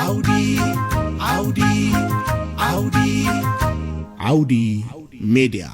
ዓውዲ ዓውዲ ዓውዲ ዓውዲ ሜድያ።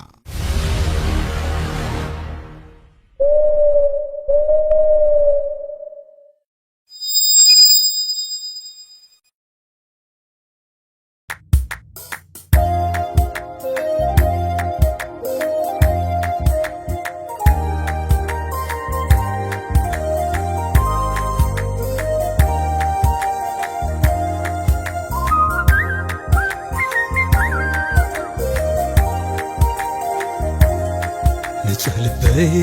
ንጹህ ልበይ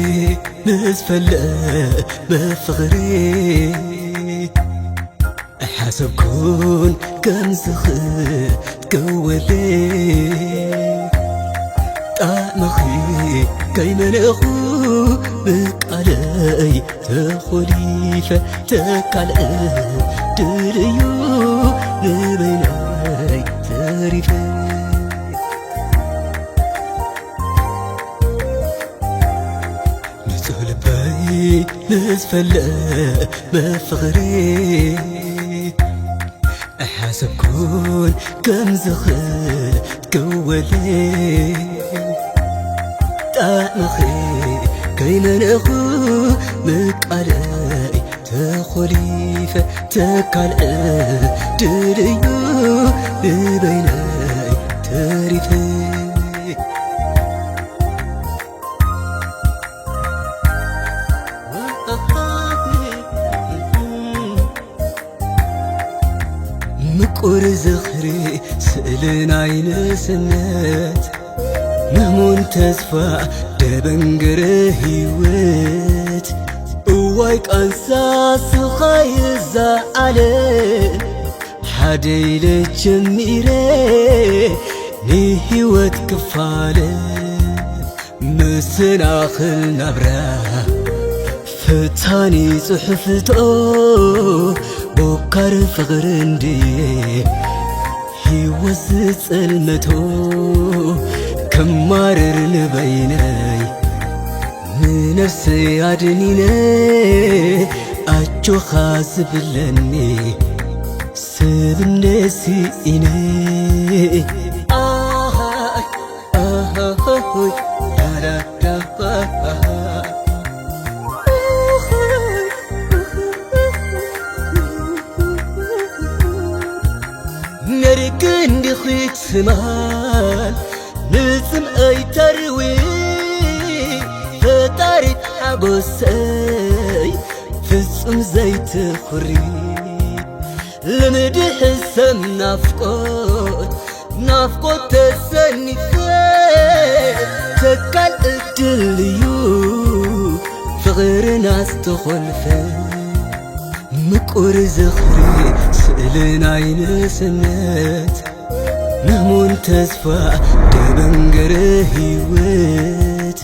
ምስ ፈለመ ፍቕሪ፣ ኣይሓሰብኩን ከም ዝኽእል ክትከወለይ። ጣዕምኺ ከይመነኹ ብቃለይ ተኾሊፈ፣ ተካል ዕድል'ዩ ንበይነይ ተሪፈ። ንጹህ ልበይ ምስ ፈለመ ፍቕሪ፣ ኣይሓሰብኩን ከም ዝኽእል ክትከወለይ። ጣዕምኺ ከይመነኹ ብቃለይ ተኾሊፈ፣ ተካል ዕድል'ዩ ንበይነይ ተሪፈ። ምቁር ዝኽሪ ስእሊ ናይ ንእስነት፣ ምህሙን ተስፋ ደበንገረ ህይወት። እዋይ ቃንሳ ስቓይ እዛ ዓለም፣ ሓደ ኢለ ጀሚረ ንህይወት ክፋለ። መሰናኽል ናብራ ፈታኒ ጽሑፍቶ፣ ቦካር ፍቕሪ እንድየ ህይወት ዝጸልመቶ። ከማርር ንበይነይ ንነፍሰይ ኣድኒነ፣ ኣጆኻ ዝብለኒ ሰብ እንደ ስኢነ። ኣሃ፣ ኣሃ፣ ዳዳዳ። ነርቂ እንዲኺ ትማል ንጽምኣይ ተርዊ፣ ፈጣሪት ሓጎሰይ ፍጹም ዘይትኹሪ። ልምዲ ሕሰም ናፍቆት፣ ናፍቆት ተሰኒፈ፣ ተካል ዕድል እዩ ፍቕርና ዝተኾልፈ። ምቁር ዝኽሪ ስእሊ ናይ ንእስነት፣ ምህሙን ተስፋ ደበንገረ ህይወት።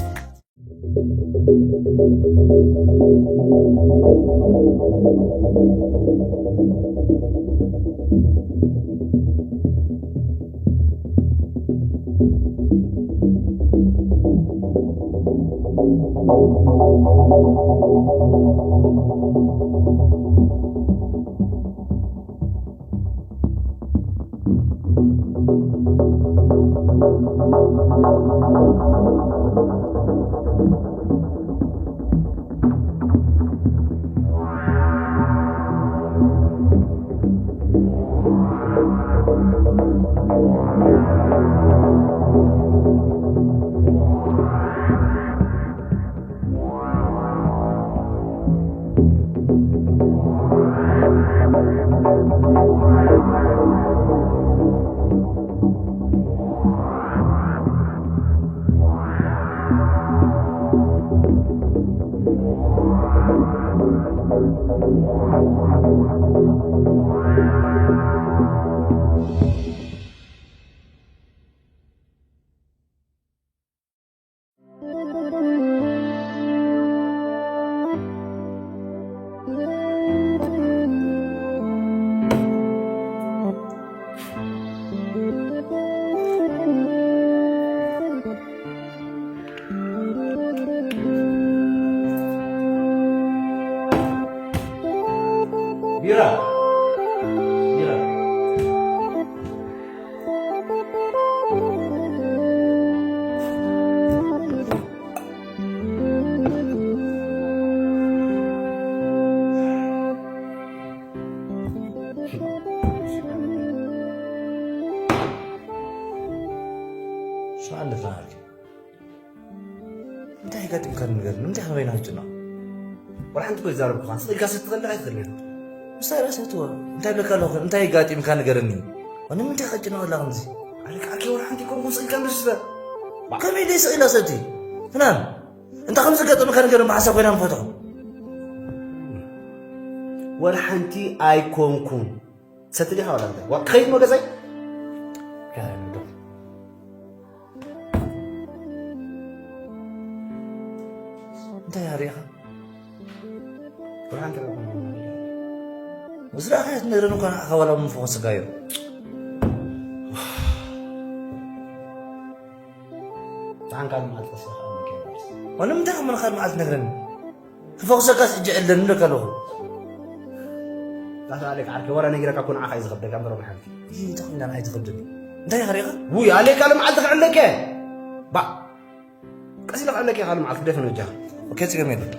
ቢራ። ቢራ። በይና ትጭነቕ። ወላ ሓንቲ እኮ ይዛረብኩኻ። ስቕ ኢልካ ሰትኸልዕ ኣይትኽእልን። ምስታይ ራእሲ ትወ-፣ እንታይ ብለካ ኣለኹ? እንታይ ጋጢምካ ንገረኒ። ንምንታይ ከጭነቕ ኣላ ከምዚ? ኣለቃ ዓርኪ ወላ ሓንቲ ኣይኮንኩን፣ ስቕ ኢልካ ንድርስ በል። ከመይ ደይ ስቕ ኢላ ሰቲ? ፍናን፣ እንታይ ከም ዘጋጠመካ ንገረኒ፣ ብሓሳብ ኮይና ንፈትሖ። ወላ ሓንቲ ኣይኮንኩን። ሰቲ ዲኻ ወላ እንታይ? ዋ፣ ክኸይድ ሞ ገዛይ? እንታይ ኣሪኻ? ብርሃን ተረፈ። ዝረኣኻዮ ትነግረኒ እኳ ንዓኻ ዋላ ምንፍኾ ስጋዮ። ብሓንካ ልምዓት ቀስኻ ኣመኬ። ዋላ ምንታይ ከም ምንኻ ልምዓት ትነግረኒ? ክፈኹሰካስ እጅ ዕለን ንብለካ ኣለኹ። ጣሳ ኣሌክ ዓርከይ፣ ወረ ነጊረካ እኮ ንዓኻ እዩ ዝኸብደካ እምበር ብሓንቲ። ይህ ተኾይና ንዓይ ትኸብደኒ። እንታይ ኢኻ ሪኢኻ? ውይ ኣሌክ፣ ካልእ መዓልቲ ክዕለከ። ባ፣ ቀስ ኢለ ክዕለከ ካልእ መዓልቲ ክደፍን ወጃኻ። ኦኬ፣ ጽገም የለን።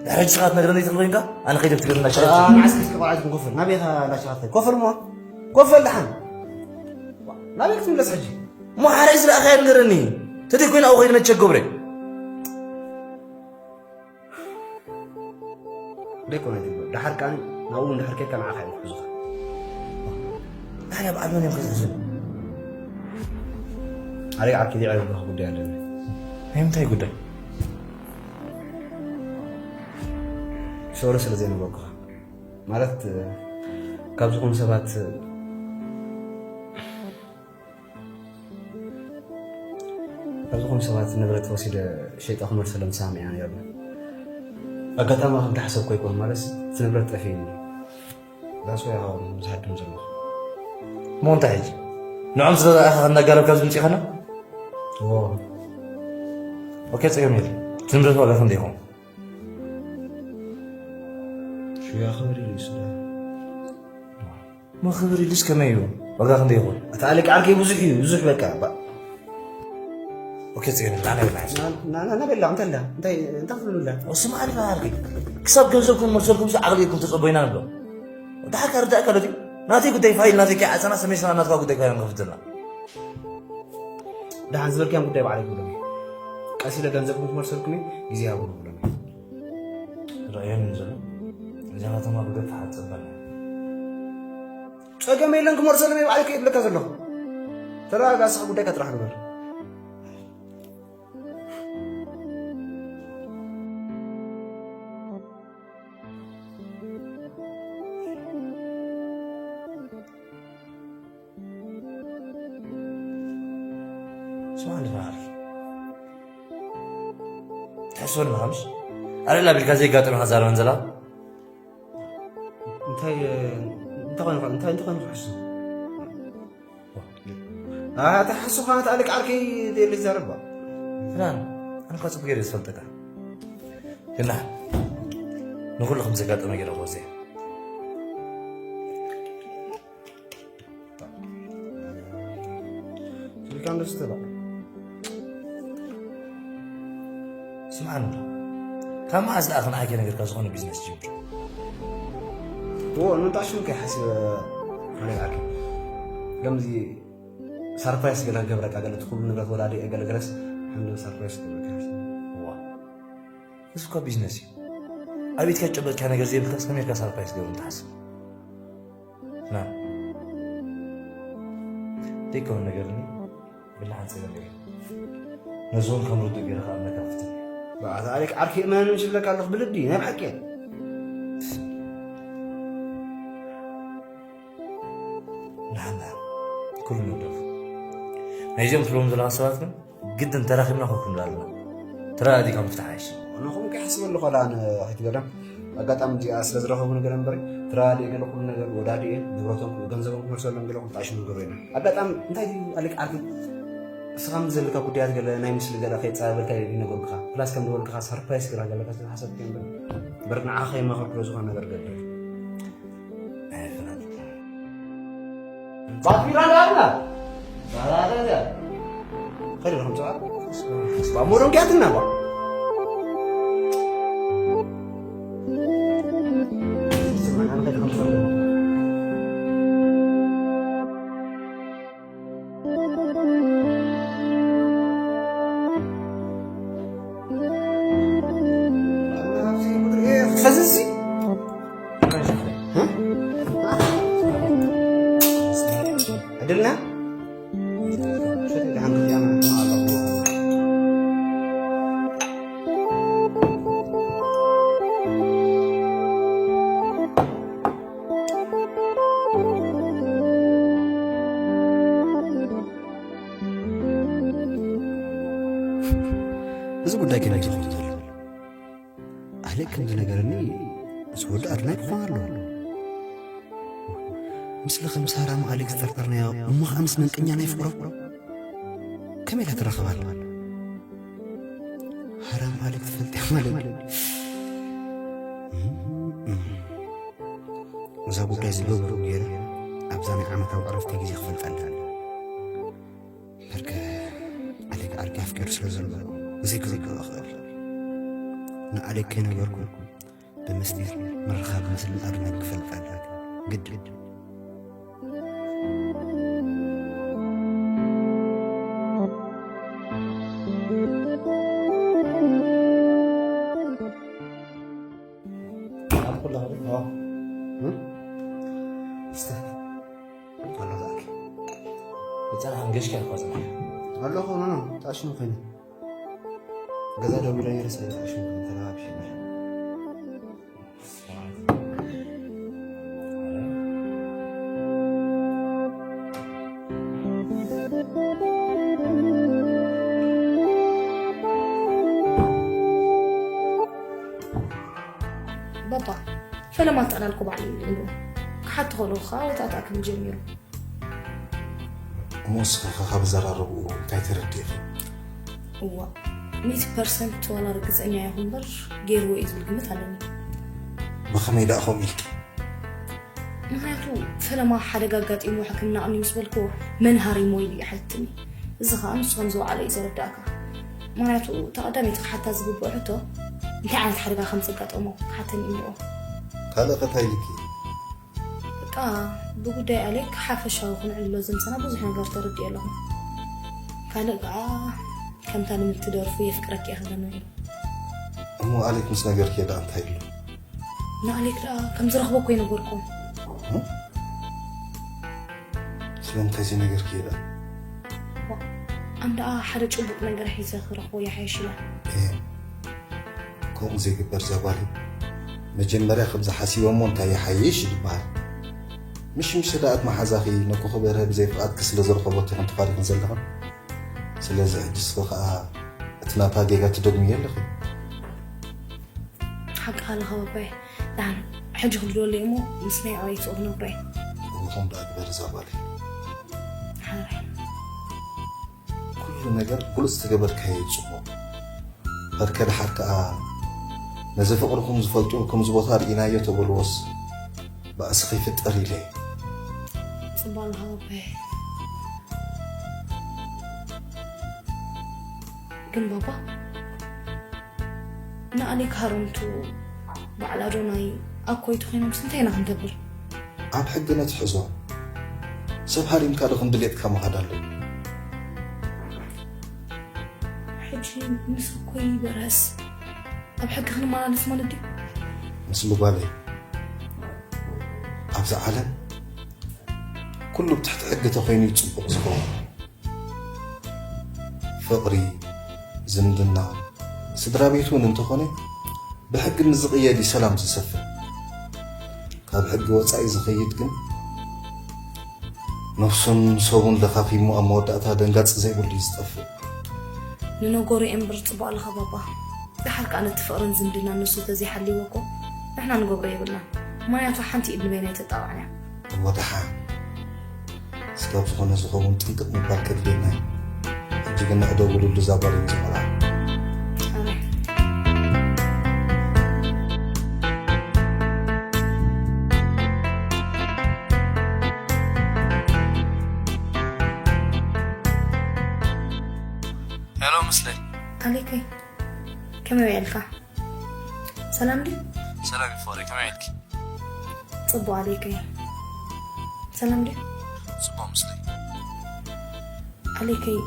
ድሕሪ ሕጂ ስኻ ትነግረኒ ትኽእል ኮይንካ፣ ኣነ ከይደ ክትገርና ሸቐጥ። አ፣ መዓስ ክስከ ቆልዓ ትኩን ኮፈል። ናበይ ኢኻ እንዳሻኻት? ኮፈል እሞ። ኮፈል ደሓን። ናበይ ክትምለስ ሕጂ? እሞ ሓራይ ዝረኣኻዮ ንገረኒ። ተደይ ኮይና ኣብኡ ከይደ ነቸ ገብረ። ደይኮነ ትብል። ደሓር ከኣ ናብኡ እንድሕር ኬድካ ንዓኻ እዮም ክሕዙኻ። ታዲያ በዓል መን እዮም ከዝሕዙ? ኣደይ ዓርኪ ዲዓ ይብልኻ ጉዳይ ኣለኒ። ናይ ምንታይ ጉዳይ? ሶሪ ስለ ዘይነበርኩኻ። ማለት፣ ካብ ዝኾኑ ሰባት ካብ ዝኾኑ ሰባት ንብረት ወሲደ ሸይጠ ክመልሰሎም ተሰማሚዐ ነይርና። ኣጋጣሚ ከምቲ ሓሰብኮ ኣይኮነን፣ ማለት እቲ ንብረት ጠፊእኒ። ዳስ ወይ ኣኻውን ዝሃድም ዘለኹ። እሞ እንታይ ሕጂ? ንዖም ስለ ዝረኣኻ ከናጋረብ ካብ ዝምጽእ ኸና? እዎ። ኦኬ፣ ጸገም የለን። እቲ ንብረት ዋጋ ክንደይ ይኸውን? ሽያ ክብር ኢሉ ይስዳ። እሞ ክብር ኢሉስ ከመይ እዩ? ዋጋ ክንደይ ይኸውን? እቲ ኣለቃ ዓርከይ ብዙሕ እዩ፣ ብዙሕ በቃ። ባ- ኦኬ፣ ጽዮን፣ ላና ይብላ። ና-፣ ና-፣ ና-፣ ናበላ፣ እንታይ ኣላ? እንታይ፣ እንታይ ክትብሉ ኣላ? እሱ ማለት ዓርከይ፣ ክሳብ ገንዘብኩም መልሰልኩም ሲ ዓቕሊ ኢልኩም ተጸበዩና ንብሎ። ደሓር ካርዳ ኣካል ድዩ? ናተይ ጉዳይ ፋይል ናተይ ከይዓጸና ሰሜን ሰላም ናትካ ጉዳይ ካይና ንኸፍትና። ደሓን ዝበልክዮም ጉዳይ ባዕለይ ክብሎም እየ። ቀስ ኢለ ገንዘብኩም ክመልሰልኩም እየ፣ ግዜ ሃቡኒ ክብሎም እየ። ረእየኒ ዘሎ። እዛ ከተማ ብገፍ ሓጸበና። ጸገም የለን፣ ክመልሰሎም እየ ባዕለይ ከይብለካ ዘለኹ። ተረጋጋ፣ ንስኻ ጉዳይካ ጥራሕ ግበር። ስማዕ እንዲ በሃልኪ። ትሕስበኒ ኢኻ ምሽ? ኣረላ ቢልካ ዘይጋጥም ኢኻ ዛረበን ዘላ? እንታይ፣ እንታይ ኮይኑ፣ እንታይ፣ እንታይ ኮይኑ ክሕሱ? ኣታ ሓሱ ኸዓ፣ ኣታ ኣለቃ ዓርከይ ደየለ ይዛረባ። ፍናን፣ ኣነ እኳ ጽቡቅ ገይረ ዝፈልጠካ። ግና ንኹሉ ከም ዘጋጠመ ገይረ ክወስደ። ስልካን ደስ ትብል። ስምዓኒ፣ ካብ መዓስ ደኣ ክንዓኪ ነገርካ ዝኾነ ቢዝነስ ጀምር? እዎ፣ ንምንታይ ሽም ከይሓስብ፣ ኣነ ይኣክል። ከምዚ ሰርፕራይዝ ገለ ክገብረካ፣ ገለ እቲ ኩሉ ንብረት ወላዲ እየ፣ ገለ ገለስ፣ ሓንደ ሰርፕራይዝ ክገብረካ ይሓስብ። እዋ፣ እዚ እኳ ቢዝነስ እዩ። ኣብ ኢድካ ዝጨበጥካ ነገር ዘይብልካ፣ ከመይ ኢልካ ሰርፕራይዝ ክገብር ትሓስብ? ና። ዘይከውን ነገር እኒ ብላዕን ጸገም የለን። ነዚ እውን ከም ርዱእ ገይረ ክኣምነካ ክፍትን እየ። ብኣታ ኣሌክ ዓርኪ እመነኒ ዝብለካ ኣለኹ ብልቢ፣ ናይ ብሓቂ እየ። ንሓና ኩሉ ንግደፉ። ናይዞም ትብሎም ዘለኻ ሰባት ግን ግድን ተራኺብና ኮፍ ክንብል ኣለና። ተረዳዲእካ ምፍታሕ ኣይሽ። ኣነ ከምኡ ከይሓስብ ኣለኹ፣ ዋላ ኣነ ኣይትገርም። ኣጋጣሚ እዚኣ ስለ ዝረኸቡ ነገር እምበር፣ ተረዳዲእ ገለ ኩሉ ነገር ወዳዲኤ፣ ንብረቶም፣ ገንዘቦም ክመልሰሎም ገለ ኩሉ ጣሽ ንገሩ ኢና። ኣጋጣሚ እንታይ ድዩ ኣሊክ ዓርኪ? እስኻ ምስ ዘለካ ጉዳያት ገለ ናይ ምስሊ ገለ ከይጸባበልካ ይነገርኩኻ። ፕላስ ከም ዝበልኩኻ ሰርፕራይዝ ግራ ገለካ ስለ ሓሰብኩ እምበር፣ እምበር ንዓኻ ከይመኸርኩ ዝኾነ ነገር ገብር። ኣይፍረድ። ባትሪ ራዳ ኣላ። ራዳ ኣላ። ከይደ ከም ጽባሕ። ባሞሮን ጊያትና ባ። ግን ኣይትኸውን ዘሎ። ኣሌክ ከም ዝነገረኒ፣ እዚ ወዲ ኣድናይ ክኾን ኣለዎ። ምስለ ከም ሳራ ምስ ኣሌክ ዝጠርጠርናዮ፣ እሞ ኸኣ ምስ መንቀኛ ናይ ፍቕሮ ከመይ ኢላ ትራኸብ ኣላ? ሃራም ኣሌክ ትፈልጥያ ማለት። እዛ ጉዳይ እዚ በብኡ ገይረ ኣብዛ ናይ ዓመታዊ ዕረፍቲ ግዜ ክፈልጣ ኣለኒ። በርከ ኣሌክ ዓርኪ ኣፍቂሩ ስለ ዘሎ፣ ግዜ ክዘግብ እኽእል። ንኣሌክ ከይነገርኩ፣ ብምስጢር ምርኻብ ምስልን ኣድናን ክፈልጥ ኣለኒ። ግድን። ኣብ ኩላ እ? እስተ። ኣሎ ዛኪ። ብጻ ኣንገሽካ እኮ ጽናሕ። ኣለኹ፣ ኖ፣ ኖ፣ ታሽሙ ኸይነ። ገዛ ደው ኢለ ነይረ፣ ስለ ታሽሙ ኸይነ ተረባብሽ። ባባ፣ ፈለማ ኣጠዕላልኩ ባዕሉ እዩ ኢሉ። ክሓቶ ከለኹ ኸኣ ወጣጣ ክብል ጀሚሩ። እሞ ንስኺ ኸ ካብ ዘራረብኡ እንታይ ተረዲእኺ? እዋ፣ ሚእቲ ፐርሰንት ዋላ ርግጸኛ ይኹን እምበር፣ ገይርዎ እዩ ዝብል ግምት ኣለኒ። ብኸመይ ደኣ ከምኡ ኢልኪ? ምኽንያቱ፣ ፈለማ ሓደጋ ኣጋጢምዎ ሕክምና ኣቕንዩ ምስ በልክዎ፣ መን ሃሪሞ ኢሉ እዩ ሓቲትኒ። እዚ ኸኣ ንሱ ከም ዝወዓለ እዩ ዘረዳእካ። ምኽንያቱ፣ እታ ቀዳመይቲ ክሓታ ዝግብኦ ሕቶ፣ እንታይ ዓይነት ሓደጋ ከም ዘጋጠሞ ክሓተኒ እዩ እኒኦ። ካልእ ኸ እንታይ ኢልኪ? በቃ፣ ብጉዳይ ኣሌክ ሓፈሻዊ ክንዕልሎ ዘምሰና ብዙሕ ነገር ተረዲኦ ኣለኹ። ካልእ ከኣ፣ ከምታ ንምትደርፉ የፍቅረኪ እየ ክብለኒ እዩ። እሞ ኣሌክ ምስ ነገርክዮ ደኣ እንታይ ኢሉ? ንኣሌክ ደኣ ከም ዝረኽቦ እኮ ይነገርኩም። እ? ስለምንታይ ዘይነገርክዮ ደኣ? ዋ፣ ኣነ ደኣ ሓደ ጭቡጥ ነገር ሒዘ ክረኽቦ ይሓይሽ ኢለ። እየ። ከምኡ ዘይግበር እዛ ጓለይ። መጀመርያ ከምዚ ሓሲበ እሞ እንታይ ይሓይሽ ዝበሃል። ምሽ ምሽ ደኣ እቲ መሓዛኺ ነኩ ክበርሀ ብዘይ ፍቓድኪ ስለ ዝረኸበቶ ኮን ተፋሪኽን ዘለኽን። ስለዚ ሕጂ እስኺ ኸኣ እቲ ናታ ጌጋ ትደግምዮ ኣለኺ። ሓቂ ኣለኻ ባባየ። ደሓን ሕጂ ክድወለይ እሞ ምስ ናይ ኣባይቲ ክነግሮ እየ። እኹም ደኣ ግበር እዛ ጓለይ። ሓራይ። ኩሉ ነገር ግሉጽ ተገበርካዮ እዩ ጽቡቕ። በርከ ደሓር ከኣ ነዚ ፍቕርኹም ዝፈልጡ ከምዚ ቦታ ርኢናዮ ተበልዎስ ባእሲ ከይፍጠር ኢለ እየ። ጽቡቕ ኣለኻ ባባየ። ግን ባባ፣ ንኣሌክ ሃረምቱ በዓል ኣዶናይ ኣኮይቱ ኮይኖምስ እንታይ ኢና ክንገብር? ኣብ ሕጊ ነትሕዞ። ሰብ ሃሪምካ ዶ ከም ድሌትካ ምኻድ ኣለዎ? ሕጂ ምስ ኣኮይ በርሀስ ኣብ ሕጊ ክንመላለስ ማለት ድዩ? ምስ ጓለይ፣ ኣብዛ ዓለም ኩሉ ብትሕቲ ሕጊ ተኾይኑ እዩ ጽቡቕ ዝኸውን። ፍቕሪ፣ ዝምድና፣ ስድራ ቤት እውን እንተኾነ ብሕጊ ምስ ዝቕየድ እዩ ሰላም ዝሰፍን። ካብ ሕጊ ወጻኢ ዝኸይድ ግን ነፍሱን ሰቡን ለኻኺሙ ኣብ መወዳእታ ደንጋጺ ዘይብሉ እዩ ዝጠፍእ። ንነገሩ እየ እምበር ጽቡቕ ኣለኻ ባባ። ደሓር ከኣ ነቲ ፍቕርን ዝምድናን ንሱ ተዘይሓልይዎ እኮ ንሕና ንገብሮ የብልናን። ምኽንያቱ ሓንቲ ኢድ ንበይና ኣይተጣቕዕን እያ። እሞ ደሓን። እስካብ ዝኾነ ዝኸውን ጥንቅቕ ምባል ከድልየና እዩ። ሕጂ ግን ንዕደጉ ልሉ እዛ ጓል እዩ ዝመርዓ። ኣረ። ሄሎ፣ ምስለይ። ኣሌከይ፣ ከመይ ውዒልካ? ሰላም ድዩ? ሰላም እዩ ፍቕረይ፣ ከመይ ውዒልኪ? ጽቡቕ ኣሌከይ። ሰላም ድዩ? ጽቡቕ ምስለይ። ኣሌከይ፣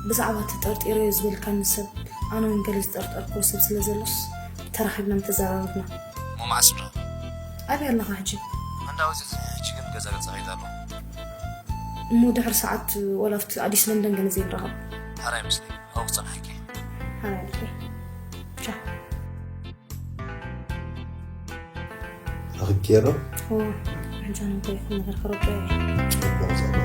ብዛዕባ እቲ ጠርጢረዮ ዝበልካኒ ሰብ ኣነ እውን ገለ ዝጠርጠርክዎ ሰብ ስለ ዘሎስ ተራኺብና ምተዘራረብና። እሞ መዓስ ንራኸብ? ኣበይ ኣለኻ ሕጂ? መንዳ ወፂእ፣ ሕጂ ግን ገዛ ገዛ ከይድ ኣለኹ። እሞ ድሕሪ ሰዓት ዋላ ኣብቲ ኣዲስ ለንደን ገለ ዘይንራኸብ? ሓራይ ምስለይ፣ ኣብኡ ክጸንሓኪ እየ። ሓራይ ኣሌከይ። ቻው። ረኺብክዮ ዶ? እዎ፣ ሕጂ ኣነ እንታይ ይኹን ነገር ከረድኦ እየ። ጽቡቕ፣ ጽቡቕ።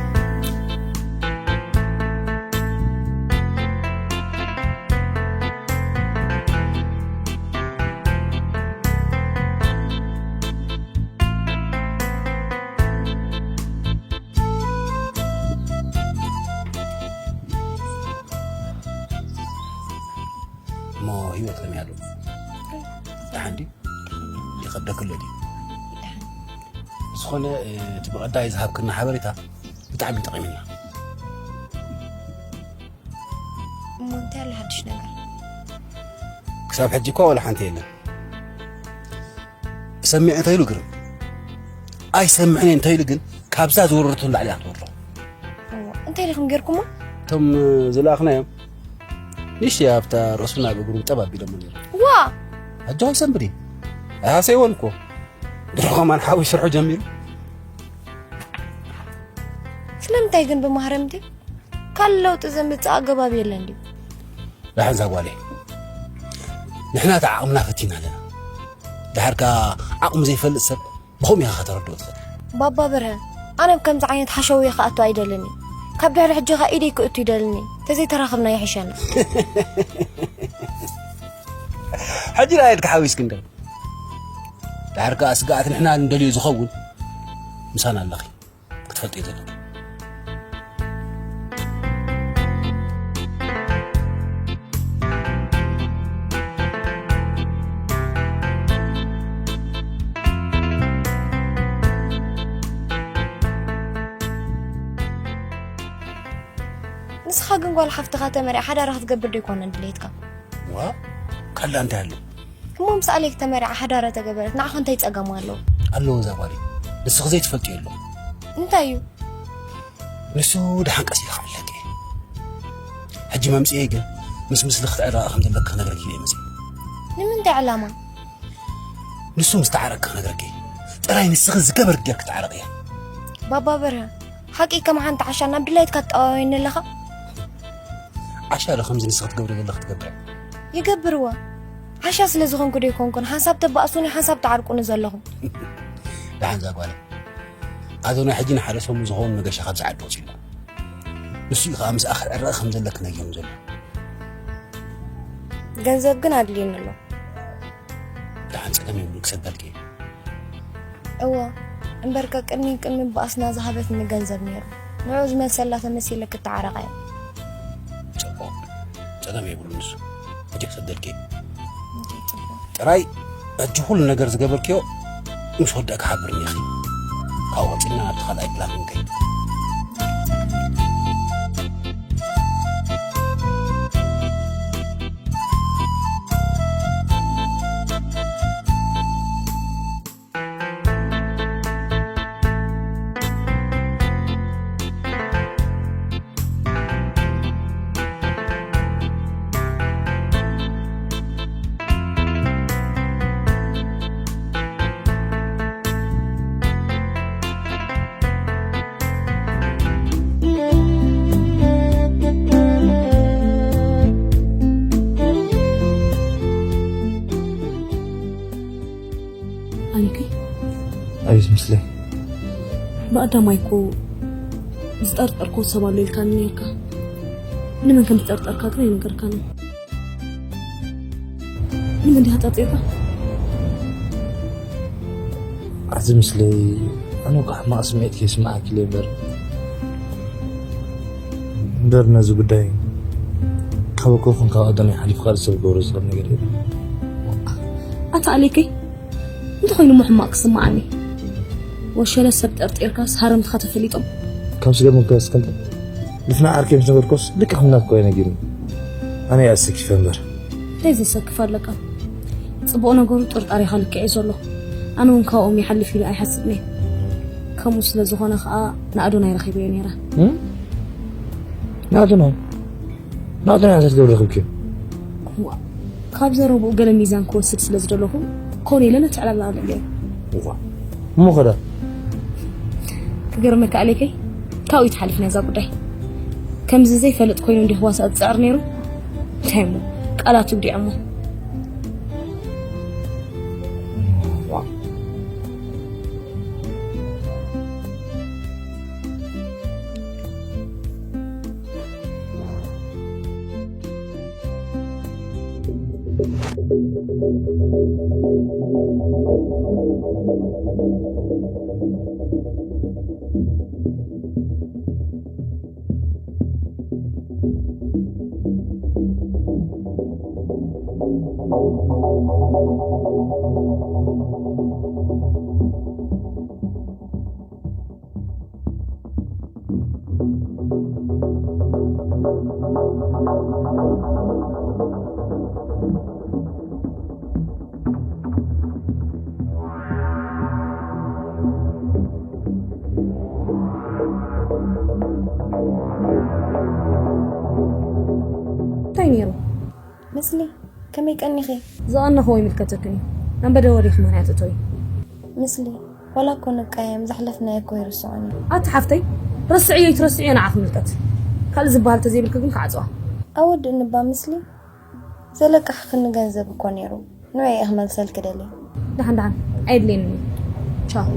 ከብደክሎ ድዩ? ዝኾነ እቲ ብቐዳይ ዝሃብክና ሓበሬታ ብጣዕሚ ጠቒምና። እሞ እንታይ ኣሎ ሓድሽ ነገር? ክሳብ ሕጂ እኳ ወላ ሓንቲ የለን። ሰሚዐ እንተኢሉ ግርም፣ ኣይሰምዕን እንተኢሉ ግን ካብዛ ዝወረደቶ ንላዕሊ ኣትወርዶ። እንታይ ኢልኩም ጌርኩሞ? እቶም ዝለኣኽናዮም ንእሽተይ ኣብታ ርእሱን ኣብ እግሩን ጠብ ኣቢሎሞ ነይሮም። ዋ ኣጆኻ ኣይሰንብድ እዩ። ኣይሃሰይዎን እኮ። ድሮ ከማን ሓዊ ስርሑ ጀሚሩ። ስለምንታይ ግን ብማህረምቲ ካልእ ለውጢ ዘምጽእ ኣገባብ የለን ድዩ? ዳሓን እዛ ጓለይ፣ ንሕና እቲ ዓቕምና ፈቲና ኣለና። ድሓር ከኣ ዓቕሙ ዘይፈልጥ ሰብ ብኸምኡ ኢኻ ከተረድኦ ትኽእል። ባባ በርሀ፣ ኣነ ብከምዚ ዓይነት ሓሸውየ ክኣቱ ኣይደልን እየ። ካብ ድሕሪ ሕጂ ኸኣ ኢደይ ክእቱ ይደልን እየ። ተዘይተራኸብና ይሕሸና። ሕጂ ደኣ ኢድካ ሓዊስኪ እንዶ። ድሓር ከኣ ስግኣት ንሕና ንደልዮ ዝኸውን ምሳና ኣለኺ። ክትፈልጥዮ ዘለኪ። ንስኻ ግን ጓል ሓፍትኻ ተመርያ ሓዳራ ክትገብር ዶ ኣይኮነን ድሌትካ? ዋ ካላ እንታይ ኣሎ? እሞ ምስ ኣሌክ ተመርያ ሓዳራ ተገበረት ንዓኻ እንታይ ጸገም ኣለዎ? ኣለዎ እዛ ጓለይ ንስኺ ዘይትፈልጥዮ ኣሎ። እንታይ እዩ? ንሱ ደሓን ቀስ ኢለ ክዕለኪ እየ። ሕጂ መምፅኤ ግን ምስ ምስሊ ክትዕረቂ ከም ዘለኪ ክነግረኪ እየ መፅእ። ንምንታይ ዕላማ? ንሱ ምስ ተዓረቅኪ ክነግረኪ እየ። ጥራይ ንስኺ ዝገበርክ ጌርኪ ተዓረቅያ። ባባ በርሀ ሓቂ ከም ሓንቲ ዓሻ ናብ ድላይትካ ትጠዋወየኒ ኣለኻ? ዓሻ ዶ ከምዚ ንስኺ ትገብሪ ዘለኺ ትገብር? ይገብርዋ። ዓሻ ስለ ዝኾንኩ ዶ ይኮንኩን ሓንሳብ ተባእሱኒ ሓንሳብ ትዓርቁኒ ዘለኹም? ደሓን እዛ ጓለይ ኣዶናይ ሕጂ ንሓደ ሰሙን ዝኸውን መገሻ ካብዚ ዓዲ ወፂኡ ኣሎ። ንሱ እዩ ከዓ ምስኣ ክትዕረቂ ከም ዘለኪ ነጊሩኒ ዘሎ። ገንዘብ ግን ኣድልየኒ ኣሎ። ደሓን ፀገም የብሉ ክሰደልኪ እየ። እወ እምበርከ ቅድሚ ቅድሚ ባእስና ዝሃበትኒ ገንዘብ ነይሩ። ንዑ ዝመልሰላ ተመሲለ ክተዓረቓ እየ። ፅቡቕ ፀገም የብሉ ንሱ። ሕጂ ክሰደልኪ እየ። ጥራይ ሕጂ ኩሉ ነገር ዝገበርክዮ ምስ ወዳእኪ ሓብርኒ ኢኺ። ካብኡ ቀፂልና ናብቲ ካልኣይ ፕላን ንከይድ። ኣንኪ ኣቤት ምስለይ። ብቐዳማይ እኮ ዝጠርጠርኮ ሰብ ኣሎ ኢልካኒ ነይርካ። ንመን ከም ዝጠርጠርካ ግን ኣይነገርካንን። ንመን ዲኻ ጠርጢርካ? ኣቲ ምስለይ ኣነ እኮ ሕማቕ ስምዒት ከይስምዓኪ ኢለ እምበር እምበር ነዚ ጉዳይ ካብ ኣኮ ይኹን ካብ ኣዶናይ ሓሊፉ ካልእ ሰብ ክገብሮ ዝኽእል ነገር የለን። ኣታ ኣሌከይ እንተኾይኑ እሞ ሕማቕ ክስምዓኒ። ወሸለ ሰብ ጠርጢርካስ ሃረምትኻ ተፈሊጦም። ካብ ስገር ምክንያት እስከንተ ልፍና ዓርከይ ምስ ነገርኮስ ልክዕ ከም ናትኮ እዩ ነጊሩኒ። ኣነ እየ ኣሰኪፈ እምበር። እንታይ ዘሰክፍ ኣለካ? ጽቡቕ ነገሩ ጥርጣሬኻ ልክዕ እዩ ዘሎ። ኣነ እውን ካብኦም ይሓልፍ ኢለ ኣይሓስብን እየ። ከምኡ ስለ ዝኾነ ኸኣ ንኣዶናይ ረኺበዮ ነይረ። እም? ንኣዶናይ? ንኣዶናይ እንታይ ክትገብሪ ረኺብክዮ? እዋ፣ ካብ ዘረብኡ ገለ ሚዛን ክወስድ ስለ ዝደለኹ ኮነ ኢለ ነቲ ዕላል ኣልዕለዮ። እዋ፣ እሞ ኸዳ? ክገርመካ ኣሌከይ፣ ካብኡ እዩ ተሓሊፍና እዛ ጉዳይ። ከምዚ ዘይፈልጥ ኮይኑ እንዲህ ክዋሳእ ዝጽዕር ነይሩ። እንታይ እሞ፣ ቃላት ይጉዲዖሞ። እዋ። ኣስሊ፣ ከመይ ቀኒኺ? ዝቐነኹ ኣይምልከተክን እዩ። ኣንበደ ወዲኺ ምኽንያት እቶይ። ምስሊ፣ ዋላ እኮ ንቃየም፣ ዘሕለፍናዮ እኮ ኣይርስዖን እዩ። ኣቲ ሓፍተይ፣ ረስዕዮ ይትረስዕዮ ንዓኺ ምልከት። ካልእ ዝበሃል ተዘይብልኪ ግን ክዓጽዋ። ኣወድእኒ እባ፣ ምስሊ፣ ዘለቃሕክኒ ገንዘብ እኮ ነይሩ። ንዑ እየ ክመልሰልኪ ደልየ። ደሓን ደሓን፣ ኣየድልየንን እዩ። ቻው።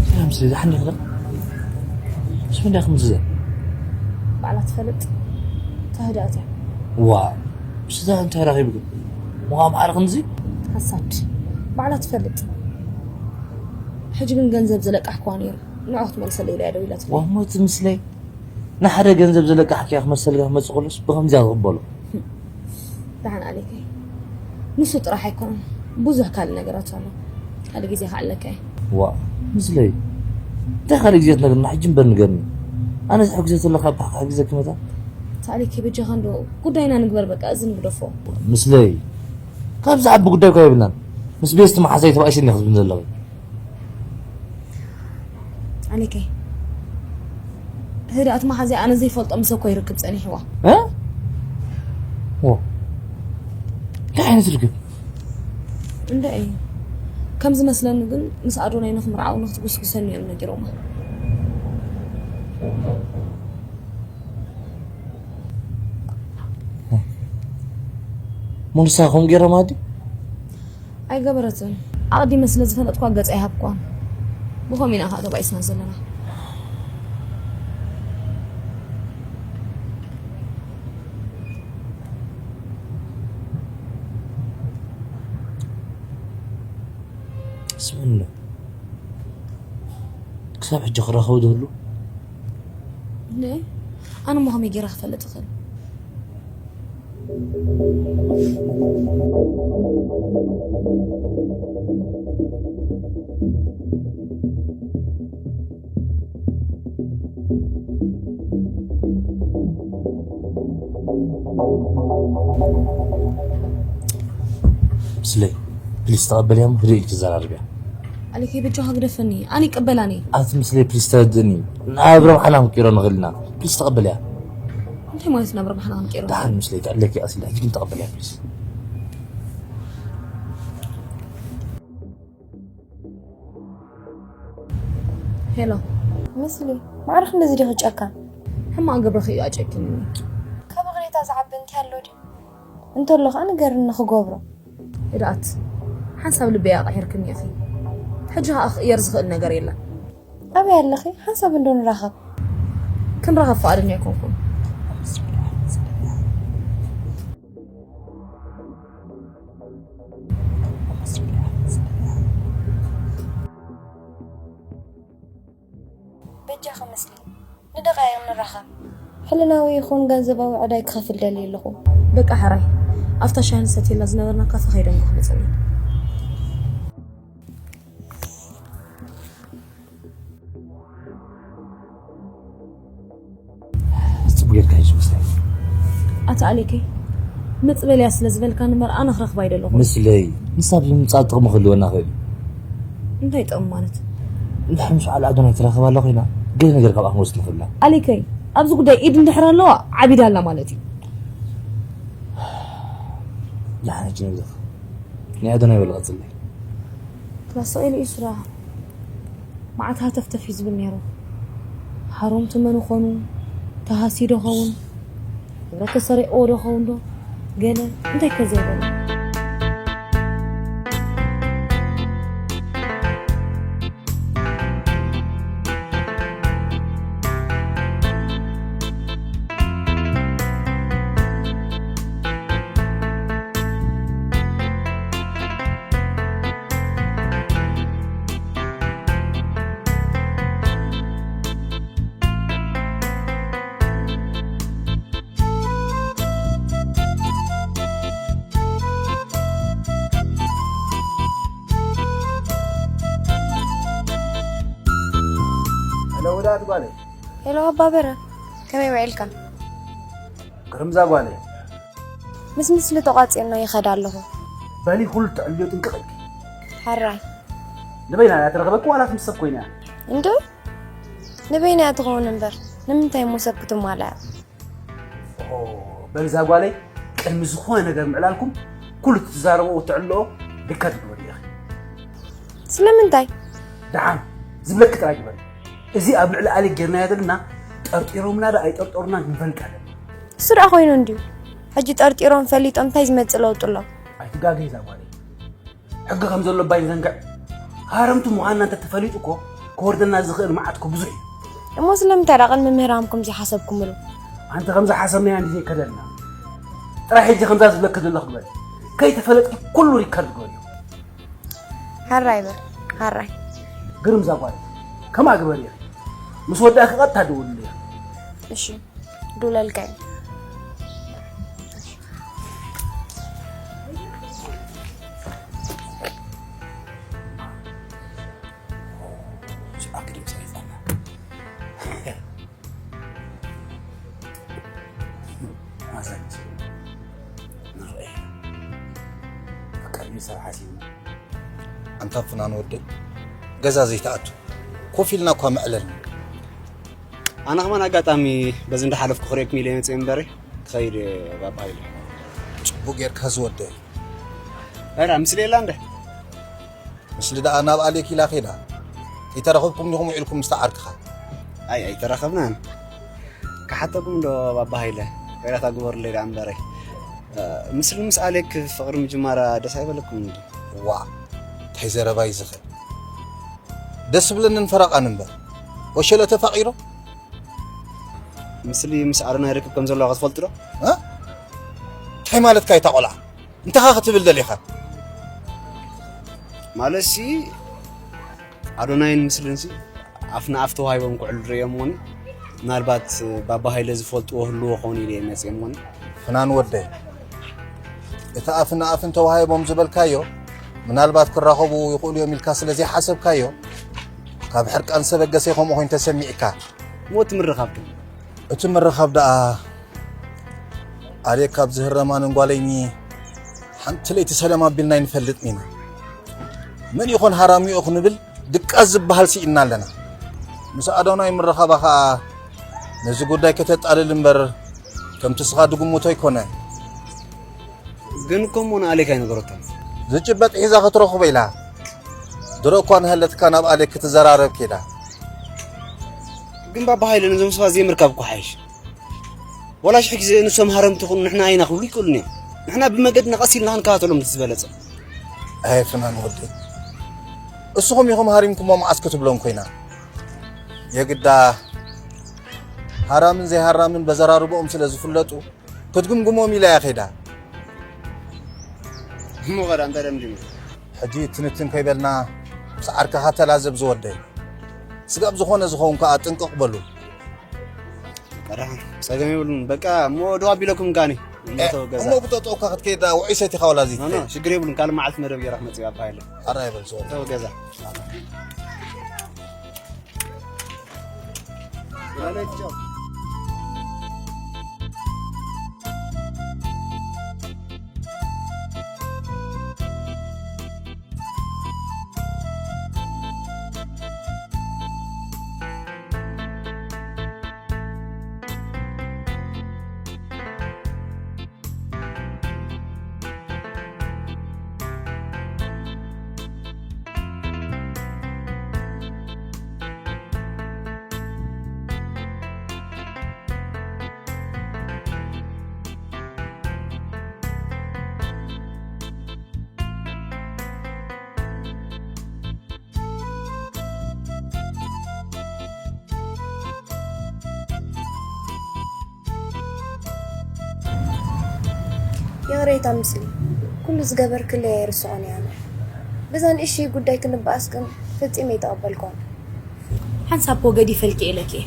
ሰላም፣ ስለ ዝሓኒ ክዳ። ስም እንዳ ከም ዝዘ ባዕላ ትፈልጥ። ተህዳእት እያ። ዋ፣ ምስዛ እንታይ ረኺብኪ? ምዃም ዓርኺ ንዚ? ሓሳድ። ባዕላ ትፈልጥ። ሕጂ ግን ገንዘብ ዘለቃሕክዋ ነይሩ። ንዑ ክትመልሰለይ ኢላ እያ ደዊላትለይ። ዋ፣ ሞት ምስለይ። ንሓደ ገንዘብ ዘለቃሕኪ እያ ክመልሰልካ ክመጽእ ከሎስ ብኸምዚያ ዝቕበሎ። ደሓን ኣሌከይ፣ ንሱ ጥራሕ ኣይኮነን፣ ብዙሕ ካልእ ነገራት ኣሎ። ካልእ ግዜ ክኣልለካ እየ። ዋ፣ ምስለይ። እንታይ ካልእ ግዜ ትነግርና? ሕጂ እምበር ንገርኒ። ኣነ ዝሕግዘ ዘለካ ባሕካ ክሕግዘኪ መታ። ኣታ ኣሌከይ፣ በጃኻ እንዶ ጉዳይና ንግበር፣ በቃ እዚ ንግደፎ። ምስለይ። ካብ ዝዓቢ ጉዳይ እኳ የብልናን። ምስ ቤስቲ መሓዛይ ተባኢስኒ ክትብልኒ ዘለኺ። ኣሌከይ፣ ህድኣት መሓዛይ ኣነ ዘይፈልጦ ምስ እኮ ይርክብ ጸኒሕዋ። እ? ዎ። እንታይ ዓይነት ርክብ? እንደ እዩ። ከም ዝመስለኒ ግን ምስ ኣዶናይ ንኽምርዓው ንኽትጉስጉሰኒ እዮም ነጊሮማ። ሙሉሳ ከምኡ ገይሮማ ድዩ? ኣይገበረትን። ኣቐዲመ ስለ ዝፈለጥኳ ገጽ ኣይሃብኳን። ብኸምኡ ኢና ኸኣ ተባኢስና ዘለና። ስምዕኒ ዶ? ክሳብ ሕጂ ክራኸቡ ዝህሉ? ነ? ኣነ እሞ ከመይ ገይረ ክፈልጥ እኽእል? ስለይ፣ ፕሊስ ተቐበልያ እሞ ህድእ ኢልኪ ዘራርብያ። ኣሌከይ በጃኻ ግደፈኒ፣ ኣነ ይቀበላኒ። ኣቲ ምስለይ ፕሊስ ተረድእኒ። ናብ ረብሓና ክንቅይሮ ንኽእል ኢና። ፕሊስ ተቐበልያ። እንታይ ማለት ናብ ረብሓና ክንቅይሮ? ደሓን ምስለይ ክዕለኪ ቀስ ኢላ፣ ሕጂ ግን ተቐበልያ ፕሊስ። ሄሎ። ምስሊ፣ ማዕረ ክንድዚ ዲኺ ጨካን? ሕማቕ ግብርኺ እዩ ኣጨኪኑኒ። ካብ ይቕሬታ ዝዓቢ እንታይ ኣሎ ድዩ? እንተሎ ኸኣ ንገርኒ ክገብሮ። ህድኣት፣ ሓንሳብ ልበይ ኣቕሒርክኒ ኢኺ። ሕጂ ኸኣ ክቕየር ዝኽእል ነገር የለን። ኣበይ ኣለኺ? ሓንሳብ እንዶ ንራኸብ። ክንራኸብ ፍቓደኛ ኣይኮንኩን። በጃኺ ምስሊ፣ ንደቓይቕ ንራኸብ። ሕልናዊ ይኹን ገንዘባዊ ዕዳይ ክኸፍል ደልየ ኣለኹ። በቃ ሕራይ፣ ኣብታ ሻሂ ንሰትየላ ዝነበርና ካፈ ከይደ እንኳ ክመጸና። ጽቡቅ ጌርካ እዩ ዝመስለኒ። ኣታ ኣሌከይ፣ መጽበልያ ስለ ዝበልካኒ እምበር ኣነ ክረኽባ ኣይደለኹን። ምስለይ፣ ንሳ ብምምጻእ ጥቕሚ ክህልወና ይኽእል እዩ። እንታይ ጥቕሚ ማለት? እንድሕር ምስ በዓል ኣዶናይ ትራኸብ ኣላ ኮይና፣ ገለ ነገር ካብኣ ክንወስድ ንኽእል ኢና። ኣሌከይ፣ ኣብዚ ጉዳይ ኢድ እንድሕር ኣለዋ፣ ዓቢዳ ኣላ ማለት እዩ። ደሓን ሕጂ ንግደፍ። ናይ ኣዶናይ በሊ ቀጽለይ። ክላስ ስቕ ኢሉ እዩ ስራሕ። መዓት ሃተፍተፍ እዩ ዝብል ነይሩ። ሃረምቱ መን ይኾኑ? ተሃስዩ ዶ ኸውን? ንብረት ተሰሪቕዎ ዶ ኸውን ዶ? ገለ እንታይ ከ ዘይበለ? ሄሎ፣ ውዳት ጓለይ። ሄሎ፣ ኣባ በረ፣ ከመይ ውዒልካ? ግርምዛ ጓለይ። ምስ ምስሊ ተቋጺርና ይኸዳ ኣለኹ። በሊ፣ ኩሉ ትዕልዮ ጥንቅቕ ኢልኪ። ሕራይ። ንበይና እያ ትረኽበኪ ዋላስ ምስ ሰብ ኮይና እያ? እንዶ ንበይና እያ ትኸውን እምበር ንምንታይ እሞ ሰብ ክትማላ እያ? ኦ፣ በል እዛ ጓለይ ቅድሚ ዝኾነ ነገር ምዕላልኩም ኩሉ እትዛረብኦ እትዕልኦ ሪከርድ ግበሪ ኢኺ። ስለምንታይ? ደሓን ዝብለኪ ጥራይ ግበሪ። እዚ ኣብ ልዕሊ ኣሌክ ጌርናዮ ዘለና ጠርጢሮምና ዶ ኣይጠርጠሩና ክንፈልጥ ኣለና። እሱ ደኣ ኮይኑ እንድዩ። ሕጂ ጠርጢሮም ፈሊጦም እንታይ ዝመጽእ ለውጢ ኣሎ? ኣይትጋገይ እዛ ጓለይ። ሕጊ ከም ዘሎ ባይ ንዘንግዕ። ሃረምቲ ምዃንና እንተተፈሊጡ እኮ ክወርደና ዝኽእል መዓት እኮ ብዙሕ እዩ። እሞ ስለምንታይ ደኣ ቅድሚ ምህራምኩም ዘይሓሰብኩምሉ? ኣንቲ ከም ዝሓሰብናዮ እንዲ ዘይከደልና። ጥራይ ሕጂ ከምዛ ዝብለኪ ዘለኹ ግበሪ። ከይተፈለጥኪ ኩሉ ሪከርድ ግበርዮ። ሓራይ በል ሓራይ። ግርም እዛ ጓል ከምኣ ግበሪ ኢኺ። ምስ ወዳእኪ ቀጥታ ደውልሉ ኢኺ። እሺ። ዱለልካይ ኣክሪም ሰሪፋና ማሳጅ ንርአ ኣካል ሰብ ሓሲቡ ኣንታ ፍናን ወደይ ገዛ ዘይተኣቱ ኮፍ ኢልና እኳ መዕለልና ኣነ ከማን ኣጋጣሚ በዚ እንዳሓለፍኩ ክርእየኩም ኢለ መፅእ እምበረ ክኸይድ ባባ ኢለ ፅቡቅ ጌርካ ዝወደ ራ ምስሊ የላ እንደ ምስሊ ደኣ ናብ ኣሌክ ኢላ ኸይዳ። ከይተራኸብኩም ዲኹም ውዒልኩም ምስታ ዓርክኻ? ኣይ ኣይተራኸብናን። ክሓተኩም ዶ ባባ ሃይለ? ይቕሬታ ግበሩለይ ደኣ እምበረይ። ምስሊ ምስ ኣሌክ ፍቕሪ ምጅማራ ደስ ኣይበለኩምን ድዩ? ዋእ እንታይ ዘረባ እዩ ዝኸ ደስ ዝብለንን ፈረቓን እምበር ወሸለ ተፋቒሮ ምስሊ ምስ ኣዶናይ ርክብ ከም ዘለዋ ክትፈልጡ ዶ? እ? እንታይ ማለትካ እታ ቆልዓ? እንተኻ ክትብል ደሊኻ? ማለትሲ ኣዶናይን ምስልን ሲ ኣፍ ንኣፍ ተዋሂቦም ክዕሉ ርእዮምዎኒ ምናልባት ባባ ሃይለ ዝፈልጥዎ ህልዎ ኾን ኢለ እየ መፅኦምዎኒ። ፍናን ወደይ እቲ ኣፍ ንኣፍን ተዋሂቦም ዝበልካዮ ምናልባት ክራኸቡ ይኽእሉ እዮም ኢልካ ስለ ዘይሓሰብካዮ ካብ ሕርቃን ዝተበገሰ ከምኡ ኮይኑ ተሰሚዕካ። ሞት ምርኻብ ግን እቲ ምርኻብ ደኣ ኣሌክ ካብ ዝህረማንን ጓለይኒ ሓንቲ ለይቲ ሰላም ኣቢልና ኣይንፈልጥን ኢና። መን ይኾን ሃራሚኡ ክንብል ድቃስ ዝበሃል ስኢንና ኣለና። ምስ ኣዶናይ ምርኻባ ኸኣ ነዚ ጉዳይ ከተጣልል እምበር ከምቲ ስኻ ድግምቶ ኣይኮነን። ግን እኮ እሞ ንኣሌክ ኣይነገረቶን። ዝጭበጥ ሒዛ ክትረኽቦ ኢላ ድሮ እኳ ንሃለትካ ናብ ኣሌክ ክትዘራረብ ከይዳ። ግን ባባ ሃይለ ነዞም ሰባት ዘይምርካብ እኮ ሓይሽ። ዋላ ሽሕ ግዜ ንሶም ሃረምቲ ይኹኑ ንሕና ኢና ክብሉ ይክእሉን እዮም። ንሕና ብመገድና ቀስ ኢልና ክንከታተሎም እቲ ዝበለጸ። ኣየ ፍናን ወደይ እስኹም ኢኹም ሃሪምኩሞ መዓስ ክትብሎም ኮይና የግዳ ሃራምን ዘይሃራምን በዘራርብኦም ስለ ዝፍለጡ ክትግምግሞም ኢላ እያ ከይዳ። እሞ ኸዳ እንታይ ደምዲሙ? ሕጂ ትንትን ከይበልና ምስ ዓርክኻ ተላዘብ ዝወደይ። ስጋብ ዝኾነ ዝኸውን ከኣ ጥንቅቕ በሉ። ቀዳሕ ጸገም የብሉን። በቃ እሞ ደው ኣቢለኩም ከኣኒ። እሞ ተው ገዛ። እሞ ብጠጠውካ ክትከይድ ውዑይ ሰቲኻ ወላ እዚ ኖ፣ ኖ፣ ትከይድ። ሽግር የብሉን። ካልእ መዓልቲ መደብ ገይረ ክመጽእ እየ ኣባ ሃይለ። ኣራይ በል ዝወደይ። ተው ገዛ። ይቕሬታ ምስሊ፣ ኩሉ ዝገበርክለይ ኣይርስዖን እየ ኣነ። በዛ ንእሽተይ ጉዳይ ክንበኣስ ግን ፈጺመ ኣይተቐበልክዋን። ሓንሳብ እኮ ገዲፈልኪ እየ ኢለኪ እየ።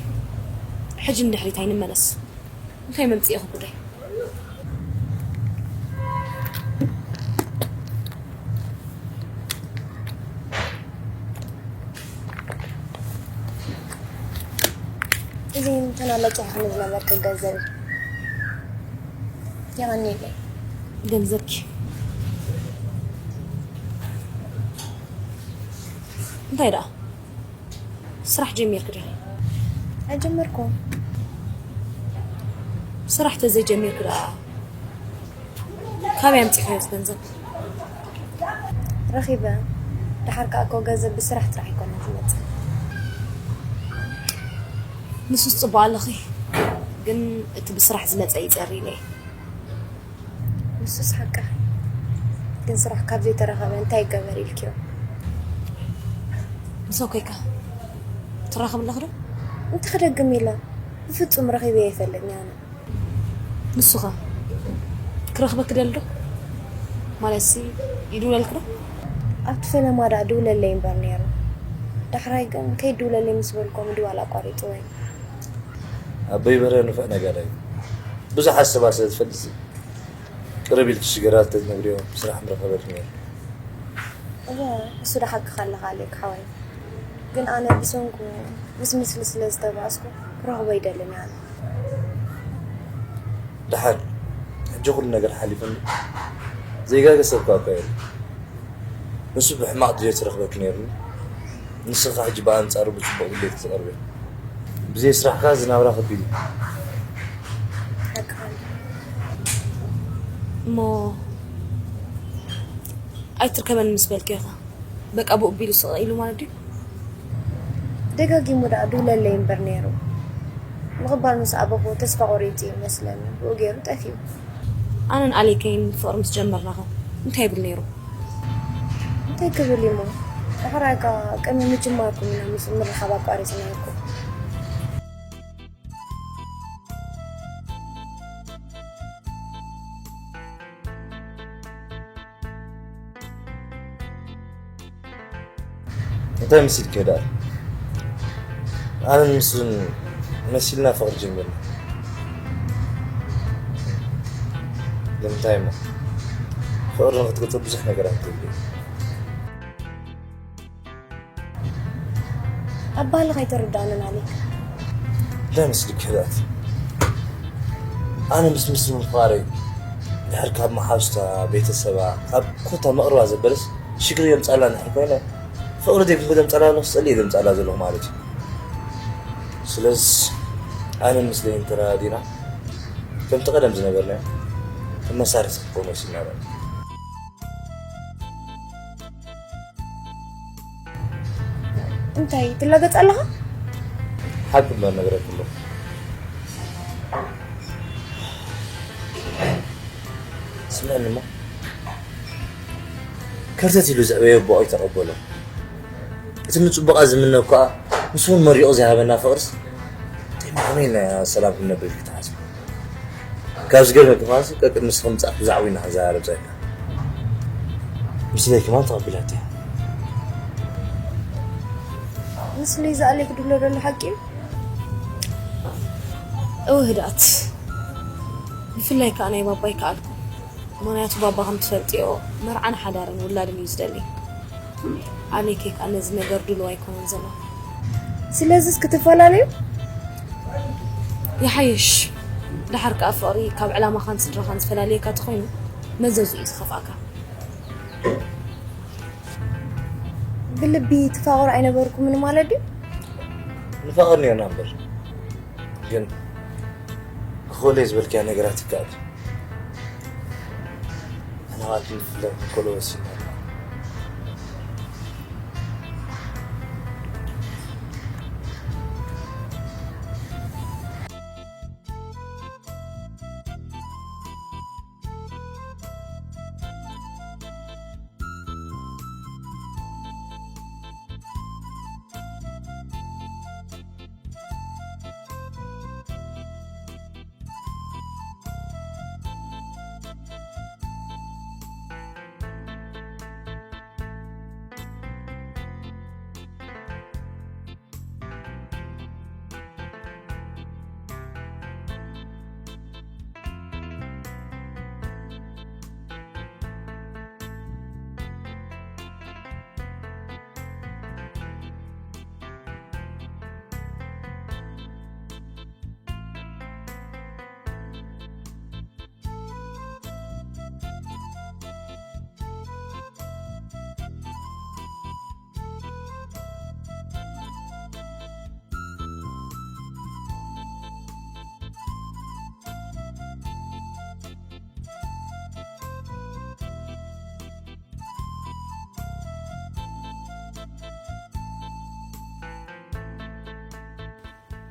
ሕጂ ንድሕሪት ኣይንመለስ። እንታይ መምጽኢኺ ጉዳይ? እዚ እንተናለጭ ክንብል ነበርክ ገንዘብ የቐኒለይ። ገንዘብኪ እንታይ ደኣ? ስራሕ ጀሚርክ ዲኺ? ኣይጀመርኩን። ስራሕ ተዘይጀሚርክ ደኣ ካበይ ኣምጺእካዮ እቲ ገንዘብ? ረኺበ። ደሓር ከኣ እኮ ገንዘብ ብስራሕ ጥራሕ ኣይኮነን ዝመጽእ። ንሱስ ጽቡቕ ኣለኺ፣ ግን እቲ ብስራሕ ዝመጸ እዩ ጸር ኢለ እየ። ንሱስ ሓቅኺ። ግን ስራሕ ካብ ዘይተረኸበ እንታይ ይገበር ኢልክዮ? ምስ ኣኮይካ ትራኸብ ኣለኺ ዶ? እንታይ ክደግም ኢለ? ብፍጹም ረኺበ ኣይፈልጥን ኣነ። ንሱኸ ክረኽበኪ ደሊ ዶ? ማለትሲ ይድውለልኪ ዶ? ኣብቲ ፈለማ ደኣ ድውለለይ እምበር ነይሩ። ዳሕራይ ግን ከይድውለለይ ምስ በልኮ ምድዋል ኣቋሪጽዎ እዩ። ኣቦይ በርሀ ንፉዕ ነጋዳይ እዩ። ብዙሓት ሰባት ስለ ዝፈልጥሲ ቅርብ ኢልኪ ሽግራት ተትነግርዮ ስራሕ ምረኸበልኪ ነይሩ። እወ፣ እሱ ዶ ሓቅኻ ኣለኻ ኣሌክ ሓወይ። ግን ኣነ ብሰንኩ ምስ ምስሊ ስለ ዝተባእስኩ ክረኽቦ ኣይደልን እየ ኣነ። ደሓን፣ ሕጂ ኩሉ ነገር ሓሊፉ እንዶ ዘይጋገ ሰብ እኳ እኮ የለን። ንሱ ብሕማቕ ድሌት ዝረኽበኪ ነይሩ። ንስኻ ሕጂ ብኣንጻሩ ብጽቡቕ ድሌት ክትቐርቢ። ብዘይ ስራሕካ ዝናብራ ከቢድ እዩ። ሓቅኻ። እሞ ኣይትርከበኒ ምስ በልኪ ኢኻ። በቃ ብኡ ቢሉ ስቕ ኢሉ ማለት ድዩ? ደጋጊሙ ደኣ ድውለለይ እምበር ነይሩ። ምቕባል ምስ ኣበኹ ተስፋ ቆሪጹ እዩ መስለኒ። ብኡ ገይሩ ጠፊኡ። ኣነን ኣሌከይን ፍቕሪ ምስ ጀመርናኸ እንታይ ይብል ነይሩ? እንታይ ክብል እዩሞ? ዳሕራይ ከኣ ቅድሚ ምጅማርኩም ኢና ምስ ምርኻብ ኣቋሪጽና እኮ። እንታይ መሲልኪ ደኣ? ኣነን ምስሉን መሲልና ፍቕሪ ጀሚርና። ንምንታይ እሞ? ፍቕሪ ንኽትገልጾ ብዙሕ ነገራት ትደሊ። ኣባህልኻ ኣይተረድኣንን ኣሌክ። እንታይ መስልኪ ሕዳት? ኣነ ምስ ምስሉ ምፍቓረይ ድሕር ካብ መሓዙታ፣ ቤተሰባ፣ ካብ ኮታ መቕርባ ዘበለስ ሽግር የምጻላ እንድሕር ኮይነ፣ ፍቕሪ ዘይብሉ ዘምጻላ ኣለኹ፣ ጸሊእ ዘምጻላ ዘለኹ ማለት እዩ። ስለዚ ኣነ ምስለይ እንተረዳዲና፣ ከምቲ ቀደም ዝነበርናዮ ከም መሳርሒ ክትኮን ወሲድና ኣለና። እንታይ ትላገጽ ኣለኻ? ሓቂ እምበር ነግረኪ ኣለኹ። ስምዕኒ እሞ፣ ከርተት ኢሉ ዘዕበዮ ኣቦኡ ኣይተቐበሎ። እቲ ንጽቡቓ ዝምነ እኳ፣ ንሱ እውን መሪቑ ዘይሃበና ፍቕርስ፣ እንታይ ምኾነ ኢልና ሰላም ክንነብር ኢልኪ ትሓስቢ? ካብ ዝገርመኪ ከማንሲ፣ ቀቅድሚ ንስኺ ምጻእኪ ብዛዕባኡ ኢና ክንዘራረብ ጸኒሕና። ምስለይ ከማን ተቐቢላቶ እያ። ምስለይ ዝኣለይ ክድብሎ ደሎ ሓቂ እዩ? እወ ህድኣት። ብፍላይ ከኣ ናይ ባባይ ከኣልኩ። ምኽንያቱ ባባ ከም ትፈልጥዮ መርዓን ሓዳርን ውላድን እዩ ዝደሊ። ኣሌክ ከኣ ነዚ ነገር ድሉው ኣይኮነን ዘሎ። ስለዚስ ክትፈላለዩ? ይሓይሽ። ደሓር ከኣ ፍቕሪ ካብ ዕላማኻን ስድራኻን ዝፈላልየካ ተኾይኑ መዘዙ እዩ ዝኸፍኣካ። ብልቢ ትፋቐሩ ኣይነበርኩምን ማለት ድዩ? ንፋቐር ነርና እምበር፣ ግን ክኾለይ ዝበልክያ ነገራት ይከኣል። ኣነ ከኣ ክንፍለ ክንኮሎ ወሲና።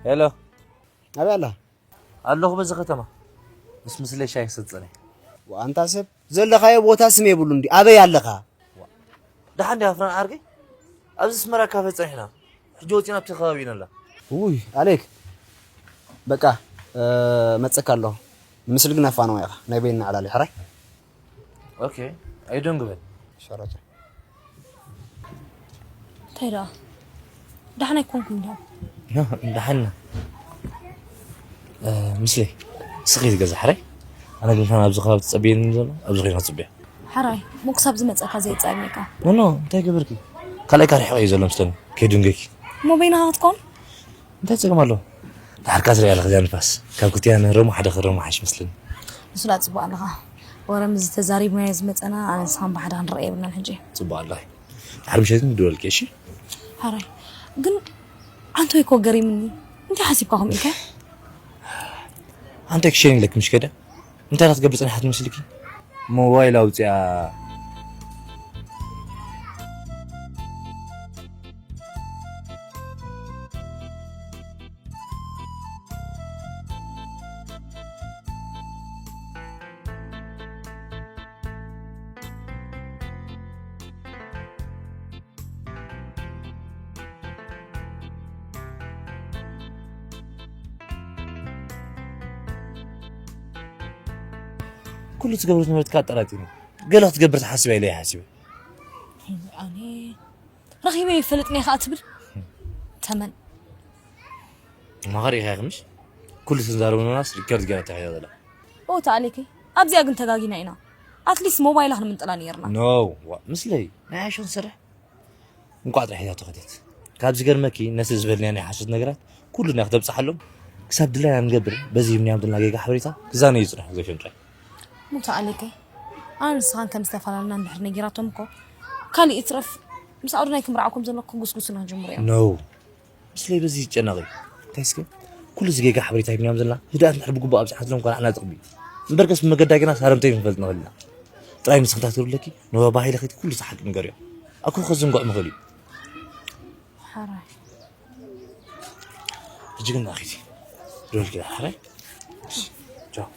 ሄሎ። ኣበይ ኣላ? ኣለኹ በዚ ከተማ። ምስ ምስለይ ሻሂ ክሰትፀኒ። ኣንታ ሰብ ዘለኻዮ ቦታ ስም የብሉ እንዲ ኣበይ ኣለኻ? ደሓን ዲኻ ፍራን ዓርከይ? ኣብዚ ኣስመራ ካፈ ፀኒሕና። ሕጂ ወፂና ኣብቲ ከባቢ ኢና ኣላ። ውይ ኣሌክ፣ በቃ መፀካ ኣለኹ። ንምስሊ ግን ኣፋንዋ ኢኻ ናይ በይንና ዕላል እዩ ሕራይ። ኦኬ። ኣይደንግበን። ሸረተ እንታይ ደኣ ደሓን ኣይኮንኩም ዶ? ደሓና። ምስለይ ስኺ ትገዛ ሕራይ። ኣነ ግን ከም ኣብዚ ከባቢ ትፀብየኒ ዘሎ ኣብዚ ኮይና ትፅብያ። ሓራይ ሞ ክሳብ ዝመፀካ ዘይፀርየካ። ኖ ኖ እንታይ ገበርኪ? ካልኣይ ካርሒ እዩ ዘሎ ምስለኒ ከይድንገኪ። ሞ በይናኻ ክትኮን? እንታይ ፀገም ኣለዎ? ድሓርካ ዝሪኣ ኣለኻ እዚኣ ንፋስ ካብ ክልቲና ንህረሞ ሓደ ክረሞ ሓሽ መስለኒ። ንሱላ ፅቡቅ ኣለኻ። ወረ ምስ ተዛሪብናዮ ዝመፀና ኣነ ንስኻን ብሓደ ክንረአ የብልናን ሕጂ። ፅቡቅ ኣለኺ። ድሓር ምሸት ንድወልኪ እሺ? ሓራይ ግን ዓንቶይ እኮ ገሪምኒ። እንታይ ሓሲብካ ከምኡ ኢልካ? ኣንታይ ክሸን ኢለኪ ምሽ ከደ እንታይ ኢላ ትገብር ጸኒሓት መስልኪ? ሞባይል ኣውጺኣ ኩሉ ትገብሮ ዝነበርትካ ኣጠራጢሩ ገለ ክትገብር ትሓስብ ኢለ ይሓስብ ኣነ ረኺበ ይፈልጥ ነይ ከዓ ትብል ተመን ማኸር ኢኻ ምሽ ኩሉ ትዛረብናስ ሪከርድ ገይራ ተሒዛ ዘላ ኦታ ኣሌኪ ኣብዚኣ ግን ተጋጊና ኢና ኣትሊስት ሞባይላ ክንምንጥላ ነይርና ኖ ምስለይ ናይ ኣሸን ስራሕ እንቋዕ ጥራሕ እያ ተኸደት ካብ ዝገርመኪ ነቲ ዝበልናዮ ናይ ሓሶት ነገራት ኩሉ ናይ ክተብፅሓሎም ክሳብ ድላይና ንገብር በዚ ሂብናዮም ዘለና ጌጋ ሓበሬታ ክዛነዩ ይፅንሑ ዘሸም ጥራይ ሙታ ኣሌከይ ኣነ ንስኻን ከም ዝተፈላለና እንድሕር ነጊራቶም እኮ ካሊእ ይትረፍ ምስ ኣዶናይ ክምርዓው ከም ዘለኩ ክጉስጉሱና ክጅምሩ እዮም no ምስለይ በዚ ይጨነቕ እዩ እንታይ እስከ ኩሉ እዚ ጌጋ ሓበሬታ ሂብናዮም ዘለና ህድኣት እንድሕር ብግቡእ ኣብፅሓትሎም እኳ ንዓና ጥቕሚ እዩ እምበርከስ ብመገዳ ጌና ሳረምተይ ክንፈልጥ ንኽእል ኢና ጥራይ ንስኺ እንታይ ትብለኪ ንባባ ሃይለ ከይትኪ ኩሉ እቲ ሓቂ ንገርዮ ኣኮ ከዘንግዖ ምኽእል እዩ ሓራይ ሕጂ ግን ናኺቲ ደወልኪ ሓራይ ቻው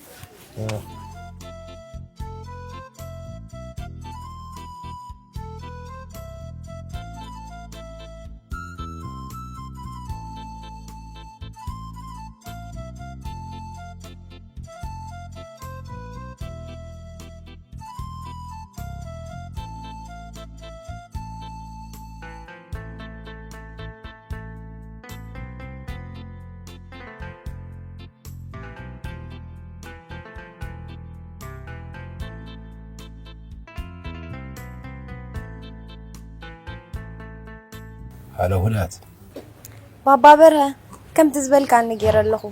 ሃሎ ውላት ባባ በርሀ ከምቲ ዝበልካኒ ገይረ ኣለኹ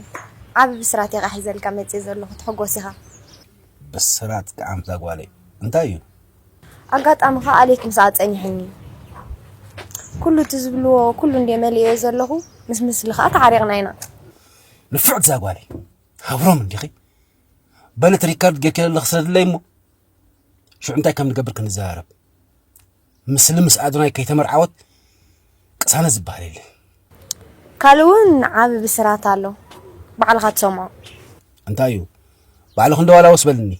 ዓቢ ብስራት ኢኻ ሒዘልካ መፅእ ዘለኹ ትሕጎስ ኢኻ ብስራት ከዓምታ ጓለይ እንታይ እዩ ኣጋጣሚ ኸዓ ኣሌክ ምስኣ ጸኒሑኒ። ኩሉ እቲ ዝብልዎ ኩሉ እንድየ መሊኤዮ ዘለኹ፣ ምስ ምስሊ ኸዓ ተዓሪቕና ኢና። ንፍዕቲ እዛ ጓለይ፣ ሃብሮም እንዲኺ? በሊ እቲ ሪከርድ ጌርኪ ዘለኺ ስደድለይ እሞ፣ ሽዑ እንታይ ከም ንገብር ክንዘራረብ። ምስሊ ምስ ኣዶናይ ከይተመርዓወት ቅሳነት ዝበሃል የለን። ካልእ እውን ዓቢ ብስራት ኣሎ፣ ባዕልኻ ትሰምዖ። እንታይ እዩ? ባዕልኺ እንዶ ዋላ ወስ በልኒ።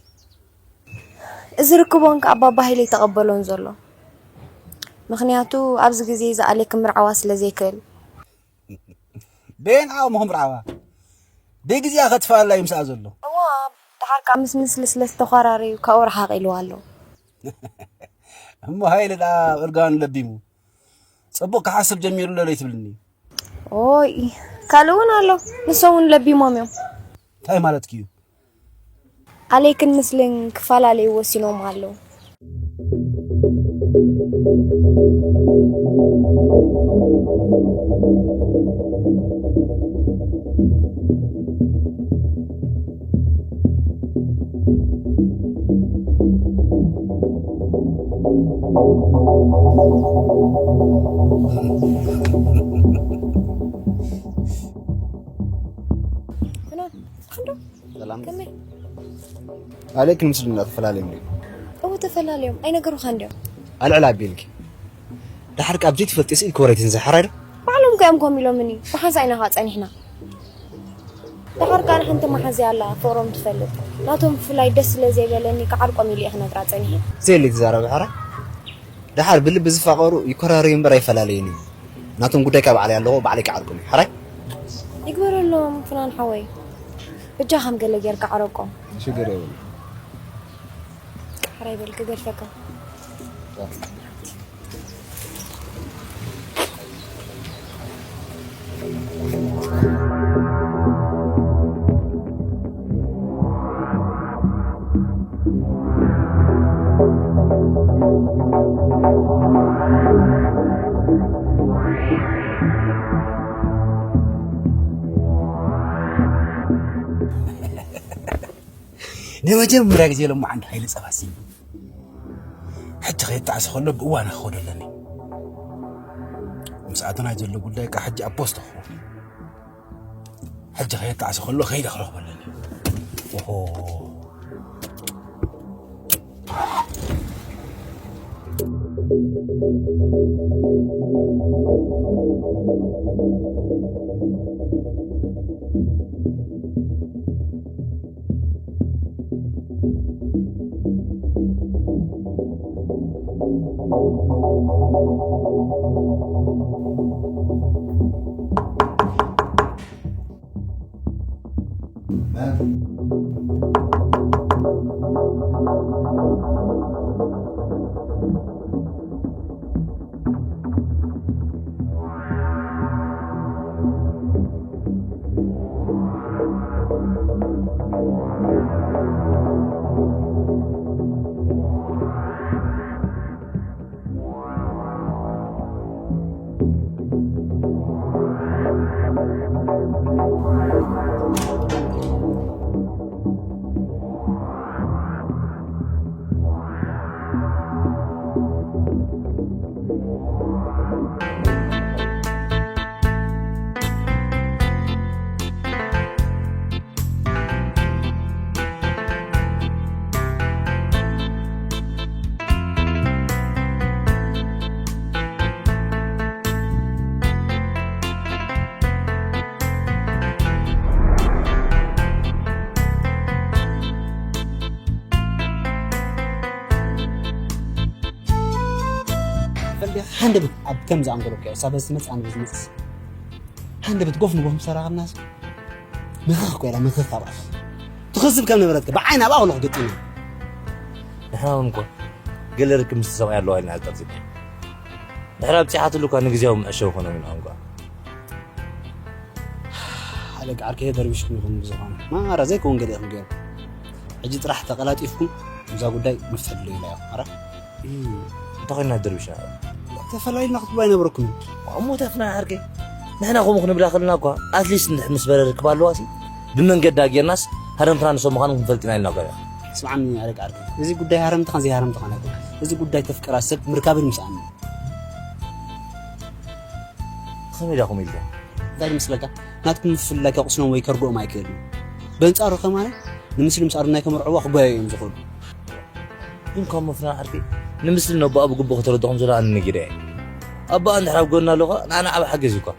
እዚ ርክቦን ከኣ ባባ ሃይለ ኣይተቐበሎን ዘሎ። ምኽንያቱ ኣብዚ ግዜ እዚ ኣሌክ ክምርዓዋ ስለ ዘይክእል። በየንዓኡ ምኽምርዓዋ? ደይ ግዜኣ ከጥፍኣላ እዩ ምስኣ ዘሎ። እዋ፣ ደሓር ከኣ ምስ ምስሊ ስለ ዝተዃራረዩ ካብኡ ረሓቕ ኢልዋ ኣሎ። እሞ ሃይለ ደኣ ኣብ እርጋኑ ለቢሙ። ጽቡቕ ክሓስብ ጀሚሩ ኣሎ ለይትብልኒ። ኦይ ካልእ እውን ኣሎ። ንሶም እውን ለቢሞም እዮም። እንታይ ማለትኪ እዩ? ኣሌክን ምስልን ክፈላለዩ ወሲኖም ኣለዉ። ሰላም ከመይ ኣሌክን ምስልን እንዳተፈላለዮም ድዩ እው ተፈላለዮም ኣይነገሩኻን ድዮም ኣልዕል ኣቢልኪ ድሓር ካብ ዘይትፈልጢ ስኢል ክወረይትን ዝሕራይ ዶ ባዕሎም ከዮም ኮም ኢሎምኒ ብሓንሳ ኢና ኸዓ ጸኒሕና ደሓር ከኣ ሓንቲ መሓዝያ ኣላ፣ ፍቕሮም ትፈልጥ። ናቶም ብፍላይ ደስ ስለ ዘይበለኒ ክዓርቆም ኢለ እየ ክነግራ ጸኒሐ። ዘየለ ትዛረብ ሕራይ። ደሓር ብልቢ ዝፋቐሩ ይኮራረዩ እምበር ኣይፈላለዩን እዩ። ናቶም ጉዳይ ካብ ባዕለይ ኣለዎ፣ ባዕለይ ክዓርቆም እዩ። ሕራይ። ይግበረሎም ፍናን ሓወይ። በጃ ከም ገለ ጌርካ ዓረቆም። ሽግር የብሉ። ሕራይ በል ክገድፈካ። ንመጀመርያ ግዜ ሎማዓንቲ ሓይሊ ጸባ ስኢነ። ሕጂ ከየጣዕሰ ከሎ ብእዋን ክኸዶ ኣለኒ። ምስ ኣዶናይ ዘሎ ጉዳይ ከኣ ሕጂ ኣብ ፖስት ክኸውን። ሕጂ ከየጣዕሰ ከሎ ከይደ ክረኽቦ ኣለኒ። ኦሆ። ፈልጌ ሃንደበት ኣብ ከምዚ ኣንጎሎካ እዩ፣ ሳበ ዝመጽእ ኣነ ብዝመጽእ ሃንደበት ጎፍ ንጎፍ ምስ ተራኸብናስ ምኽኽ ኮይላ ምኽኽ ኣብኣ ትኽዝብ ከም ነበረትካ ብዓይኒ ኣብኣ ከለኹ ገጢሙ። ንሕና እውን እኮ ገለ ርክብ ምስ ሰብኣይ ኣለዋ ኢልና ዝጠርዚና። ድሕሪ ኣብፂሓትሉ እኳ ንግዜያዊ መዕሸዊ ኮኖም ኢና እንኳ። ሓደ ዓርከይ ደርቢሽኩም ኢኹም ብዝኾነ። ማራ ዘይከውን ገለ ኢኹም ገይሩ። ሕጂ ጥራሕ ተቐላጢፍኩም እዛ ጉዳይ ንፍትሐሉ ኢላ እያ። ማራ? እ፣ እንታይ ኮይና ደርቢሽ? ተፈላሊና ክትብሉ ኣይነበረኩምን። እሞ ተፍና ዓርከይ። ንሕና ከምኡ ክንብላ ከለና እኳ ኣትሊስት እንድሕር ምስ በረ ርክብ ኣለዋ ሲ ብመንገዲ ኣጌርናስ ሃረምትና ንሶም ምዃኖም ክንፈልጥ ኢና ኢልና እኳ ኢና። ስምዓኒ ኣረቂ ዓርከይ። እዚ ጉዳይ ሃረምትኻን ዘይሃረምትኻን ኣይኮነን። እዚ ጉዳይ ተፍቅራ ሰብ ምርካብን ምስኣን እዩ። ከመይ ዳኹም ኢልካ? እንታይ ይመስለካ? ናትኩም ምፍልላይ ከቑስሎም ወይ ከርግኦም ኣይክእልን። በንጻሩ ከማን ንምስሊ ምስ ኣዶናይ ከመርዕዋ ክጓየዩ እዮም ዝኽእሉ። ግን ካብ መፍና ዓርኪ ንምስሊ ነቦኣ ብግቡእ ከተረድኦም ዘሎ ኣነ ነጊረ እየ። ኣቦኣ እንድሕር ኣብ ጎና ኣሎ ኸኣ ንዓና ዓቢ ሓገዝ እዩ እኳ።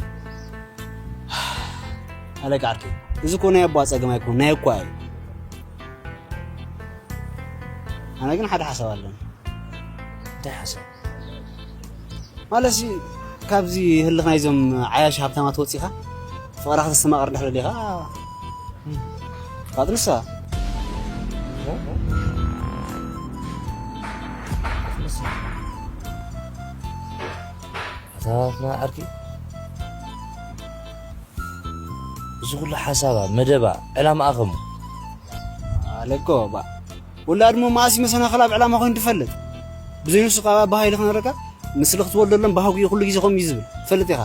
ኣለካ ዓርኪ፣ እዚ እኮ ናይ ኣቦኣ ጸገም ኣይኮን፣ ናይ እኳ እዩ። ኣነ ግን ሓደ ሓሳብ ኣለኒ። እንታይ ሓሳብ? ማለትሲ ካብዚ ህልኽ ናይዞም ዓያሽ ሃብታማት ወጺኻ ፍቕራ ከተስተማቕር እንድሕር ደሊኻ ፋጥንሳ። ኣታ ፍና ዓርኪ፣ እዚ ኩሉ ሓሳባ፣ መደባ፣ ዕላማኣ ኸሙ? ኣለኮ ባ ወላድ እሞ መኣስ መሰናኸል ኣብ ዕላማ ኮይኑ ትፈልጥ? ብዘይ ንሱ ካብ ኣባሃ ኢለ ክነግረካ፣ ንስለ ክትወልደሎም ባህጉ እዩ ኩሉ ግዜ ከምኡ እዩ ዝብል። ትፈልጥ ኢኻ።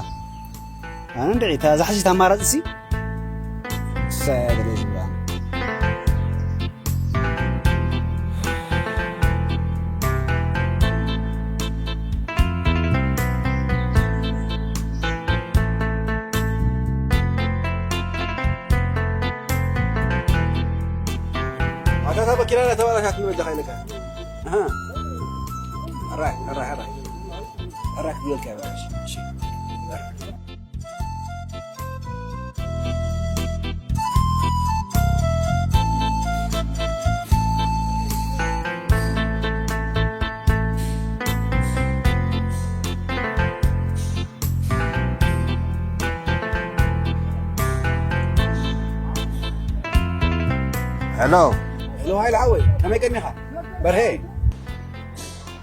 ኣነ እንድዒ፣ እታ ዛሕሲት ኣማራጺ ሲ፣ እሳ እያ ገለ ዝብላ። ኣታ እታ መኪና ናተባላሻት ንበጃ ካይነካ። ኣሃ። ኣራይ፣ ኣራይ፣ ኣራይ። ኣራይ ክብለልካ እየ፣ እሺ፣ እሺ። ሄሎ። ሄሎ፣ ሃይለ ሓወይ፣ ከመይ ቀኒኻ? በርሄ።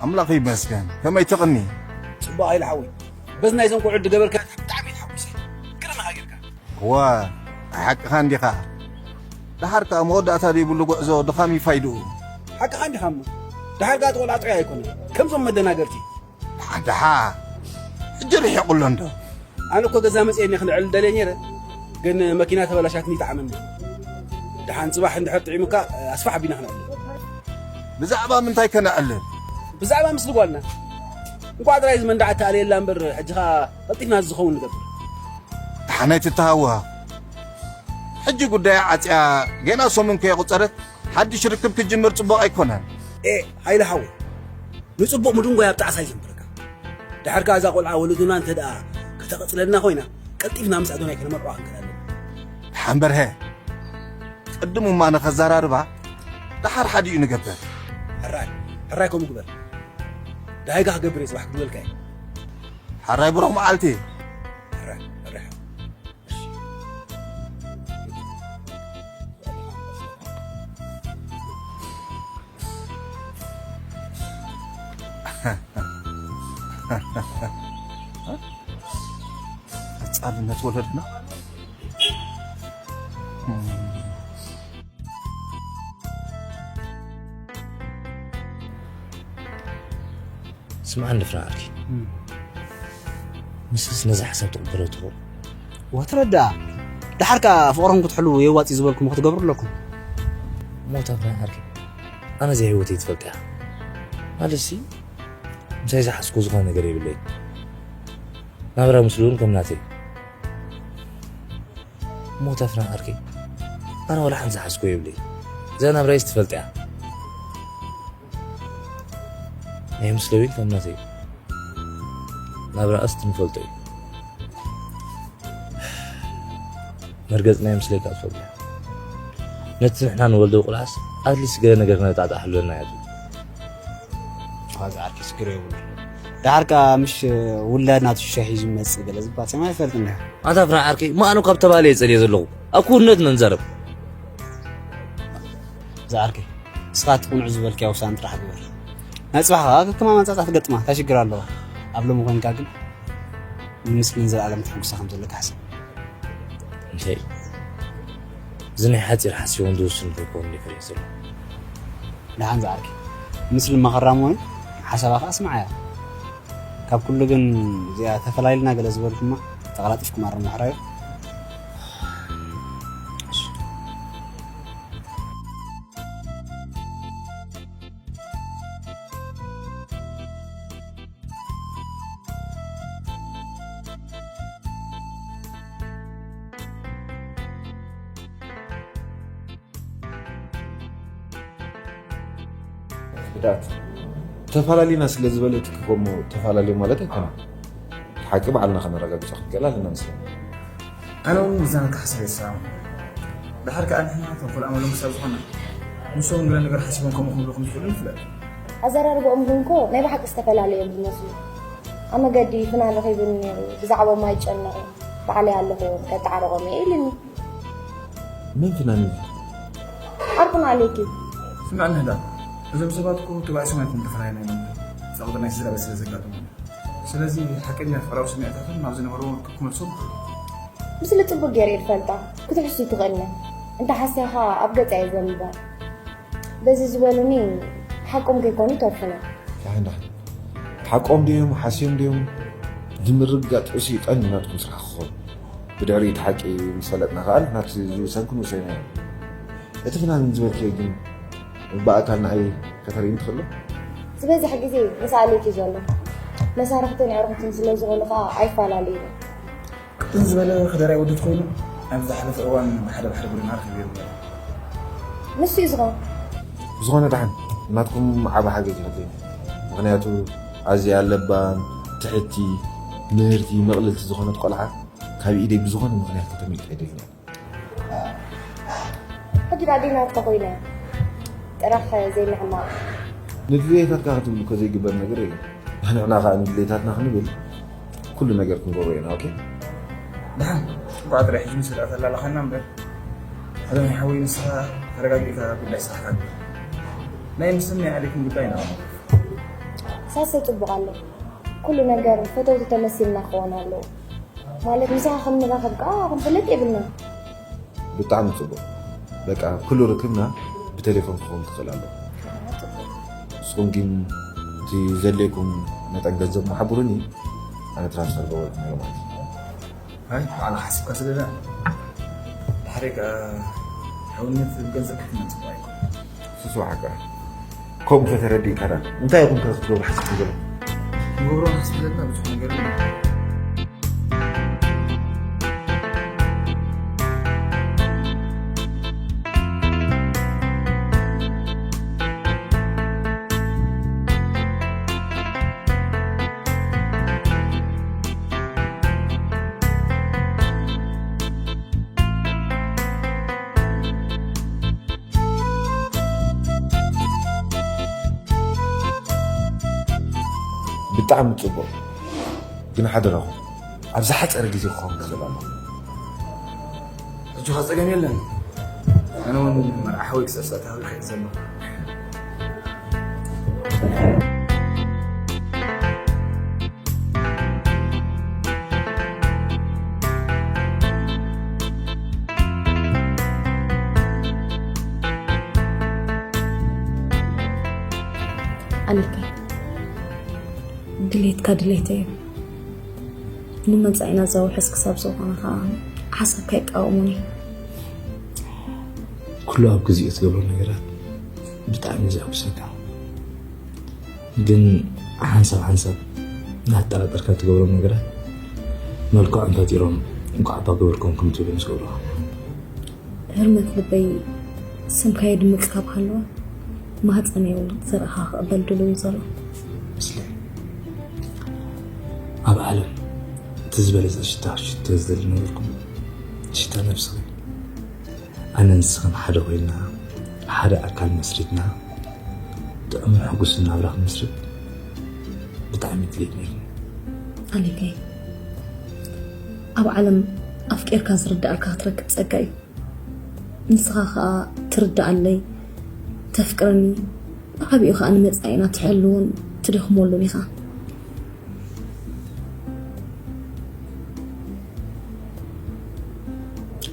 ኣምላኽ ይመስገን። ከመይ ትቕኒ? ጽቡቕ፣ ሃይለ ሓወይ። በዚ ናይዞም ቆልዑ ዝገበርካዮ ብጣዕሚ ተሓጒሰ። ግርም ኢኻ ጌርካ። እዋ፣ ሓቅኻ እንዲኻ። ደሓር ከኣ መወዳእታ ዘይብሉ ጉዕዞ ድኻም እዩ ፋይድኡ። ሓቅኻ እንዲኻ እሞ። ደሓር ከኣ እቲ ቆልዓ ጥዑይ ኣይኮነን። ከምዞም መደናገርቲ። ደሓ፣ ደሓ። ሕጂ ርሒቑ ኣሎ እንዶ። ኣነ እኮ ገዛ መጽየ እየ ክልዕል ደልየ ነይረ፣ ግን መኪና ተበላሻትኒ ይጥዓመኒ። ደሓን ጽባሕ እንድሕር ጥዒሙካ ኣስፋሕ ኣቢና ክነዕልል። ብዛዕባ ምንታይ ከነዕልል? ብዛዕባ ምስሊ ጓልና። እንቋዕ ጥራይ እዚ መንዳዕ እተኣልየላ እምበር፣ ሕጂ ኸኣ ቀልጢፍና ዝኸውን ንገብር። ደሓን ኣይትተሃወኽ። ሕጂ ጉዳያ ዓጽያ ገና ሰሙን ከየቑጸረት ሓድሽ ርክብ ክጅምር ጽቡቕ ኣይኮነን። ኤ፣ ሃይለ ሓወይ፣ ንጽቡቕ ምድንጓይ ኣብ ጣዕሳ ይዘንብረካ። ድሓር ከኣ እዛ ቆልዓ ወለዱና እንተ ደኣ ከተቐጽለልና ኮይና፣ ቀልጢፍና ምስ ኣዶናይ ከነመርዖ ክንክእል ኣለና። ደሓን በርሀ፣ ቅድም እማ ንኸዘራርባ፣ ደሓር ሓዲኡ ንገብር። ሕራይ፣ ሕራይ ከምኡ ግበር። ደሃይካ ክገብር እየ ጽባሕ ክብለልካ እየ። ሕራይ ብሩኽ መዓልቲ። ሕራይ፣ ሕራይ። ቀጻልነት ወለድና። ስምዓኒ ፍረ ዓርኪ። ምስስ ነዚ ሓሳብ ትቕበሎ ትኸውን? ወትረዳ። ደሓር ከኣ ፍቕርኹም ክትሕልዉ የዋጽእ ዝበልኩም ክትገብሩ ኣለኩም። ሞታ ፍረ ዓርኪ። ኣነ እዚ ህይወተይ ትፈልጥ እያ። ማለትሲ፣ ምሳይ ዝሓዝኩ ዝኾነ ነገር የብለይ። ናብራ ምስሉ እውን ከም ናተይ። ሞታ ፍረ ዓርኪ። ኣነ ዋላ ሓንቲ ዝሓዝኩ የብለይ። እዛ ናብራይስ ትፈልጥ እያ። ናይ ምስለ እውን ከም ናተይ። ናብራኣስ ትንፈልጦ እዩ። መርገጽ ናይ ምስለይ ካብ ትፈልጦ። ነቲ ንሕና ንወልዶ ቁልዓስ ኣትሊስት ገለ ነገር ክነጣጣሕ ኣለና እያ ትብል። ዋዛ ዓርኪ ስግር የብሉ። ደሓር ከኣ ምሽ ውላድ ናቱ ሽሻ ሒዙ ይመጽእ ገለ ዝበሃል ሰማይ ይፈልጥ እንዲኻ። ኣታ ፍረ ዓርከይ፣ ምኣኑ ካብ ተባለ እየ ጸልየ ዘለኹ። ኣብ ክውንነት ኢና ንዛረብ። ዝዓርከይ፣ ንስኻ እቲ ቅኑዕ ዝበልካዮ ውሳነ ጥራሕ ግበር። ናይ ጽባሕ ከኣ ከከም ኣመጻጽኣ ትገጥማ፣ እንታይ ሽግር ኣለዋ? ኣብ ሎሚ ኮንካ ግን ንምስልን ንዘለኣለም ተሐጉሳ ከም ዘለካ ሕሰብ። እንታይ? እዚ ናይ ሓጺር ሓሲቦም ዝውስን ከይኮኑ ይፈልጥ ዘሎ። ደሓን ዝዓርከይ፣ ምስልን መኸራ ምዃኑ ሓሳባ ከኣ ስምዓያ። ካብ ኩሉ ግን እዚኣ ተፈላሊና ገለ ዝበልኩማ ተቐላጢፍኩም ኣርሙ ሕራዩ። ዳት ተፈላለና ስለ ዝበለት እኮ እሞ ተፈላለዩ ማለት ኣይኮነን። ሓቂ ባዕልና ከነረጋግጾ ክንክእል ኣለና መስለኒ። ኣነ እውን ምዛን ክሓስብ ይሰማም። ድሓር ከኣ ንሕና እቶም ኮልኣመሎም ክሳብ ዝኾና ንሶም ገለ ነገር ሓሲቦም ከምኡ ክብሉ ከም ዝኽእሉ ንፍለጥ። ኣዘራርባኦም ግን እኮ ናይ ብሓቂ ዝተፈላለዩ እዮም ዝመስሉ። ኣብ መገዲ ፍናን ረኺቡኒ ነይሩ፣ ብዛዕባኦም ኣይጨነቕን፣ ባዕለይ ኣለኹ፣ ከጠዓርቖም እየ ኢሉኒ። መን ፍናን እዩ? ዓርኩና ኣሌክ እዩ። ስምዕኒ ህዳ፣ እዞም ሰባት እኮ ተባኢሶም ኣይኮኑን ተፈላሊና እዮም። ጸቕጢ ናይ ስድራ ቤት ስለ ዘጋጠሞም። ስለዚ ሓቀኛ ፍቕራዊ ስምዒታቶም ናብ ዝነበርዎ ክመልሶም ይኽእሉ። ምስሊ ጽቡቕ ገይረ እየ ዝፈልጣ። ክትሕሱ ትኽእልን። እንተ ሓሲኻ ኣብ ገጻ እየ ዘንብባ። በዚ ዝበሉኒ ሓቆም ከይኮኑ ይተርፉና። ደሓን፣ ደሓን። ሓቆም ድዮም፣ ሓስዮም ድዮም? ንምርግጋጽ እሱ እዩ ቀንዲ ናትኩም ስራሕ ክኸውን። ብድሕሪ እቲ ሓቂ ምስ ፈለጥና ከኣ ናብቲ ዝውሰንኩ ንውሰን ኢና። እቲ ፍናን ዝበልክዮ ግን ብኣካል ንዓይ ከተርእይኒ ትኽእሉ? ዝበዝሕ ግዜ ምስ ኣሌክ እዩ ዘሎ። መሳርሕትን ኣዕሩኽትን ስለ ዝኾኑ ከኣ ኣይፈላለዩን። ቅጥን ዝበለ ከደራይ ወዲ ተኾይኑ፣ ኣብ ዝሓለፈ እዋን ብሓደ ብሓደ ጎደና ረኺበዮ ነይረ። ንሱ እዩ ዝኾን። ብዝኾነ ደሓን፣ ናትኩም ዓቢ ሓገዝ ይኸፍለኒ። ምኽንያቱ፣ ኣዝያ ለባም፣ ትሕቲ፣ ምህርቲ፣ ምቕልልቲ ዝኾነት ቆልዓ ካብ ኢደይ ብዝኾነ ምኽንያት ከተምልጥ ኣይደልን እየ። ሕጂ ደኣ ኣዴና እኮ ኮይና እያ። ጥራሕ ዘይምሕማቕ። ንድሌታትካ ክትብል እኮ ዘይግበር ነገር የለን። ንሕና ከኣ ንድሌታትና ክንብል ኩሉ ነገር ክንገብሮ ኢና፣ ኦኬ? ደሓን፣ እንቋዕ ጥራይ ሕጂ ምስ ርኣ ተላለኻና እምበር። ኣዶናይ ሓወይ፣ ንስኻ ኣረጋጊእካ ጉዳይ ስራሕካ ግበር። ናይ ምስም ናይ ኣሌክን ጉዳይ ኢና። ሳሰ ጽቡቕ ኣሎ። ኩሉ ነገር ፈተውቲ ተመሲልና ክኾን ኣለዎ። ማለት ምሳኻ ከም ንራኸብ ከዓ ክንፈልጥ የብልና። ብጣዕሚ ጽቡቕ። በቃ ኩሉ ርክብና ብቴሌፎን ክኸውን ክኽእል ኣለዎ። ንስኹም ግን እቲ ዘድልየኩም መጠን ገንዘብ መሓብሩኒ፣ ኣነ ትራንስፈር ገበርኩም ማለት እዩ። ኣይ፣ ባዕልኻ ሓሲብካ ስለዳ። ድሕሪ ከኣ ሕውነት ብገንዘብ ክትመጽእ ኣይኮን። ስስዋ ሓቃ። ከምኡ ከተረዲእካ ዳ። እንታይ ኢኹም ከ ክትገብሩ ሓሲብኩም ዘለኹም? ንገብሮ ሓሲብ ዘለና ብዙሕ ነገር ኣሎ። ብጣዕሚ ጽቡቕ። ግን ሓደራኹም፣ ኣብ ዝሓጸረ ግዜ ክኸውን ክኽእል ኣለዎ። ሕጂ ኸ ጸገም የለን። ኣነ እውን መርዓ ሓወይ ክሰሳት ሃብሪ ከይድ ዘለኹ። ኣሊከይ፣ ድሌትካ ድሌተይ እዩ። ንመጻኢና ዘውሕስ ክሳብ ዝኾነ ኸኣ ሓሳብካ ይቃወሙኒ። ኩሉ ኣብ ግዜኡ ትገብሮ ነገራት ብጣዕሚ እዩ ዘሐጉሰካ። ግን ሓንሳብ ሓንሳብ እናተጠራጠርካ ትገብሮም ነገራት መልክዖም ፈጢሮም እንኳዕ እባ ገበርኩም ከም ትብሉ ምስ ገብሩኻ። ህርመት ልበይ ስምካ የድምጽ ካብ ሃለወ ማህጸነይ እውን ዘርእኻ ክቕበል ድሉው እዩ ዘሎ። ምስለ ኣብ ዓለም እቲ ዝበለጸ ሽታ ሽቶ ዝደሊ ነበርኩም ሽታ ነብስኺ። ኣነ ንስኽን ሓደ ኮይንና፣ ሓደ ኣካል መስሪትና፣ ጥዑምን ሕጉስን ናብራ ክንመስርት ብጣዕሚ ድሌት ነይሩኒ። ኣሌከይ፣ ኣብ ዓለም ኣፍቂርካ ዝርዳእካ ክትረክብ ጸጋ እዩ። ንስኻ ኸኣ ትርድኣለይ፣ ተፍቅረኒ፣ ብዓቢኡ ኸኣ ንመጻኢና ትሕልውን ትደኽመሉን ኢኻ።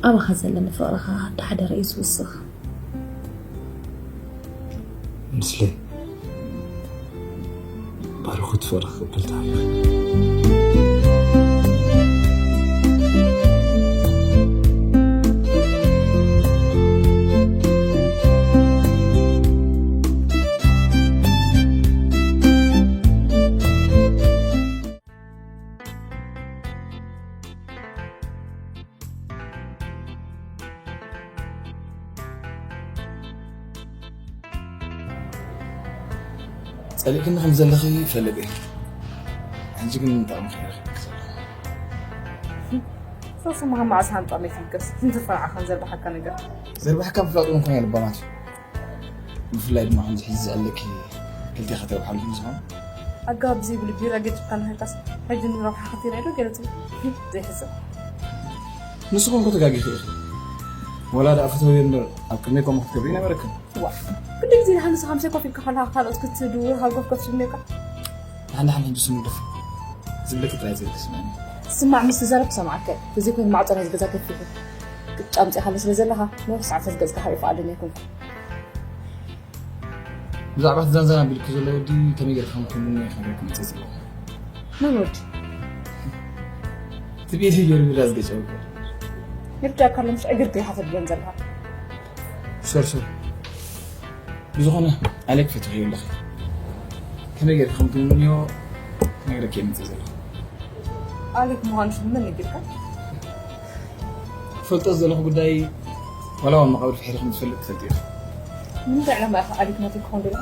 ኣባኻ ዘለኒ ፍቕሪ ኸኣ ዳሕደረ እዩ ዝውስኽ። ምስለይ ባርኹት ፍቕሪ ክቕበል ተኣምር። ጸሊእክኒ ከም ዘለኺ ይፈልጥ እየ። ሕጂ ግን እንታይ ምኽንያት ዘለኹ? ሰስምሃ መዓስ ሃንጣ መይትልገስ? እንተፈራዕኻን ዘርባሓካ ነገር። ዘርባሕካ ምፍላጥ እውን ኮነ ልባማት እዩ። ብፍላይ ድማ ከምዚ ሕጂ ዘለኪ ክልቴኻ ተብሓሉ ምስ ዝኾነ። ኣገባብ ዘይብሉ ቢራ ገጭካ ንሃይካስ ሕጂ ንረብሓ ከፊና ኢሉ ገለ ትብል። ዘይሕሰብ። ንስኹም እኮ ተጋጊኹ ኢኹም። ወላ ደኣ ፈተውዮ እምበር ኣብ ቅድመይ ከምኡ ክትገብሪ ነበረክን። ዋ፣ ክንደይ ግዜ ደሓን ንስኻ ምሳይ ኮፍ ኢልካ ከለኻ ካልኦት ክትድውር ሃጎፍ ኮፍ ትብል ነርካ? ደሓን ደሓን ሕጂ ስሙ ደፍ ዝብለኪ ጥራይ ዝብል ተስማዕኒ። ስማዕ፣ ምስ ተዛረብኩ ሰማዓካ። ተዘይኮይኑ ማዕጾ ናይዚ ገዛ ከፊቱ። ቅጫ ኣምጺእካለ ስለ ዘለኻ፣ ነዊሕ ሰዓታት ገጽካ ክርኢ ፍቓደኛ ኣይኮንኩን። ብዛዕባ እቲ ዛንዛን ኣቢልኪ ዘሎ ወዲ ከመይ ጌርካ ከም ትምንዮ ክነግረኪ መጺእ ዘለኹ። መን ወዲ? እቲ ቤት ገይሩ ብራዝ ገጨ ወዲ። ይርዳእካ ኣሎ፣ ምስ ዕግርግር ኢኻ ተድልዮም ዘለኻ። ሶር፣ ሶር። ብዝኾነ፣ ኣሌክ ፈቲኽዮ ኣለኺ። ከመይ ጌርኪ ከም ትምንዮ ክነግረኪ እየ መጺእ ዘለኹ። ኣሌክ ምዃኑ ሽም መን ነጊርካ? ክፈልጦ ዝደለኹ ጉዳይ ዋላ እውን መቓብር ፍሒሪ ከም ዝፈልጥ ትፈልጢ ኢኺ። ንምንታይ ዕላማ ኢኻ ኣሌክ ናተይ ክኾን ደለኻ?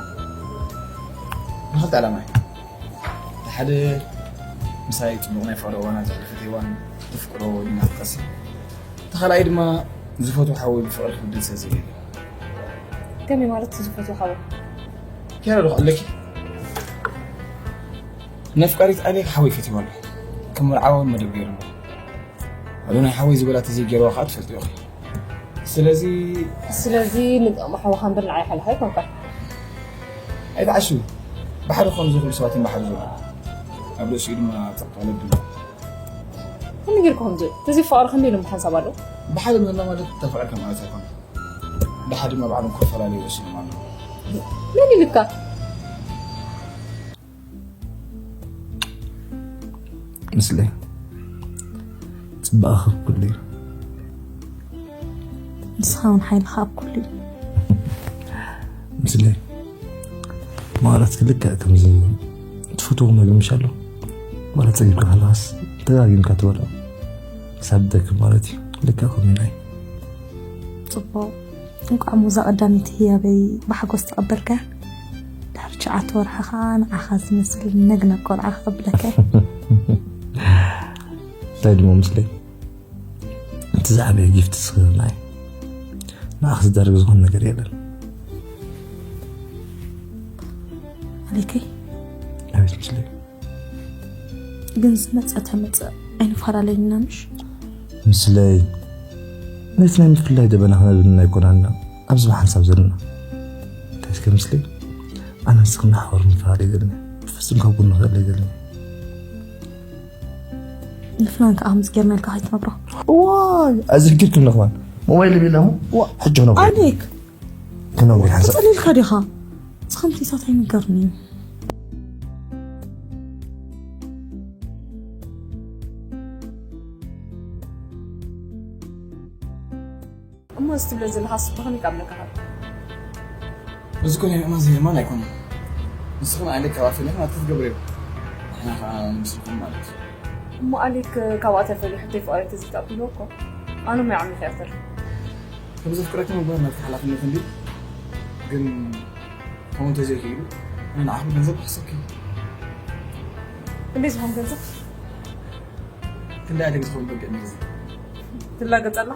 ንኽልተ ዕላማ እዩ። እቲ ሓደ ምሳይ ጽቡቕ ናይ ፍቕሪ እዋና ዘሕለፈት ሄዋን ተፍቅሮ ወይ ናፍቀሲ። እቲ ካልኣይ ድማ ዝፈትዎ ሓወይ ብፍቕሪ ክብደል ስለ ዘይደሊ። ከመይ ማለት ዝፈትዎ ሓወይ? ኪያራ ዶ ኣለኪ? ነፍቃሪት ኣሌክ ሓወይ ፈትይዋ ኣሎ። ከም መርዓዋ እውን መደብ ገይሩ ኣሎ። ኣዶናይ ሓወይ ዝበላ ተዘይገይርዋ ከዓ ትፈልጥዮ ኢኺ። ስለዚ ስለዚ ንጥቕሚ ሓውኻ እምበር ንዓይ ሓልኻ ኣይኮንካ። ኣይትዓሽው። ብሓደ ከም ዝኽሉ ሰባት ይመሓሉ ዘለዉ ኣብ ርእሲኡ ድማ ተቃለዱ። ከመይ ጌርካ ከምዚ ተዘይፈቐሪ ከመይ ኢሎም ብሓንሳብ ኣለዉ? ብሓደ ምህና ማለት ተፈቐድካ ማለት ኣይኮነ። ብሓደ ድማ ባዕሎም ክፈላለዩ ወሲኖም ኣለዉ። መን ኢልካ? ምስለ ጽባቐ ካብ ኩሉ እዩ። ንስኻ እውን ሓይልኻ ኣብ ኩሉ እዩ። ምስለ ማውራት ክልክዕ ከምዚ ትፈትዎ መግቢ ምሽ ኣሎ ዋላ ጸጊብካ ከለኻስ ደጋጊምካ ትበልዖ ክሳብ ደክም ማለት እዩ። ልክዕ ከምኡ ናይ ጽቡቕ። እንቋዕ ሙዛ ቀዳመይቲ ህያበይ ብሓጎስ ተቐበልካ። ድሕሪ ትሽዓተ ወርሒ ኸዓ ንዓኻ ዝመስል ነግና ቆልዓ ክቐብለካ። እንታይ ድሞ ምስለይ እቲ ዝዓበየ ጊፍት ስኽርናይ ንዓኽ ዝዳረግ ዝኾነ ነገር የለን። ኣሌከይ ኣቤት ምስለይ ግን ዝመፀ ተመፀ ኣይንፈላለየና ምሽ? ምስለይ ነቲ ናይ ምፍላይ ደበና ክነብልና ኣይኮናና ኣብዚ ብሓንሳብ ዘለና እንታይ እስከ ምስለይ ኣነ ንስኽና ሓወር ንፈላለ ይደልኒ ብፍጹም ካብ ጎኑ ክእል ይደልኒ ንፍናን ከዓ ምስ ጌርና ኢልካ ከይትነግሮ ዋይ ኣዘኪርክም ንኽማን ሞባይል ቢላ ሞ ዋ ሕጂ ክነግሮ ኣሌክ ክነግሮ ሓንሳብ ተፀሊልካ ዲኻ? ዝኸምቲ እሳት ኣይንገርኒ እዩ እሞ እዚ ትብሎ ዘለኻ ስብኽን ይቃብለካ። እዚ ኮነ የማን ዘየማን ኣይኮነን። ንስኽን ኣሌክ ካብ ኣፈለኽን ኣቲ ትገብርዮ ንሕና ከዓ ምስልኩም ማለት እዩ። እሞ ኣሌክ ካብኣ ተፈልዩ ሕቶይ ፍቓድ ተዝተቐቢልዎ እኮ ኣነ ሞይ ዓሚኽ እያ ተር ከም ዘፍቅረኪ ምግባር ናትኪ ሓላፍነት እንዲ ግን ከምኡ እንተዘይክኢሉ ኣነ ንዓኹም ገንዘብ ክሕሰኪ ክንደይ ዝኾን ገንዘብ ክንደይ ኣደግ ዝኸውን በጊዕ ንግዚ ትላገጸላ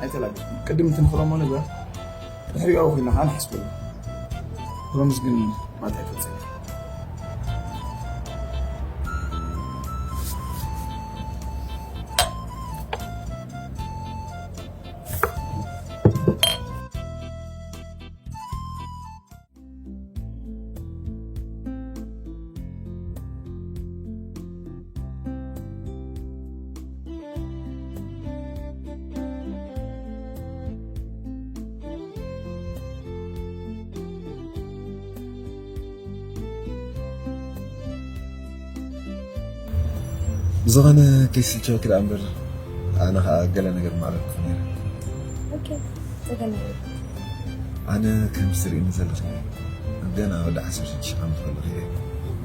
ኣይተላገ ቅድም ትንኽረሞ ነገር ድሕሪኦ ኮይና ከዓ ንሓስበሉ ፕሮምስ ግን ማታ ይፈፀም ብዝኾነ ኬሲ ቸወኪ ደኣ እምበር ኣነ ኸዓ ገለ ነገር ማዕበልኩ ነይረ። ኦኬ፣ ጸገም የለን። ኣነ ከምቲ ትርእይኒ ዘለኺ ገና ወዲ ዓሰርተ ሽዱሽተ ዓመት ከለኹ እየ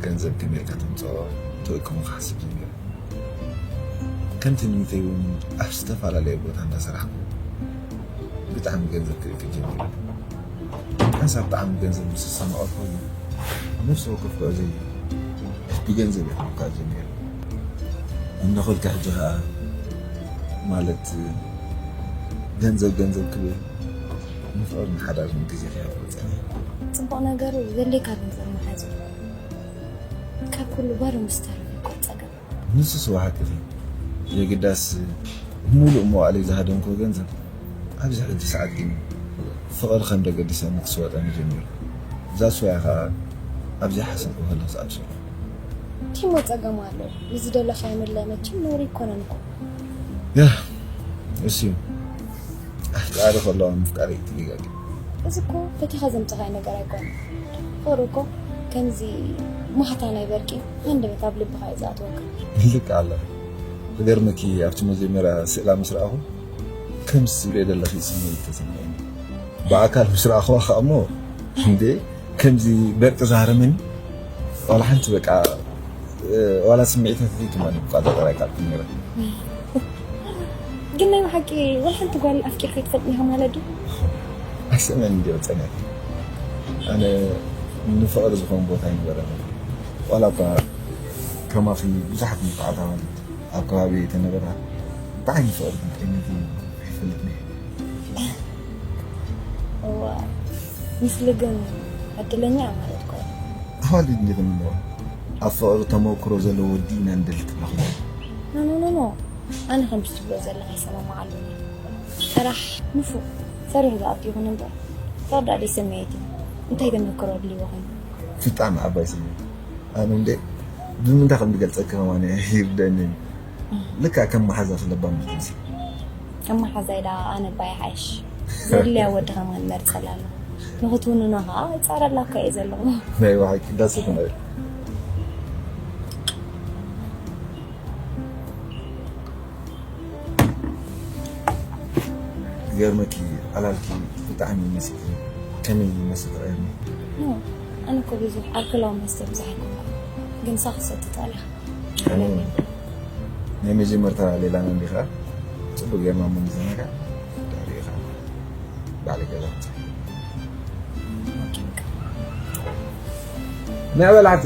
ገንዘብ ከመይ ኢልካ ተምፅኦ ትእክሙ ክሓስብ ጀሚረ። ከምቲ ንሚተይ እውን ኣብ ዝተፈላለየ ቦታ እንዳሰራሕኩ ብጣዕሚ ገንዘብ ክእክብ ጀሚረ። ሓንሳብ ብጣዕሚ ገንዘብ ምስ ዝሰማቐልኩ ግን ነፍሲ ወከፍ ጉዕዞይ ብገንዘብ እየ ክምካእ ጀሚረ። እናኸልኩ ሕጂ ኸዓ ማለት ገንዘብ ገንዘብ ክብል ንፍቕርን ሓዳርን ግዜ ከየሕልፎ ጸኒሐ። ጽቡቕ ነገሩ ዘድልየካ ገንዘብ ምሓዝ እዩ። ካብ ኩሉ ባዶ ምስ ተረፈ እኮ ጸገም። ንሱስ እወ ሓቂ ድዩ? የግዳስ ሙሉእ መዋእለይ ዝሃደምክዎ ገንዘብ ኣብዚ ሕጂ ሰዓት ግን ፍቕሪ ከም ደገዲሰኒ ክስወጠኒ ጀሚሩ። እዛ ስወያ ኸዓ ኣብ ዘይሓሰብኩ ከለኹ ዝኣብሰልኩ። ቲሞ ጸገም ኣሎ። ንዝደለኻዮ ምድላይ መቸም ነውሪ ኣይኮነን እኮ። ያ እሱ እዩ። ኣፍቃሪ ከለዋ ምፍቃር እዩ ትደጋግም። እዚ እኮ ፈቲኻ ዘምጻኻዮ ነገር ኣይኮነን። ፍቕሪ እኮ ከምዚ ማህታ ናይ በርቂ ሃንደበት ኣብ ልብኻ እዩ ዝኣትወካ። ልክ ኣለኺ። ክገርመኪ ኣብቲ መጀመርያ ስእላ ምስ ረኣኹ ከምዚ ትብልዮ ዘለኺ ስምዒት ተሰሚዑኒ። ብኣካል ምስ ረኣኹዋ ከዓ እሞ እንዴ ከምዚ በርቂ ዝሃረመኒ ዋላ ሓንቲ በቃ ዋላ ስምዒታተይ ከማን ክቆጻጸር ኣይከኣልኩን ነይረ። ግን ናይ ብሓቂ ዋላ ሓንቲ ጓል ኣፍቂርካ ኣይትፈልጥን ኢኻ ማለት ድዩ? ኣይሰምዕን እንድዮ ጸኒሐ። ኣነ ንፍቕሪ ዝኾን ቦታ ኣይነበረን። ዋላ እኳ ከማኺ ብዙሓት ምትዓት ኣዋልድ ኣብ ከባቢ ተነበራ ብዓይኒ ፍቕሪ ክንቀይነቲ ኣይፈልጥን እየ። እዋ፣ ምስሊ ግን ዕድለኛ እያ ማለት እኮ እያ። ኣዋልድ እንዲኽን እሞ ኣብ ፍቕሪ ተመክሮ ዘለዎ ወዲ ኢና ንደሊ ትብለኽና። ኖ ኖ ኖ ኖ፣ ኣነ ከምዚ ትብሎ ዘለኻ ይሰማማዓሉ። ሰራሕ ንፉዕ ሰሪሑ ዝኣቱ ይኹን እምበር፣ ተወዳእ ደይ ስምዒት እዩ። እንታይ ተመክሮ ኣድልይዎ ኮይኑ? ብጣዕሚ ዓባይ ስምዒት። ኣነ እንደ ብምንታይ ከም ዝገልጸካ ከማን ይርደኒ። ልካ ከም መሓዛ ስለባም ትመስል። ከም መሓዛይ ደኣ ኣነ ባይ ሓይሽ። ዘድልያ ወዲ ከማን መርጸላ ኣሎ። ንኽትውንኖ ኸዓ ይጻረላ እኮ እየ ዘለኹ። ናይ ብሓቂ ዳስ ትነብር። ዝገርመኪ ዕላልኪ ብጣዕሚ ይመስል። ከመይ ይመስል ተቐየርኒ? ኖ፣ ኣነ እኮ ብዙሕ ኣልኮላዊ መስተ ብዙሕ ኣይኮንኩን፣ ግን ንሳ ክትሰቲ ትኽእል ኢኻ። ኣነ ናይ መጀመርታ ሌላና እንዲኻ ጽቡቅ ጌርና እሞ ንዘናጋዕ ድሕሪኡ ኸዓ በዓል ገዛ ምጻእ። ናይ በላዕቲ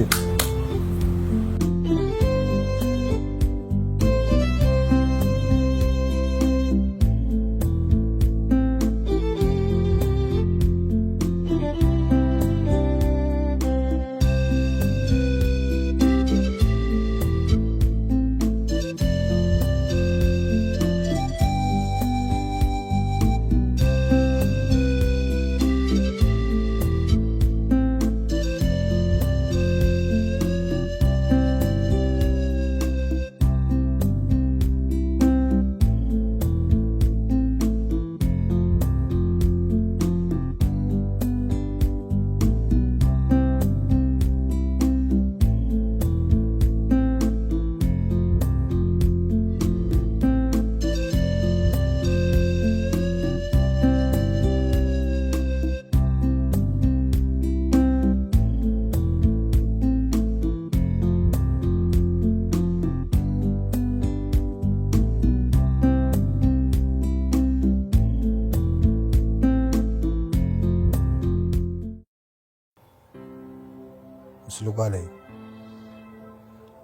ምስሉ ጓለይ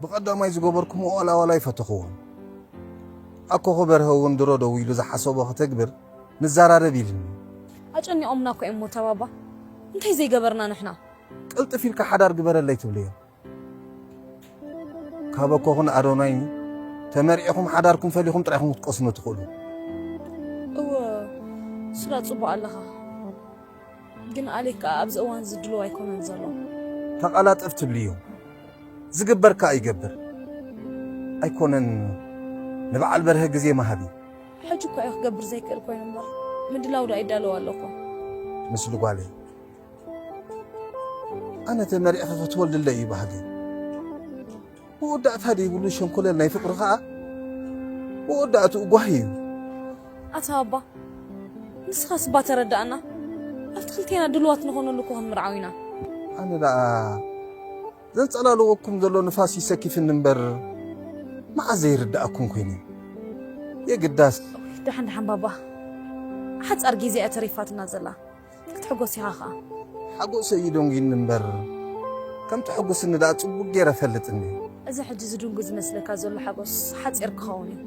ብቐዳማይ ዝገበርኩምኦ ዋላ ዋላ ኣይፈተኽዎን። ኣኮኹ በርሀ እውን ድሮ ደው ኢሉ ዝሓሰቦ ክተግብር ንዘራረብ ኢልኒ። ኣጨኒቖምና እኮ እዮም ሞታ ባባ። እንታይ ዘይገበርና ንሕና? ቅልጥፍ ኢልካ ሓዳር ግበረለይ ትብልዮ። ካብ ኣኮኹን ኣዶናይን ተመርዒኹም ሓዳርኩም ፈሊኹም ጥራይ ኢኹም ክትቀስኑ ትኽእሉ። እወ፣ ስላ ጽቡቕ ኣለኻ። ግን ኣሌክ ከኣ ኣብዚ እዋን እዚ ድሉው ኣይኮነን ዘሎ። ተቓላጠፍ ትብልዮ። ዝግበር ከኣ ይገብር። ኣይኮነን ንበዓል በርሀ ግዜ ምሃብ እዩ። ሕጂ እኳ እዩ ክገብር ዘይክእል ኮይኑ እምበር፣ ምድላው ደኣ ይዳለዎ ኣሎ እኮ። ምስሉ ጓለይ፣ ኣነ ተመሪዕኺ ክትወልድለይ እዩ ባህገይ። መወዳእታ ደይብሉ ሸንኮለል ናይ ፍቕሪ ኸኣ መወዳእትኡ ጓሂ እዩ። ኣታ ኣባ፣ ንስኻስ እባ ተረዳኣና። ኣብቲ ክልቴና ድሉዋት ንኾነሉ እኮ ክንምርዓው ኢና። ኣነ ደኣ ዘንጸላልወኩም ዘሎ ንፋስ ይሰኪፍኒ እምበር መዓስ ዘይርድኣኩም ኮይኑ። የግዳስ። ደሓን ደሓን ባባ፣ ሓጻር ግዜ እያ ተሪፋትና ዘላ። ክትሕጎስ ኢኻ ኸኣ። ሓጎሰይ እዩ ደንጒኒ እምበር ከም ተሐጉስኒ ደኣ ጽቡቕ ገይረ እፈልጥ እንድየ። እዚ ሕጂ ዝድንጉ ዝመስለካ ዘሎ ሓጎስ ሓጺር ክኸውን እዩ።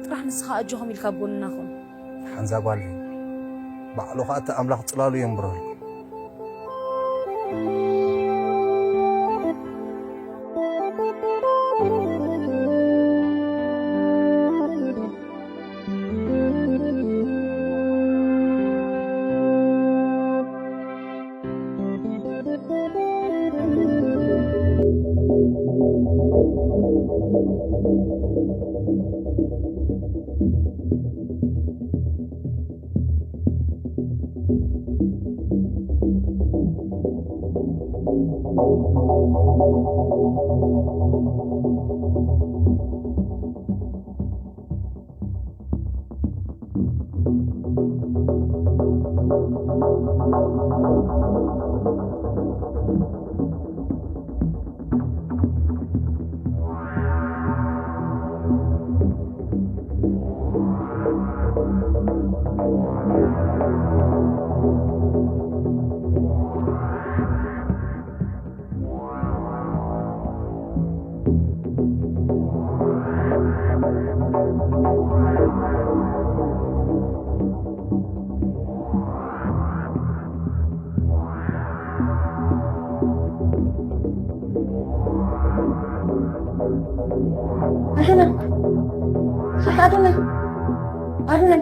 ጥራሕ ንስኻ ኣጆኹም ኢልካ ኣብ ጎንና ኩን። ሓንዛ ጓል እዩ። ባዕሉ ኸኣ እቲ ኣምላኽ ጽላሉ የንብረልኩም። ኣዶናይ፣ ኣዶናይ፣ ኣዶናይ።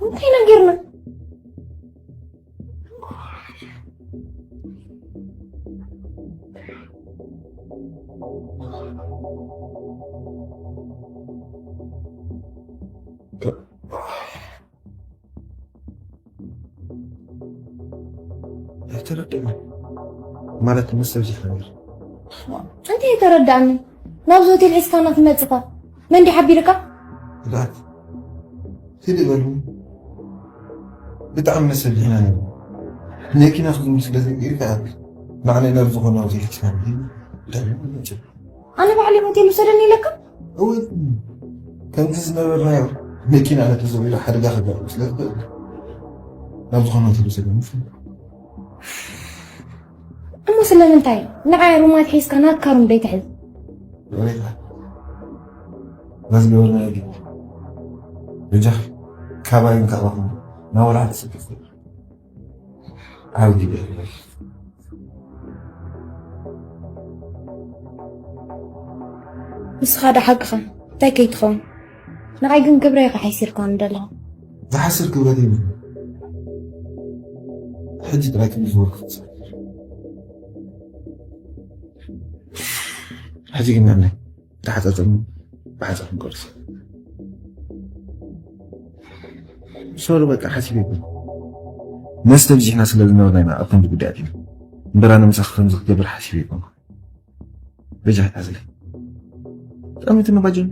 እንታይ ነጊርና? ኣይተረድእኒ ማለት ምስ ሰብ ዘይሓብር እንታይ የተረዳኒ? ናብዚ ሆቴል ሒዝካና ትመጽኻ መን ድዩ ሓቢርካ? ላት ስዲ በሉ ብጣዕሚ መሰል ዲና ነሩ መኪና ክዝም ስለ ዘይገይርካ ንዓና ናብ ዝኾነ ሆቴል ሒዝካ ኣነ ባዕለይ ሆቴል ውሰደኒ ኢለካ? እወ ከምዚ ዝነበርናዮ መኪና ነተዘዊሩ ሓደጋ ከጋጥም ስለ ዝኽእል ናብ ዝኾነ ሆቴል ውሰደኒ እሞ ስለምንታይ ንዓይ ሩም ኣትሒዝካ ናትካ ሩም ዘይትሕዝ? በዚ ገበርና ግን ብጃ ካባይን ካባኹም ናብ ወላዕሊ ጽድፍ ዓብዲ ንስኻ ዶ ሓቅኻ እንታይ ከይትኸውን? ንዓይ ግን ክብረይ ኢኻ ሓሲርካኒ ዘለኻ። ዝሓስር ክብረት የብሉ ሕጂ ጥራይ ከም ዝበልኩ ሕጂ ግን ናብናይ ተሓፃፀሙ ብሓፃ ክንቆርስ ሶሪ በቃ ሓሲብ ይብሉ መስተ ብዚሕና ስለ ዝነበርና ኢና ኣብ ከምዚ ጉዳያት ኢና እምበራ ንምሳኺ ከምዚ ክገብር ሓሲብ ይብሉ በጃ ሓዝለይ ጠሚትና ባጀን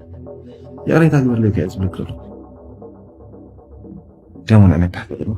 ይቕሬታ ግበርለይ ከ ዝብለክ ዘሎ ደሞ ንዕነት ታሕቲ ቅድሚ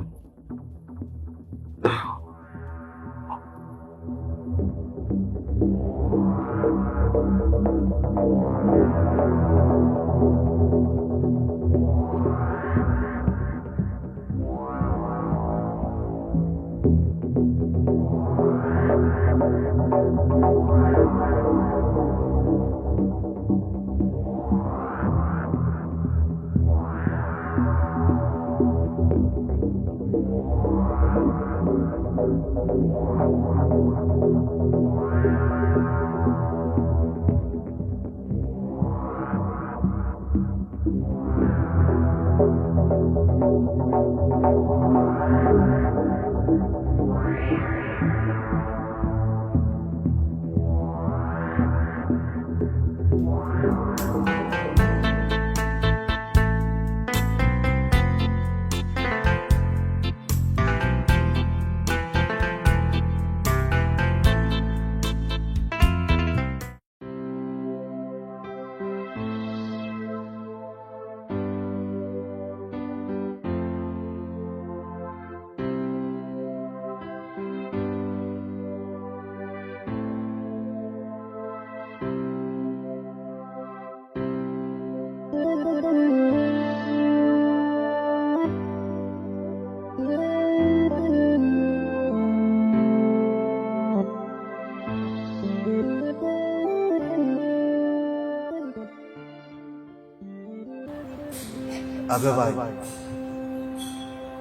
ኣበባይ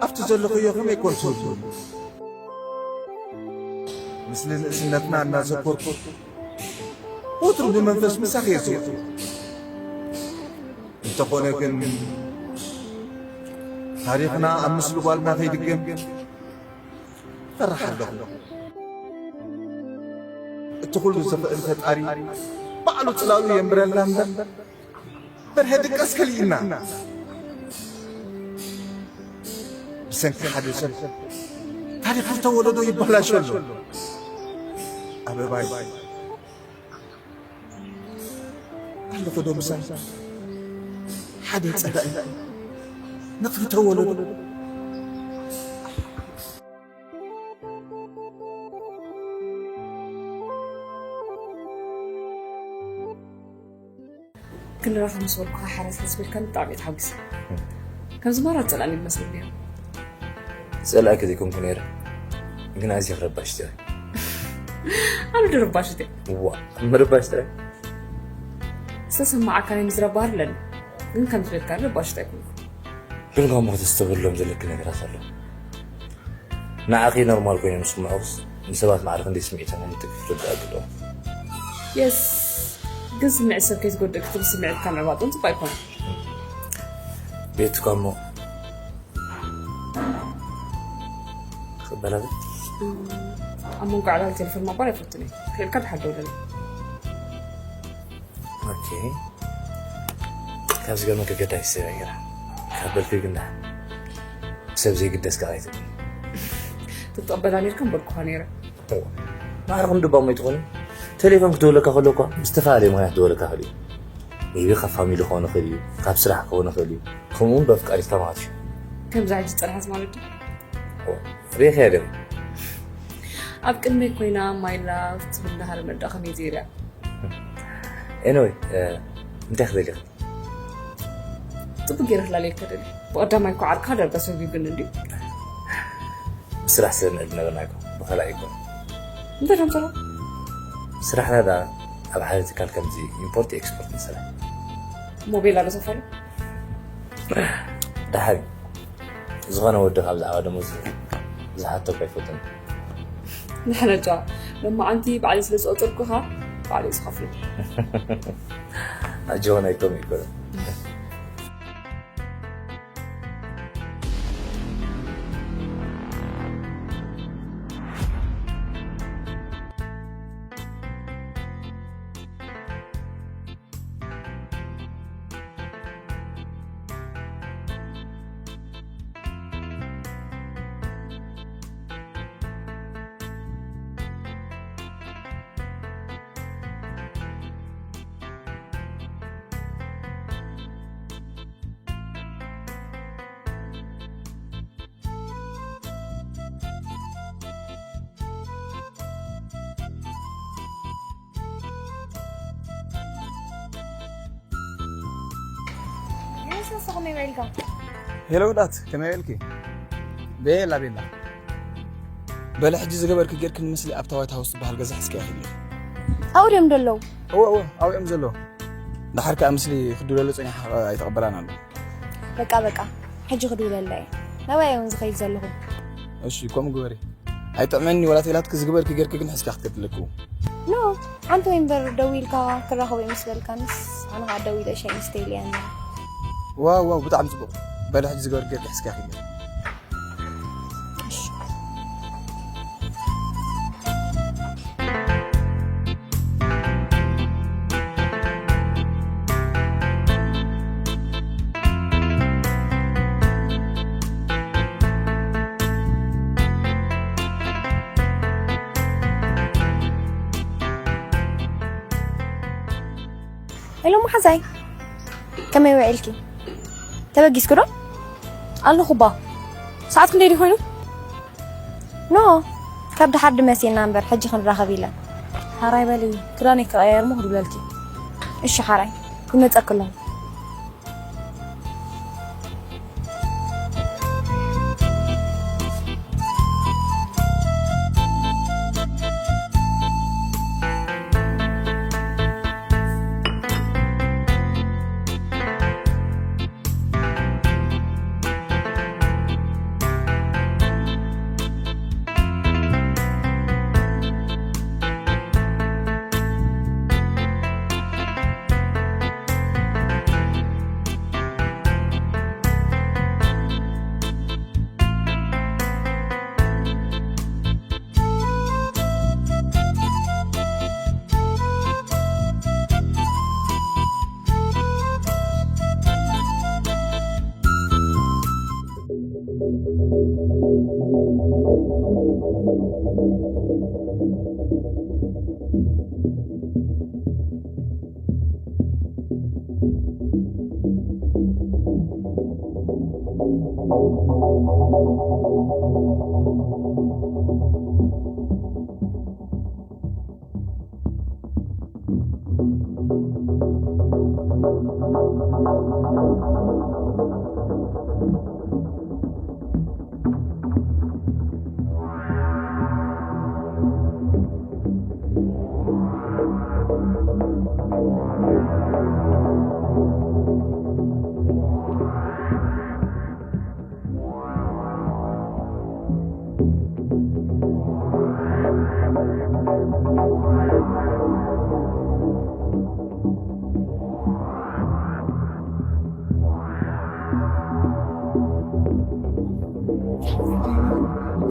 ኣብቲ ዘለኽዮ ከመይ ኮን ትውሉ? ምስሊ ንእስነትና እናዘኮርኩ ወትሩ ብመንፈስ ምሳኺ እየ ዝውዕል። እንተኾነ ግን ታሪኽና ኣብ ምስሊ ጓልና ከይድገም ፈራሕ ኣለኹ። እቲ ኩሉ ዝኽእል ፈጣሪ ባዕሉ ጽላሉ የንብረልና እምበር በርሀ ድቃስ ከሊእና ብሰንኪ ሓደ ሰብ ታሪክ ዝተወለዶ ይበላሾ ኣሎ ኣበባይ ኣለኹ ዶ ምሳይ ሓደ ፀላኢ ንክተወለዶ ክንራኸብ ምስ በልኩኻ ሓረስ ዝብልካኒ ብጣዕሚ እየ ተሓጒሰ። ከምዚ ማራ ትጸልኣኒ ይመስል ነይሩ። ዝጸልኣኪ ዘይኮንኩ ነይረ፣ ግን ኣዝየ ረባሽቲ እየ። ኣነ ዶ ረባሽት እየ? እዋ፣ ምርባሽ ጥራይ። ዝተሰማዓካኒ ምዝራብ ባህሪ ኣለኒ፣ ግን ከም ዝበልካኒ ረባሽት ኣይኮንኩ። ግን ከምኡ ክተስተብህሎም ዘለኪ ነገራት ኣሎ። ንዓኺ ኖርማል ኮይኑ ምስ ስምዖስ ንሰባት ማዕረ ክንደይ ስምዒቶም ከም ትግፍ ርዳእ ኣለዎ። የስ ግን ስምዒት ሰብ ከይትጎድእ ክትብል ስምዒትካ ምዕባጦን ጽቡቅ ኣይኮነን። ቤትካ እሞ ክቕበላ ብል? ኣብ መንጎ ዕላል ቴሌፎን ምቕባል ኣይፈቱን እየ። ክእልካ ድሓር ደውለለይ። ኦኬ። ካብ ዝገርመካ ገዳይ ሰብ እያ ገይራ። ካብ በልኩ ግን ደሓን። ሰብ ዘይግደስ ከዓ ኣይትብል። ትትቐበላ ነይርካ እምበልኩኻ ነይረ። እዋ። ማዕረ ክንዲ ባሞ ኣይትኾኒ። ቴሌፎን ክደውለካ ከሎ እኳ ብዝተፈላለየ ምኽንያት ክደውለካ ይኽእል እዩ። ሜቢ ካብ ፋሚሊ ክኾን ይኽእል እዩ፣ ካብ ስራሕ ክኾን ይኽእል እዩ። ከምኡ እውን ብኣፍቃሪትካ ማለት እዩ። ከምዛ ሕጂ ዝጸንሐት ማለት ድዩ? እዋ። ሪኢኻያ ዲኺ? ኣብ ቅድመይ ኮይና ማይ ላቭ ትብል እንዳሃረ መዳ ከመይ ዘይርያ? ኤኒወይ፣ እ፣ እንታይ ክትደሊ ኢኺ? ጽቡቅ ገይረ ክላለየካ ደሊ። ብቀዳማይ እኮ ዓርካ ዳርጋ ሰጉግኒ እንድዩ። ብስራሕ ስለ ንዕድ ነበርና እኮ፣ ብኻልእ ኣይኮን። እንታይ ደም ስራሕ? ስራሕና ደኣ ኣብ ሓደ ትካል ከምዚ ኢምፖርት ኤክስፖርት ንሰርሕ። ሞቤል ኣሎ ሰፈሩ? ደሓር እዩ። ዝኾነ ወዲ ካብ ብዛዕባ ደሞዝ ዝሓተኩ ኣይፈልጥን። ንሕና ጫ፣ ሎማዓንቲ ባዕለይ ስለ ዝቆጸርኩኻ፣ ባዕለይ ዝኸፍል። ኣጆ ናይ ቶም ይኮነ። የሱስ፣ ከመይ ውዒልካ? ሄሎ ውዳት፣ ከመይ ውዒልኪ? ቤላ፣ ቤላ። በለ፣ ሕጂ ዝገበርኪ ጌርክን፣ ምስሊ ኣብታ ዋይት ሃውስ ዝበሃል ገዛ ሒዝኪ ኢኺ። ኣብኡ ድዮም ዘለዉ? እወ፣ እወ፣ ኣብኡ እዮም ዘለዉ። ደሓር ከኣ ምስሊ ክድውለሉ ጸኒሓ ኣይተቐበላን ኣሎ። በቃ፣ በቃ፣ ሕጂ ክድውለላ እየ። ናበይ እየ እውን ዝኸይድ ዘለኹ? እሺ፣ ከምኡ ግበሪ። ኣይጥዕመኒ ወላ ቴላትኪ ዝግበርኪ ጌርኪ ግን ሒዝካ ክትከዲ ኣለኪ። ኖ፣ ሓንቲ ወይ እምበር ደዊልካ ክራኸቦ ምስ በልካንስ፣ ኣነ ኸዓ ደዊለ ሻይ ምስተይ ኢለያ እኒኣ። ዋው፣ ዋው፣ ብጣዕሚ ጽቡቕ። በሊ ሕጂ ዝገበርኪ ጌርኪ ሒዝካ ኪዲ። እሺ። ሄሎ መሓዛይ፣ ከመይ ውዒልኪ? ተበጊስኪ ዶ? ኣለኹ ባ። ሰዓት ክንደይ ድዩ ኮይኑ? ኖ፣ ካብ ደሓር ድመስ ኢና እምበር፣ ሕጂ ክንራኸብ ኢለን። ሓራይ በሊ፣ ክዳነይ ክቐያየር እሞ ክድውለልኪ። እሺ ሓራይ፣ ክመጸኪ ኣለኹ።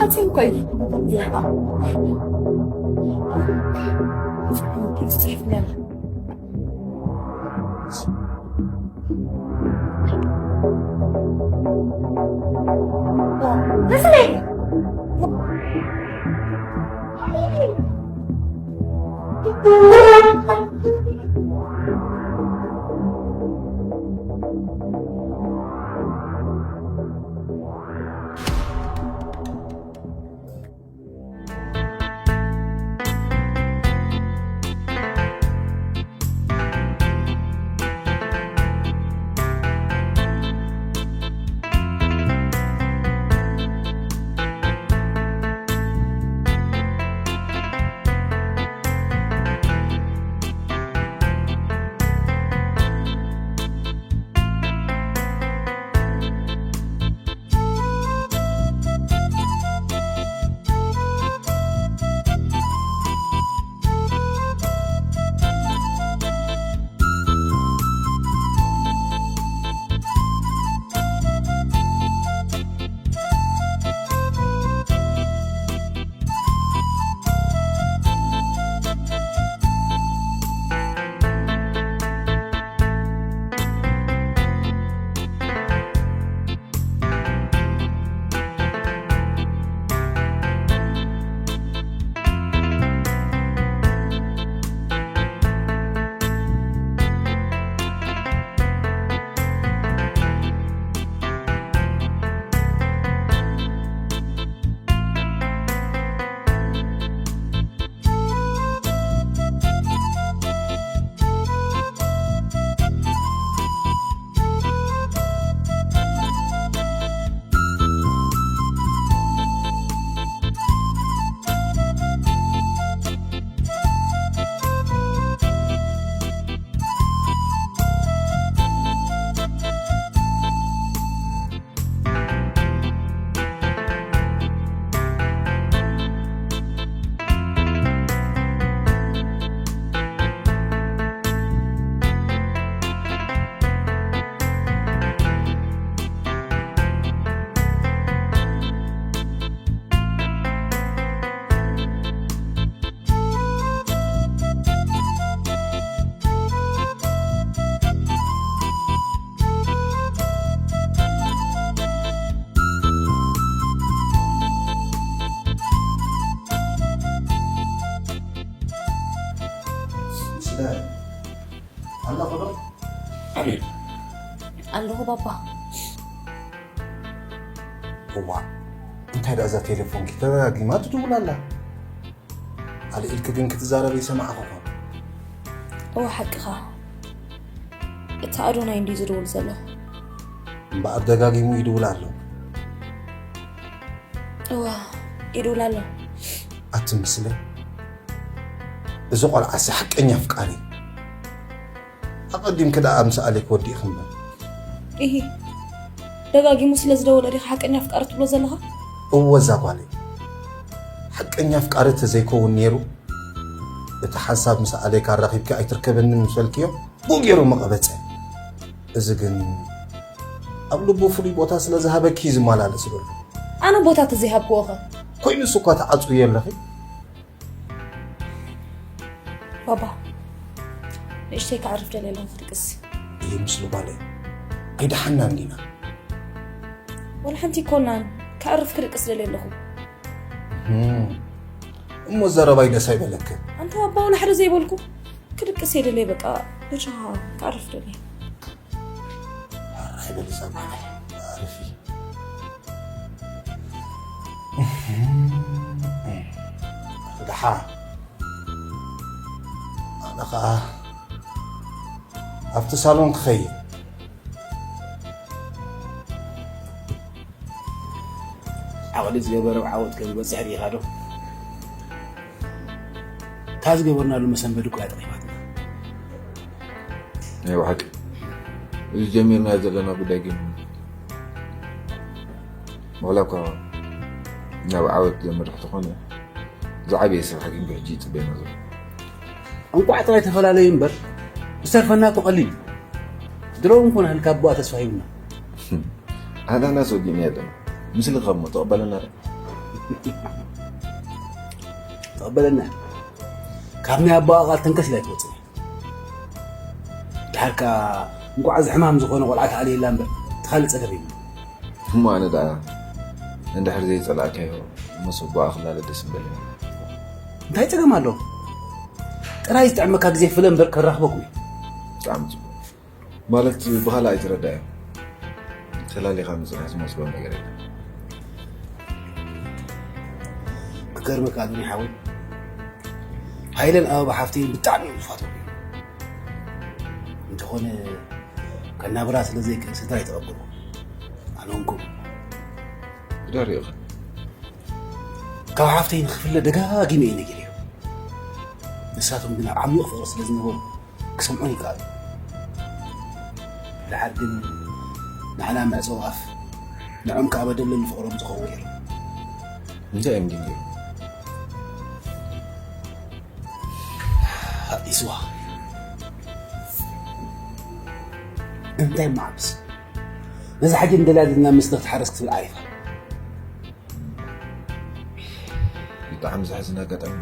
That's him, quite. Yeah. Listen. ኣለኹ ዶ? ኣለኹ ባባ። እዋ፣ እንታይ ደኣ እዛ ቴሌፎንኪ ተደጋጊማ ትድውል ኣላ? ኣልዒልኪ ግን ክትዛረብ ይሰማዕኹ ኾን። እወ፣ ሓቅኻ። እቲ ኣዶናይ እንድዩ ዝድውል ዘሎ። እምበኣር ደጋጊሙ ይድውል ኣሎ። እወ፣ ይድውል ኣሎ። ኣቲ ምስለ፣ እዚ ቆልዓሲ ሓቀኛ ኣፍቃሪ። ኣቐዲምኪ ደኣ ምስ ኣሌክ ወዲእኺ እምበር። ኢሂ፣ ደጋጊሙ ስለ ዝደወለ ዲኻ ሓቀኛ ኣፍቃሪ ትብሎ ዘለኻ? እወ፣ እዛ ጓለይ። ሓቀኛ ኣፍቃሪ ተዘይከውን ነይሩ፣ እቲ ሓንሳብ ምስ ኣሌክ ኣራኺብኪ ኣይትርከበንን ምስ በልክዮ፣ ብኡ ገይሩ ምቐበጸ። እዚ ግን ኣብ ልቡ ፍሉይ ቦታ ስለ ዝሃበኪ እዩ ዝመላለስ ዘሎ። ኣነ ቦታ ተዘይሃብክዎ ኸ? ኮይኑስ እኳ ትዓጽውዮ ኣለኺ። ባባ፣ ንእሽተይ ክዓርፍ ደልየ ኣለኹ ክድቅስ። ይህ ምስሉ ጓለይ ኣይደሓናን ዲና? ዋላ ሓንቲ ኣይኮናን፣ ክዓርፍ ክድቅስ ደልየ ኣለኹ። እም፣ እሞ ዘረባይ ደስ ኣይበለክን? ኣንታ ባባ፣ ዋላ ሓደ ዘይበልኩ። ክድቅስ እየ ደልየ፣ በቃ፣ በጃኻ ክዓርፍ ደልየ። ሕራይ በሊ ጸማነ፣ ኣረፊ። ደሓ፣ ኣነ ኸኣ ኣብቲ ሳሎን ክኸይድ። ዓቕሊ ዝገበረ ዓወት ከይበጽሕ ርኢኻ ዶ? እታ ዝገበርናሉ መሰንበዲ እኮ እያ ጠቒማትና። ናይ ብሓቂ፣ እዚ ጀሚርናዮ ዘለና ጉዳይ ግን፣ ዋላ እኳ ናብ ዓወት ዘምርሕ ተኾነ፣ ዝዓበየ ስራሕ ግን ብሕጂ ይጽበየና ዘሎ። እንቋዕ ጥራይ ተፈላለዩ እምበር፣ ዝተርፈና እኮ ቀሊል እዩ። ድሮ እውን ኮነ ህልካ ኣቦኣ ተስፋ ሂብና። ኣናናስ ወዲእና ኣለና። ምስልኻ እሞ ተቐበለና ዶ? ተቐበለና። ካብ ናይ ኣቦኣ ቃል ተንከስ ኢላ ኣይትወፅን። ድሓር ከኣ እንቋዕ እዚ ሕማም ዝኾነ ቆልዓ ተኣልየላ እምበር፣ እቲ ካልእ ጸገም የብሉን። እሞ ኣነ ደኣ እንድሕር ዘይጸላእካዮ፣ ምስ ኣቦኣ ክላለ ደስ ምበለኒ። እንታይ ጸገም ኣሎ? ጥራይ ዝጥዕመካ ግዜ ፍለ እምበር ከራኽበኩም እዩ። ብጣዕሚ ጽቡቕ። ማለት ብኻልእ ኣይትረዳእዮ። ተላሊኻ ምጽናሕ ዝመስሎ ነገር የለን። ክገርመካ ኣዶኒ ሓወይ፣ ሃይለን ኣበባ ሓፍተይን ብጣዕሚ እዮም ዝፋትዉ። እንተኾነ ከናብራ ስለ ዘይክእል ስድራ ኣይተቐበልኩ። ኣነ እውን ከምኡ። ግደር ኢኻ። ካብ ሓፍተይ ንኽፍለ ደጋጊመ እየ ነጊረዮ። ንሳቶም ግን ኣብ ዓሚቕ ፍቕሪ ስለ ዝነበሩ ክሰምዖን ይከኣል። ደሓር ግን ንዓና መዕጸዊ ኣፍ፣ ንዖም ከኣ መደለሊ ፍቕሮም ዝኸውን ገይሮም። እንታይ እዮም ግን ገይሮም? ኣዲስዋ እንታይ ማዕብስ ነዚ ሓቂ እንደልያ ዘለና ምስ ክትሓረስ ክትብል ዓሪፋ። ብጣዕሚ ዘሕዝን ኣጋጣሚ።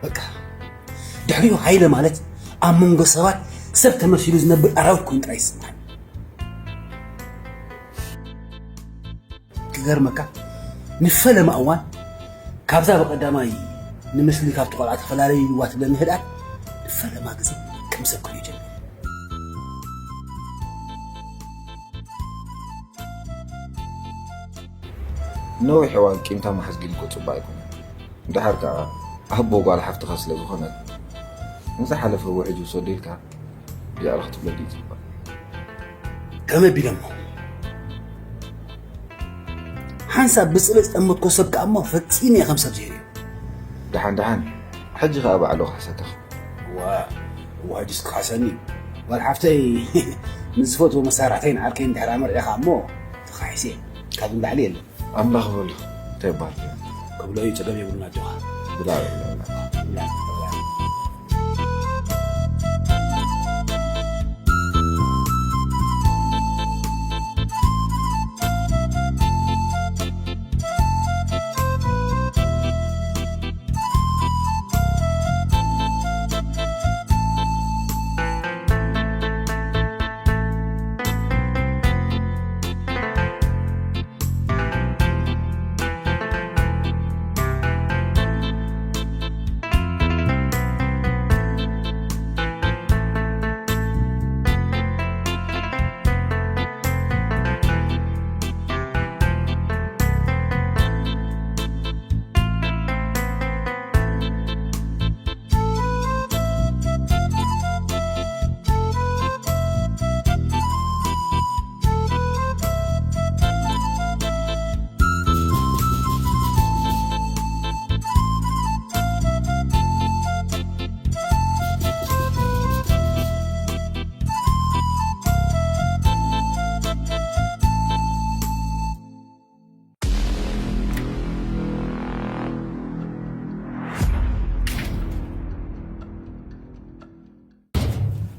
በቃ ድሕሪኡ ሃይለ ማለት ኣብ መንጎ ሰባት ሰብ ተመሲሉ ዝነብር ኣራዊት ኮይኑ ጥራይ ይስምዓኒ። ክገርመካ ንፈለማ እዋን ካብዛ ብቐዳማይ ንምስሊ ካብቲ ቆልዓ ተፈላለዩ ኢልዋ ትብለኒ ህድኣት ንፈለማ ግዜ ከም ሰብ ክርእዮ ጀሚረ። ነዊሕ እዋን ቂምታ ምሓዝ ግን እኮ ጽቡቕ ኣይኮነን። ደሓር ከኣ ኣቦ ጓል ሓፍትኻ ስለ ዝኾነት ንዝሓለፈ ውሕጅ ውሰዶ ኢልካ ይቕረ ክትብለሉ ይግባእ። ከመይ ኣቢለ እሞ? ሓንሳብ ብጽልእ ዝጠመትኮ ሰብ ከኣ እሞ ፈጺመ እየ ከም ሰብ ዘይርእዮ። ደሓን ደሓን፣ ሕጂ ከኣ ባዕሉ ክሕሰካ። እዋ፣ እዋ፣ ሕጂስ ክኸሓሰኒ እዩ። ጓል ሓፍተይ ምስ ዝፈትዎ መሳርሕተይን ዓርከይን ድሕር ኣመርዒኻ እሞ ተኻሒሰ እየ። ካብዚ ንላዕሊ የለን። ኣምላኽ በሎ፣ እንታይ ይበሃል? ክብሎ እዩ፣ ጸገም የብሉን፣ ኣጆኻ። ብላ፣ ብላ፣ ብላ። ብላ፣ ብላ።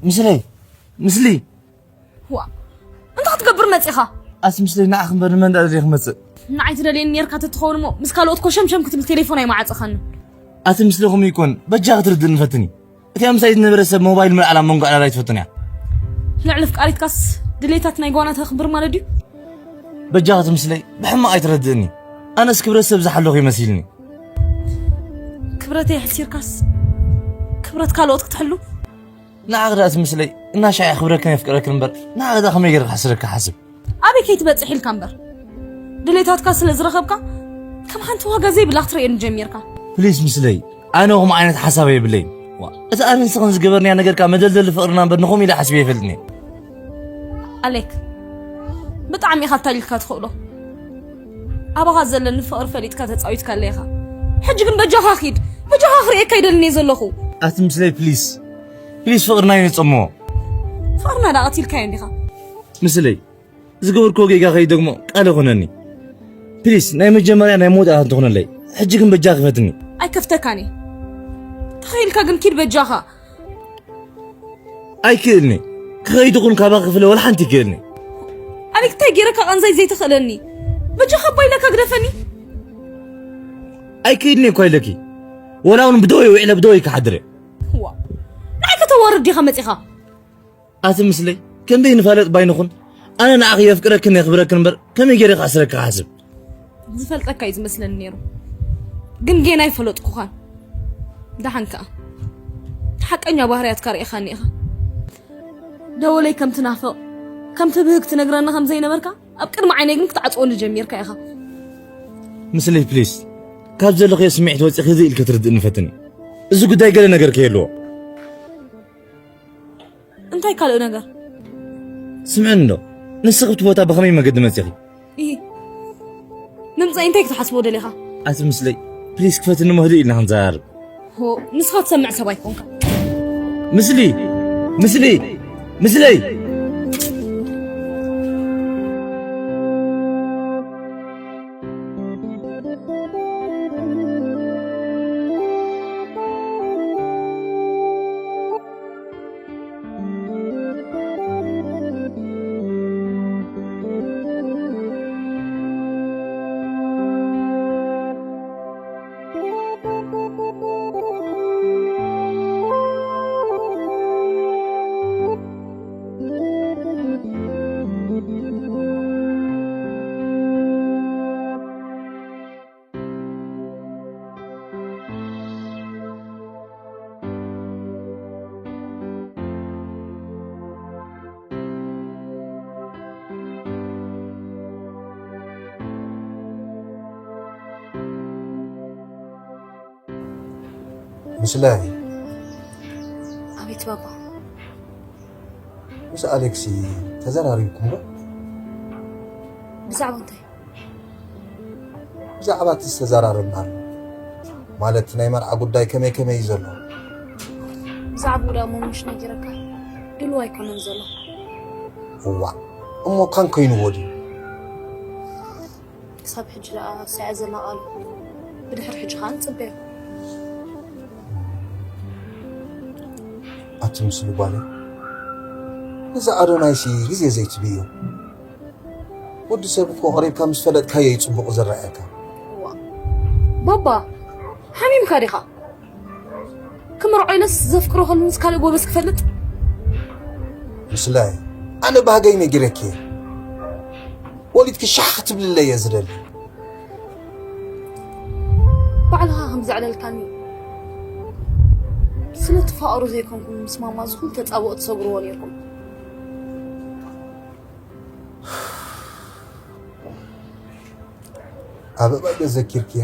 ምስለይ፣ ምስሊ። ዋ፣ እንታይ ክትገብር መጺኻ? ኣቲ ምስለይ፣ ንዓኺ እምበር ንመን ደኣ ደልየ ክመጽእ? ንዓይ ትደልየኒ ኔርካ ተትኸውን እሞ፣ ምስ ካልኦት ኮሸምሸም ክትብል ቴሌፎን ኣይመዓጸኻንን። ኣቲ ምስሊ ከምኡ ይኮን፣ በጃኺ ክትርድእኒ ፈትኒ። እቲኣ ምሳይ ዝነበረ ሰብ ሞባይል ምልዓል ኣብ መንጎ ዕላል ኣይትፈቱን እያ። ልዕሊ ኣፍቃሪትካስ ድሌታት ናይ ጓና ተኽብር ማለት ድዩ? በጃኺ ኣቲ ምስለይ፣ ብሕማቕ ኣይትረድእኒ። ኣነስ ክብረት ሰብ ዝሓለኹ ይመሲልኒ። ክብረተይ ኣሕሲርካስ ክብረት ካልኦት ክትሕሉ? ንዓኺ ደኣ ኣቲ ምስለይ፣ እናሻዕ ክብረክን የፍቅረክን እምበር፣ ንዓኺ ደኣ ከመይ ገይረ ክሕስረኪ ሓስብ? ኣበይ ከይትበጽሕ ኢልካ እምበር። ድሌታትካ ስለ ዝረኸብካ፣ ከም ሓንቲ ዋጋ ዘይብላ ክትርእየኒ ጀሚርካ። ፕሊስ ምስለይ፣ ኣነ ከምኡ ዓይነት ሓሳብ የብለይን። ዋ፣ እቲ ኣነ ንስኽን ዝገበርናዮ ነገርካ መደልደሊ ፍቕርና እምበር ንኸምኡ ኢለ ሓስበ ኣይፈልጥን እየ። ኣሌክ፣ ብጣዕሚ ኢኻ ኣታሊልካ ትኽእሎ። ኣባኻ ዘለኒ ፍቕሪ ፈሊጥካ ተጻዊትካለ ኢኻ። ሕጂ ግን በጃኻ ኺድ። በጃኻ ክርእየካ ኣይደልን እየ ዘለኹ። ኣቲ ምስለይ ፕሊስ፣ ፕሊስ ፍቕርና እዩ ንጸምዎ። ፍቕርና ደኣ ቀቲልካዮ እንዲኻ። ምስለይ፣ ዝገበርክዎ ጌጋ ከይደግሞ ቃል ይኹነኒ። ፕሊስ፣ ናይ መጀመርያ ናይ መወዳእታ እንተኾነለይ። ሕጂ ግን በጃኺ ፈትኒ። ኣይከፍተካን እየ። ተኸኢልካ ግን ኪድ በጃኻ። ኣይክእልኒ። ክኸይድ ይኹን ካባኺ ክፍለ ወላ ሓንቲ ይክእልኒ። ኣሌክ፣ እንታይ ገይረካ ቃንዛይ ዘይትኽእለኒ? በጃኻ ኣባ ኢለካ ግደፈኒ። ኣይክእልኒ እኳ ኢለኪ። ወላ እውን ብደወይ ውዒለ ብደወይ ክሓድር እየ። ዋ፣ ንዓይ ከተዋርድ ዲኻ መጺኻ? ኣቲ ምስለይ፣ ከመይ ንፋለጥ ባይንኹን? ኣነ ንዓኺ የፍቅረክን የኽብረክን እምበር፣ ከመይ ገይረ ክኣስረካ ክሓስብ? ዝፈልጠካ እዩ ዝመስለኒ ነይሩ፣ ግን ጌና ኣይፈለጥኩኻን። ደሓን ከኣ፣ እቲ ሓቀኛ ባህርያትካ ርኢኻኒ ኢኻ። ደወለይ ከም ትናፍቕ፣ ከም ትብህግ ትነግረኒ ከም ዘይነበርካ፣ ኣብ ቅድሚ ዓይነይ ግን ክትዓጽወኒ ጀሚርካ ኢኻ። ምስለይ፣ ፕሊስ፣ ካብ ዘለኽዮ ስምዒት ወጺኺ እዚ ኢልኪ ትርድእኒ ፈትኒ። እዚ ጉዳይ ገለ ነገር ከየልዎ። እንታይ ካልእ ነገር? ስምዕኒ እንዶ፣ ንስኺ ኣብቲ ቦታ ብኸመይ መገዲ መጺኺ? እሂ፣ ምምጻይ እንታይ ክትሓስቦ ደሊኻ? ኣቲ ምስለይ፣ ፕሊስ ክፈትኒ እሞ ህድእ ኢልና ክንዘራረብ። ሆ፣ ንስኻ ትሰምዕ ሰብ ኣይኮንካ። ምስሊ፣ ምስሊ፣ ምስለይ። ምስላይ። ኣቤት ባባ። ምስ ኣሌክሲ ተዘራሪብኩም ዶ? ብዛዕባ እንታይ? ብዛዕባ እቲ ዝተዘራረብናሉ፣ ማለት ናይ መርዓ ጉዳይ ከመይ ከመይ እዩ ዘሎ? ብዛዕባኡ ደኣ እሞ ምሽ ነጊረካ? ድሉው ኣይኮነን ዘሎ። እዋ፣ እሞ ካን ኮይንዎ ድዩ? ክሳብ ሕጂ ደኣ ሰዐ ዘላ ቃል፣ ብድሕሪ ሕጂ ከኣ ንጽበዮ። ኣቲ ምስሉ ጓለይ፣ ነዚ ኣዶናይሲ ግዜ ዘይትብዮ። ወዲ ሰብ እኮ ቀሪብካ ምስ ፈለጥካዮ እዩ ጽቡቕ ዝረኣየካ። እዋ፣ ባባ፣ ሓሚምካ ዲኻ? ክምርዖ ኢለስ ዘፍቅሮ ከሉ ምስ ካልእ ጎበዝ ክፈልጥ? ምስላይ፣ ኣነ ባህገይ ነጊረኪ እየ። ወሊድኪ ሻሕ ክትብልለይ እየ ዝደሊ። ባዕልኻ ከም ዘዕለልካኒ፣ ስለ ትፋቐሩ ዘይኮንኩም ምስ ማማ ዝኹሉ ተጻብኦ ትሰግርዎ ነይርኩም። ኣበባ ዶ ዘኪርክያ?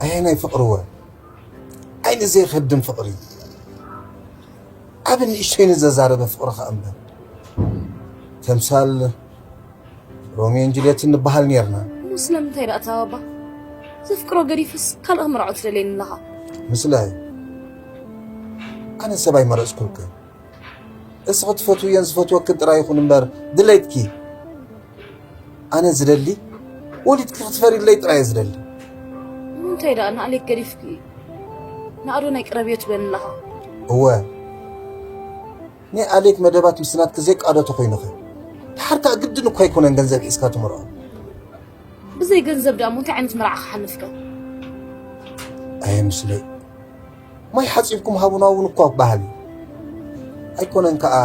ኣየናይ ፍቕሪ ወ? ዓይኒ ዘይኸድም ፍቕሪ። ዓቢ ንእሽተይ ንዘዛረበ ፍቕሪ ኸኣ እምበር። ተምሳል ሮሚዮን ጁልየትን ንበሃል ኔርና። እሞ ስለምንታይ ደኣ እታ ባባ ዘፍቅሮ ገዲፍስ ካልእ ክምርዖ ትደልየኒ ኣለኻ? ምስላይ፣ ኣነ ሰብ ኣይመረጽኩልክን። እስኺ ትፈትውዮን ዝፈትወክን ጥራይ ይኹን እምበር ድሌትኪ። ኣነ ዝደሊ ወሊድኪ ክትፈርይለይ ጥራይ እየ ዝደሊ። ንምንታይ ደኣ ንኣሌክ ገዲፍኪ ንኣዶናይ ቅረብዮ ትብለኒ ኣለኻ? እወ፣ ናይ ኣሌክ መደባት ምስ ናትኪ ዘይቃዶ ተኾይኑኸ? ደሓር ከኣ ግድን እኳ ኣይኮነን ገንዘብ ሒዝካ ትምርዖ። ብዘይ ገንዘብ ደኣ እሞ እንታይ ዓይነት መርዓ ክሓልፍከ? ኣየ ምስለይ፣ ማይ ሓጺብኩም ሃቡና እውን እኳ በሃል እዩ። ኣይኮነን ከኣ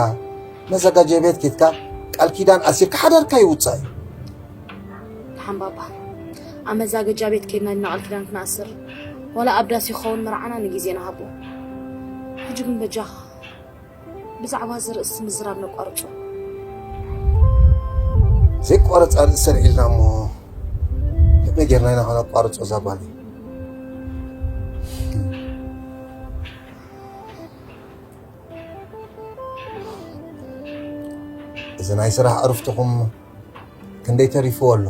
መዘጋጀ ቤት ኬድካ ቃል ኪዳን ኣሲርካ ሓዳርካ ይውጻእ እዩ። ደሓን ባባ፣ ኣብ መዛገጃ ቤት ኬድና ዲና ቃል ኪዳን ክንኣስር? ዋላ ኣብ ዳስ ይኸውን መርዓና ንግዜ ንሃቦ። ሕጂ ግን በጃኻ፣ ብዛዕባ እዚ ርእሲ ምዝራብ ነቋርጾ። ዘይቋረጽ ኣርእስቲ ኣልዒልና እሞ ከመይ ጌርና ኢና ከነቋርጾ እዛ ጓል? እዚ ናይ ስራሕ ዕርፍትኹም ክንደይ ተሪፍዎ ኣሎ?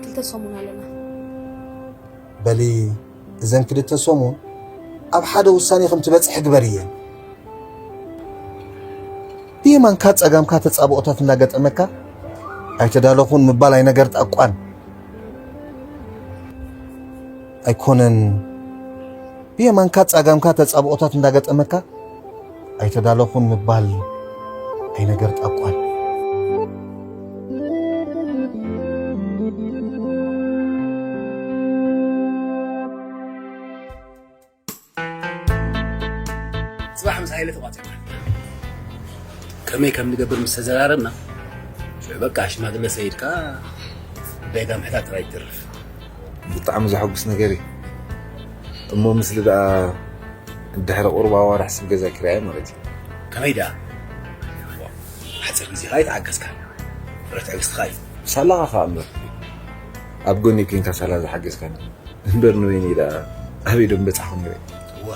ክልተ ሰሙን ኣለና። በሊ፣ እዘን ክልተ ሰሙን ኣብ ሓደ ውሳኔ ከም ትበጽሕ ግበርየን። ብየማንካ ጸጋምካ ተጻብኦታት እንዳገጠመካ፣ ኣይተዳለኹን ምባል ኣይነገር ጣቋን ኣይኮነን። ብየማንካ ጸጋምካ ተጻብኦታት እንዳገጠመካ፣ ኣይተዳለኹን ምባል ኣይነገር ጣቋን። ጽባሕ ምስ ሃይለ ተቋጺርና ከመይ ከም ንገብር ምስ ተዘራረብና፣ ሽዑ በቃ ሽማግለ ሰይድካ ጉዳይ ጋምሕታት ጥራይ ይትርፍ። ብጣዕሚ ዘሐጉስ ነገር እዩ እሞ፣ ምስሊ ደኣ ድሕሪ ቁርብ ኣዋርሕ ስብ ገዛ ክራየ ማለት እዩ። ከመይ ደኣ ሓፂር ግዜ ኸዓ ይተዓገስካ፣ ፍረ ትዕግስትኻ እዩ። ሳላኻ ኸዓ እምበር ኣብ ጎኒ ኮንካ ሳላ ዝሓገዝካኒ እምበር ንበይነይ ደኣ ኣበይ ዶ ምበጻሕኹ ነይረ። እወ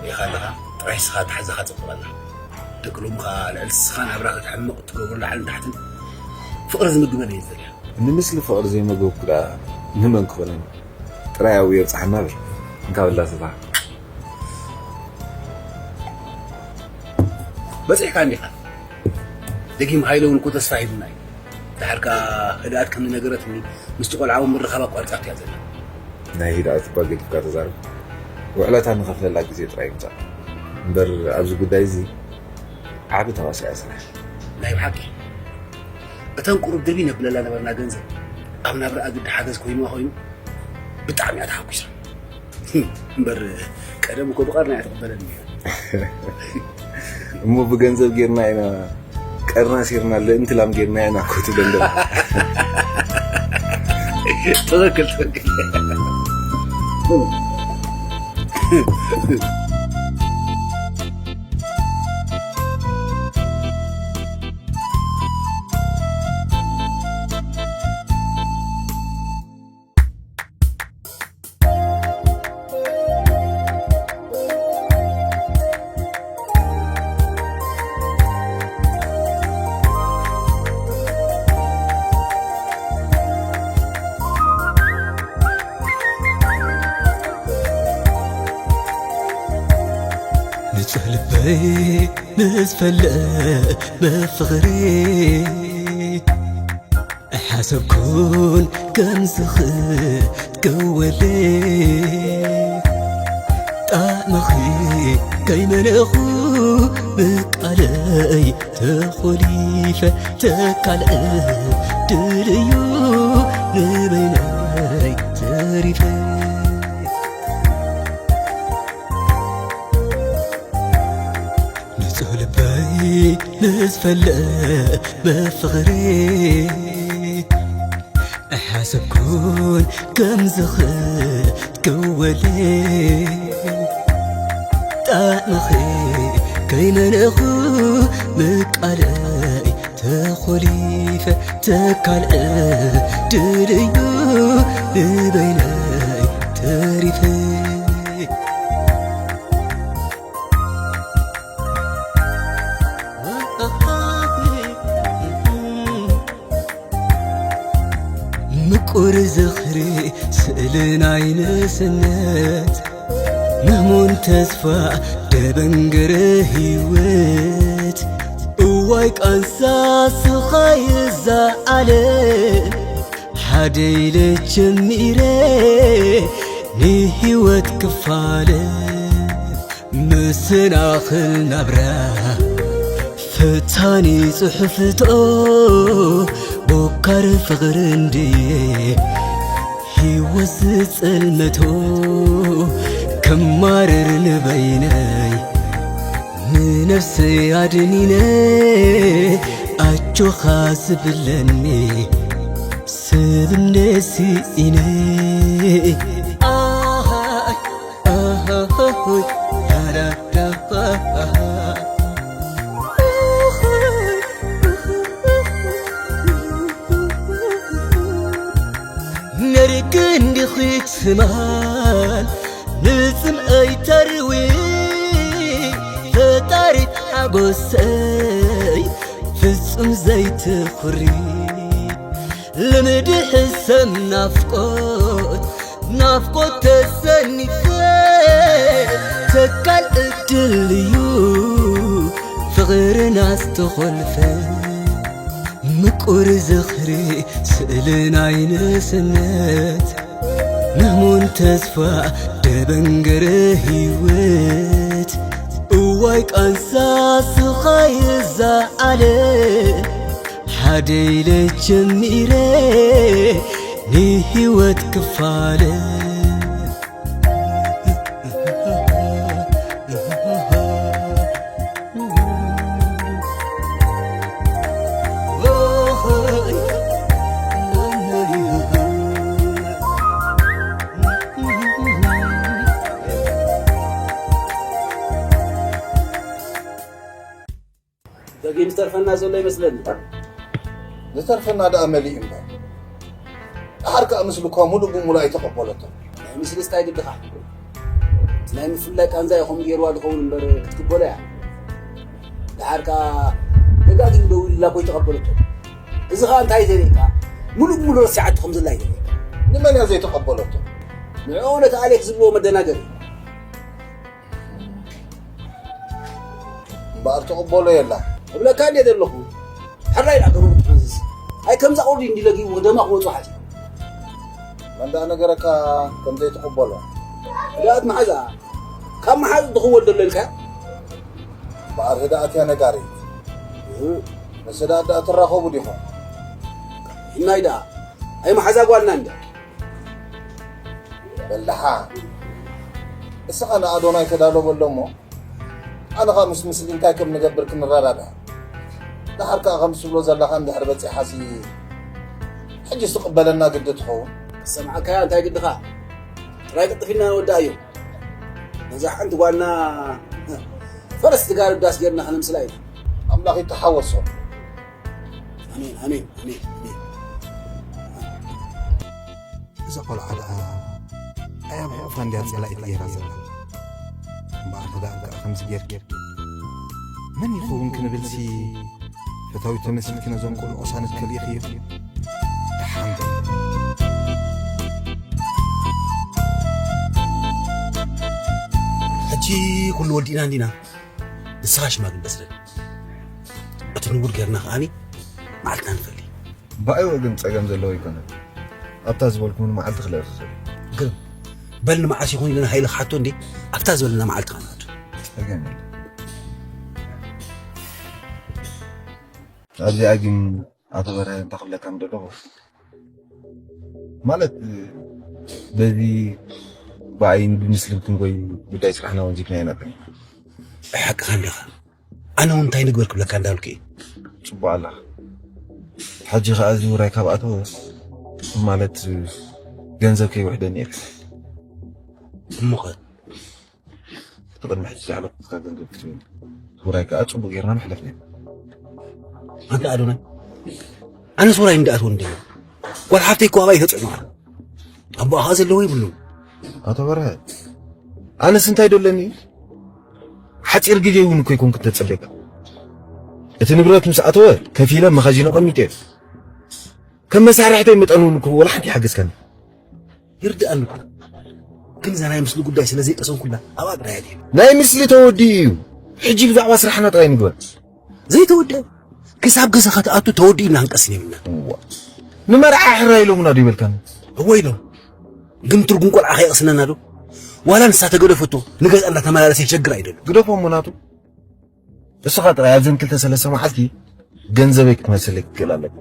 ሪኢኻ ኣለኻ፣ ጥራይ ስኻ ተሓዛኻ ጽብቕ ኣላ። ደቂ ሎሚ ኸዓ ልዕሊ ስኻ ናብራ ከተሕምቕ ትገብሮ ላዕልን ታሕትን ፍቕሪ ዝምግበን እየ ዝደልያ። ንምስሊ ፍቕሪ ዘይመገብኩ ደኣ ንመን ክኾነኒ? ጥራይ ኣብኡ የብጽሓና በል። እንካ በላ ስኻ። በጺሕካ እንዲኻ። ደጊም ሃይለ እውን እኮ ተስፋ ሂቡና እዩ። ድሓር ከኣ ህድኣት ከም ዝነገረትኒ ምስቲ ቆልዓ እውን ምርኻብ ኣቋሪጻቶ እያ ዘላ። ናይ ህድኣት እኳ ገዲፍካ ተዛረብ። ውዕለታ ንኸፍለላ ግዜ ጥራይ ይምጻእ እምበር ኣብዚ ጉዳይ እዚ ዓቢ ተዋሳኢ እያ ስራሕ። ናይ ብሓቂ እተን ቁሩብ ድርቢ ነብለላ ነበርና ገንዘብ ኣብ ናብራ ኣግዲ ሓገዝ ኮይኑዋ ኮይኑ ብጣዕሚ እያ ተሓጒሳ። እምበር ቀደም እኮ ብቐርና እያ ትቕበለኒ ነይራ። እሞ ብገንዘብ ጌርና ኢና ቀርና ሴርና ልእንቲ ላም ጌርና ኢና እኮ ትብለኒ ደላ። ትኽክል ትኽክል። ንጹህ ልበይ ምስ ፈለመ ፍቕሪ ኣይሓሰብኩን ከምዚ ክትከወለይ ጣዕምኺ ከይመነኹ ብቃለይ ተኾሊፈ ተካልእ ድልዩ ንበይነይ ተሪፈ ንጹህ ልበይ ምስ ፈለመ ፍቕሪ ኣይሓሰብኩን ከምዚ ክትከወለይ ጣዕምኺ ከይመነኹ ብቃለይ ተኾሊፈ ተካልእ ድልዩ ንበይነይ ተሪፈ ምቁር ዝኽሪ ስእሊ ናይ ንእስነት ምህሙን ተስፋ ደበንገረ ህይወት እዋይ ቃንሳ ስኻይ እዛ ዓለም ሓደ ኢለ ጀሚረ ንህይወት ክፋለ መሰናኽል ናብራ ፈታኒ ጽሑፍቶ ቦካር ፍቕሪ እንድየ ህይወት ዝጸልመቶ ከማርር ንበይነይ ንነፍሰይ ኣድኒነ ኣጆኻ ዝብለኒ ስብም ደሲኢነ ነርቂ እንዲኺ ትማል ንጽምኣይ ተርዊ ፈጣሪት ሓጎሰይ ፍጹም ዘይትኹሪ ልምዲ ሕሰም ናፍቆት ናፍቆት ተሰኒፈ ተካል እድል እዩ ፍቕርና ዝተኾልፈ ምቁር ዝኽሪ ስእሊ ናይ ንእስነት ምህሙን ተስፋ ደበንገረ ህይወት ዋይ ቃንሳ ስቓይ እዛ ዓለም ሓደ ኢለ ጀሚረ ንህይወት ክፋለ። ደጊም ዝተርፈና ዘሎ ይመስለኒ። ዝተርፈና ደኣ መሊኡ እምበር። ደሓር ከኣ ምስልኳ ሙሉእ ብሙሉእ ኣይተቐበለቶን። ናይ ምስልስ እንታይ ግድኻ? እቲ ናይ ምፍልላይ ቃንዛ ኢኹም ገይርዋ ዝኸውን እምበር ክትቅበሎ እያ። ደሓር ከኣ ደጋጊሙ ደዊሉላ እኮ ኣይተቐበለቶን። እዚ ኸኣ እንታይ ዘርእየካ? ሙሉእ ብሙሉእ ረሲዓቶ ከም ዘላ እዩ ዘርእየካ። ንመን እያ ዘይተቐበለቶ? ንዕኡ ነቲ ኣሌክ ዝብልዎ መደናገሪ። እምበኣር ትቕበሎ የላ። እብለካ እንዴ ዘለኹ። ሕራይ ዳ ገበሩ ትፈዝዝ። ኣይ ከምዛ ቁርዲ እንዲ ለጊቡ ደማ ክወጹ ሓቲ። መን ደኣ ነገረካ ከም ዘይትቕበሎ? ህድኣት መሓዛ። ካብ መሓዝ ትኽወል ዘሎ ኢልካ? እምበኣር ህድኣት እያ ነጋሪት። እህ። ምስ ህድኣት ደኣ ትራኸቡ ዲኹም? እናይ ደኣ። ኣይ መሓዛ ጓልና እንደ። በል ደሓ። እስኻ ንኣዶናይ ተዳሎ በሎ እሞ፣ ኣነ ኸኣ ምስ ምስሊ እንታይ ከም ንገብር ክንረዳዳእ። ደሓር ከኣ ከም ትብሎ ዘለኻ እንድሕር በጺሓሲ፣ ሕጂስ ትቕበለና ግዲ ትኸውን። ክሰምዓካያ እንታይ ግድኻ? ጥራይ ቅልጥፍ ኢልና ንወድኣዮ። ነዛ ሓንቲ ጓልና ፈረስ ትጋልብ ዳስ ጌርና ከነምስላ ኢና። ኣምላኽ ይተሓወሶ። ኣሜን፣ ኣሜን፣ ኣሜን፣ ኣሜን። እዛ ቆልዓ ደኣ ኣይ ኣብ ሕቑፋ እንድያ ጸላኢት ገይራ ዘላ። እምበኣር ደኣ ከኣ ከምዚ ጌርኪ መን ይኸውን ክንብልሲ፣ ፈታዊት ተመሲልኪ ነዞም ቆልዑ ቅሳነት ከሊእኽዮ። ደሓን በል። ሕጂ ኩሉ ወዲእና እንዲና። ንስኻ ሽማግለ ስደድ። እቲ ንቡር ጌርና ከኣኒ መዓልትና ንፈሊ። ብኣይወ ግን ጸገም ዘለዎ ኣይኮነን። ኣብታ ዝበልኩ እውን መዓልቲ ክልእኽ ይኽእል። ግርም። በል ንመዓስ ይኹን ኢልና ሃይለ ክሓቶ እንዴ? ኣብታ ዝበለና መዓልቲ ኸንኣቱ። ጸገም የለን። ኣብዚኣ ግን ኣቶ በርሀ እንታይ ክብለካ ምደለኹ፣ ማለት በዚ ብኣይን ብምስልን ክንጎይ ጉዳይ ስራሕና ወንዚፍና ኢና። ሓቅኻ እንዲኻ። ኣነ እውን እንታይ ንግበር ክብለካ እንዳበልኩ እየ። ጽቡቕ ኣለኻ። ሕጂ ኸኣ እዚ ውራይ ካብ ኣተወ፣ ማለት ገንዘብ ከይውሕደኒ እየ። እሞ ኸ? እቲ ቅድሚ ሕጂ ዝሓለፍኩካ ገንዘብ ክትብል፣ ውራይ ከኣ ጽቡቕ ጌርና መሕለፍና። ኣንታ ኣዶናይ፣ ኣነስ ውራይ እንዳኣትወ እንደዮ። ጓል ሓፍተይ እኮ ኣባይ ተጽዕኖ ኣላ። ኣቦኣ ኸኣ ዘለዎ ይብሉ። ኣቶ በርሀ፣ ኣነስ እንታይ ደለኒ? ሓጺር ግዜ እውን እኮ ይኮንኩ ተጸበየካ። እቲ ንብረት ምስ ኣተወ ከፊለ መኻዚኖ ቀሚጠ። ከም መሳርሕተይ መጠን እውን እኮ ወላ ሓንቲ ይሓገዝካኒ። ይርድኣኒ እኮ። ግን እዛ ናይ ምስሊ ጉዳይ ስለ ዘይቀሰንኩላ ኣብኣ ጥራይ እያ ድያ። ናይ ምስሊ ተወዲኡ እዩ። ሕጂ ብዛዕባ ስራሕና ጥራይ ንግበር። ዘይተወድአ ክሳብ ገዛ ከተኣቱ ተወዲኡ ኢልና ክንቀስን የብልና። እዋ። ንመርዓ ሕራይ ኢሎምና ዶ ይበልካኒ? እወ ኢሎም። ግን ትርጉም ቆልዓ ከየቕስነና ዶ? ዋላ ንሳ ተገደፈቶ ንገዛ እንዳተመላለሰ ይሸግር ኣይደሉ። ግደፎ እሞ ናቱ። እስኻ ጥራይ ኣብዘን ክልተ ሰለስተ መዓልቲ ገንዘበይ ክትመልሰለይ ክትክእል ኣለካ።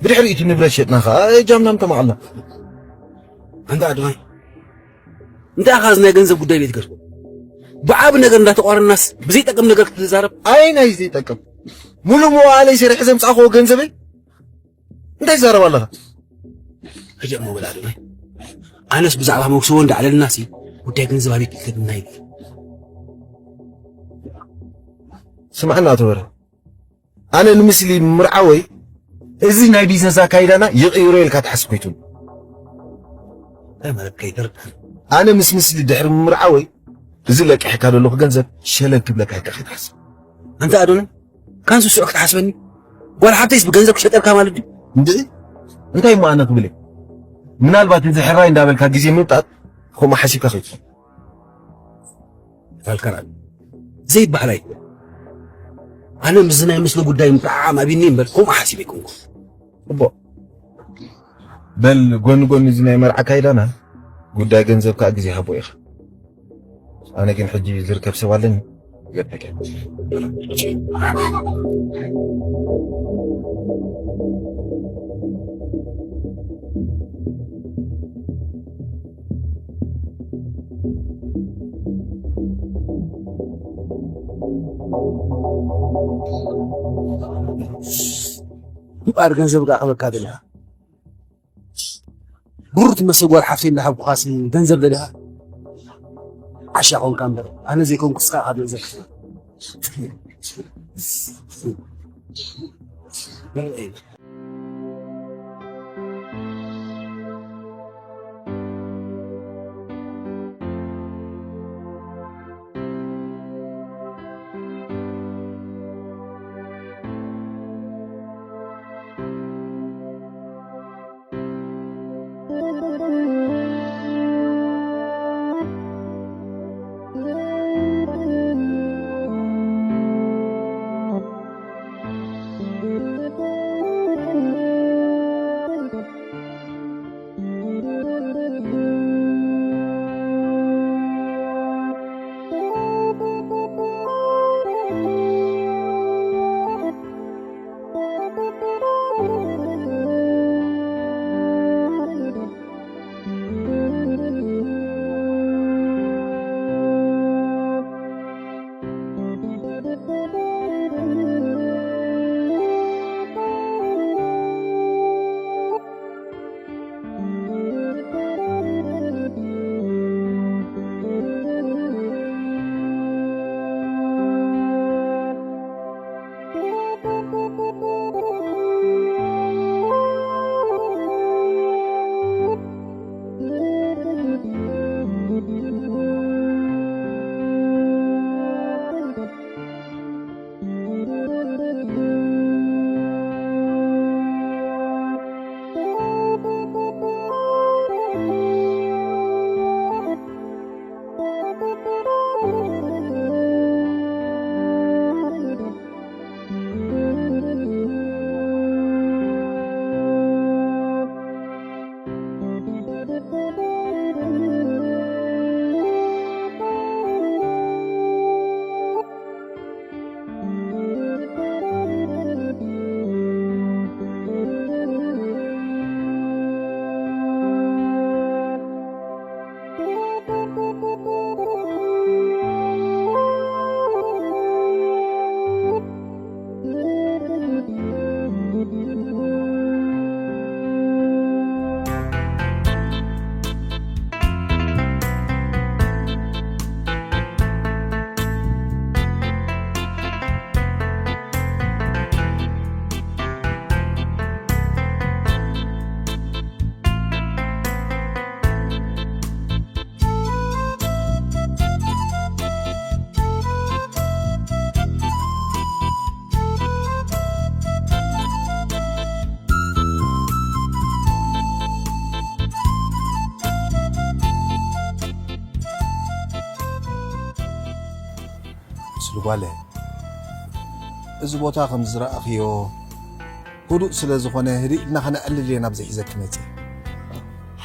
ብድሕሪኡ እቲ ንብረት ሸጥና ኸኣ እጃምና ምተማቕልና። ኣንታ ኣድማይ፣ እንታይ ኢኻ እዚ ናይ ገንዘብ ጉዳይ ዘይትገድፎ? ብዓቢ ነገር እንዳተቋረናስ ብዘይጠቅም ነገር ክትዛረብ? ኣይ ናይ ዘይጠቅም። ሙሉእ መዋእለይ ሰሪሐ ዘምጻእክዎ ገንዘበይ እንታይ ትዛረብ ኣለኻ? ሕጂ እሞ በል ኣድማይ፣ ኣነስ ብዛዕባ መክስቦ እንዳዕለልናሲ ጉዳይ ገንዘብ ኣበይ ክልከልና ኢለ። ስምዓና ኣቶ በርሀ፣ ኣነ ንምስሊ ምርዓወይ እዚ ናይ ቢዝነስ ኣካይዳና ይቕይሮ ኢልካ ትሓስብ ከይትብል። እንታይ ማለት ከይትርዳእ? ኣነ ምስ ምስሊ ድሕሪ ምርዓወይ እዚ ለቂሕካ ዘለኹ ገንዘብ ሸለል ክብለካ ኢልካ ከይትሓስብ። ኣንታ ኣዶናይ፣ ካን ስሱዕ ክትሓስበኒ? ጓል ሓብተይስ ብገንዘብ ክሸጠልካ ማለት ድዩ? እንድዒ፣ እንታይ እሞ ኣነ ክብል እየ? ምናልባት እዚ ሕራይ እንዳበልካ ግዜ ምምጣጥ ከምኡ ሓሲብካ ከይትኾን። ፋልካራ ዘይበሃል ኣይኮነን። ኣነ ምስዚ ናይ ምስሊ ጉዳይ ምጥዕዓም ኣብይኒ እምበር ከምኡ ሓሲበ ኣይኮንኩ። እቦ፣ በል ጎኒ ጎኒ እዚ ናይ መርዓ ካይዳና ጉዳይ ገንዘብ ከዓ ግዜ ሃቦ ኢኻ። ኣነ ግን ሕጂ ዝርከብ ሰብ ኣለኒ። እምበኣር ገንዘብ ከኣ ክበካ ደሊኻ። ብሩር ትመስል ጓል ሓፍተይ እንዳሃብኩኻሲ ገንዘብ ደሊኻ? ዓሻ ኮንካ እምበር፣ ኣነ ዘይኮንኩ ንስኻ ኢኻ ገንዘብ ክትህብ። ስልጓለ፣ እዚ ቦታ ከም ዝረኣኽዮ ህዱእ ስለ ዝኾነ፣ ህድእ ኢልና ከነዕልል እየ ናብዚ ሒዘኪ መጺአ።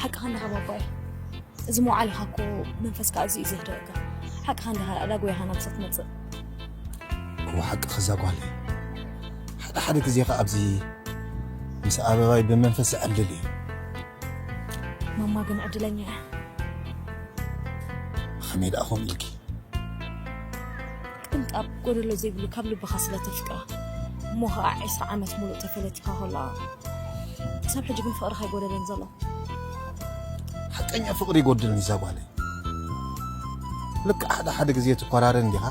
ሓቅኻ እንዲኻ ባባየ። እዚ መውዓሊኻ እኮ መንፈስካ ኣዝዩ እዩ ዘህድኣካ። ሓቅኻ እንዲኻ፣ ዳኣ ጎይኻ ናብዚ ክትመጽእ። እወ፣ ሓቅኺ እዛ ጓለይ። ሓደ ሓደ ግዜ ኸኣ ኣብዚ ምስ ኣበባይ ብመንፈስ እዕልል እየ። ማማ ግን ዕድለኛ እያ። ከመይ ደኣ ከምኡ ኢልኪ? ቅንጣብ ጎደሎ ዘይብሉ ካብ ልብኻ ስለ ተፍቅራ እሞ ኸኣ ዕስራ ዓመት ሙሉእ ተፈለጥካ ከላ ክሳብ ሕጂ ግን ፍቕርኻ ኣይጎደለን ዘሎ። ሓቀኛ ፍቕሪ ይጎድልኒ እዛ ጓለይ። ልክዕ ሓደ ሓደ ግዜ ትኮራረን ዲኻ?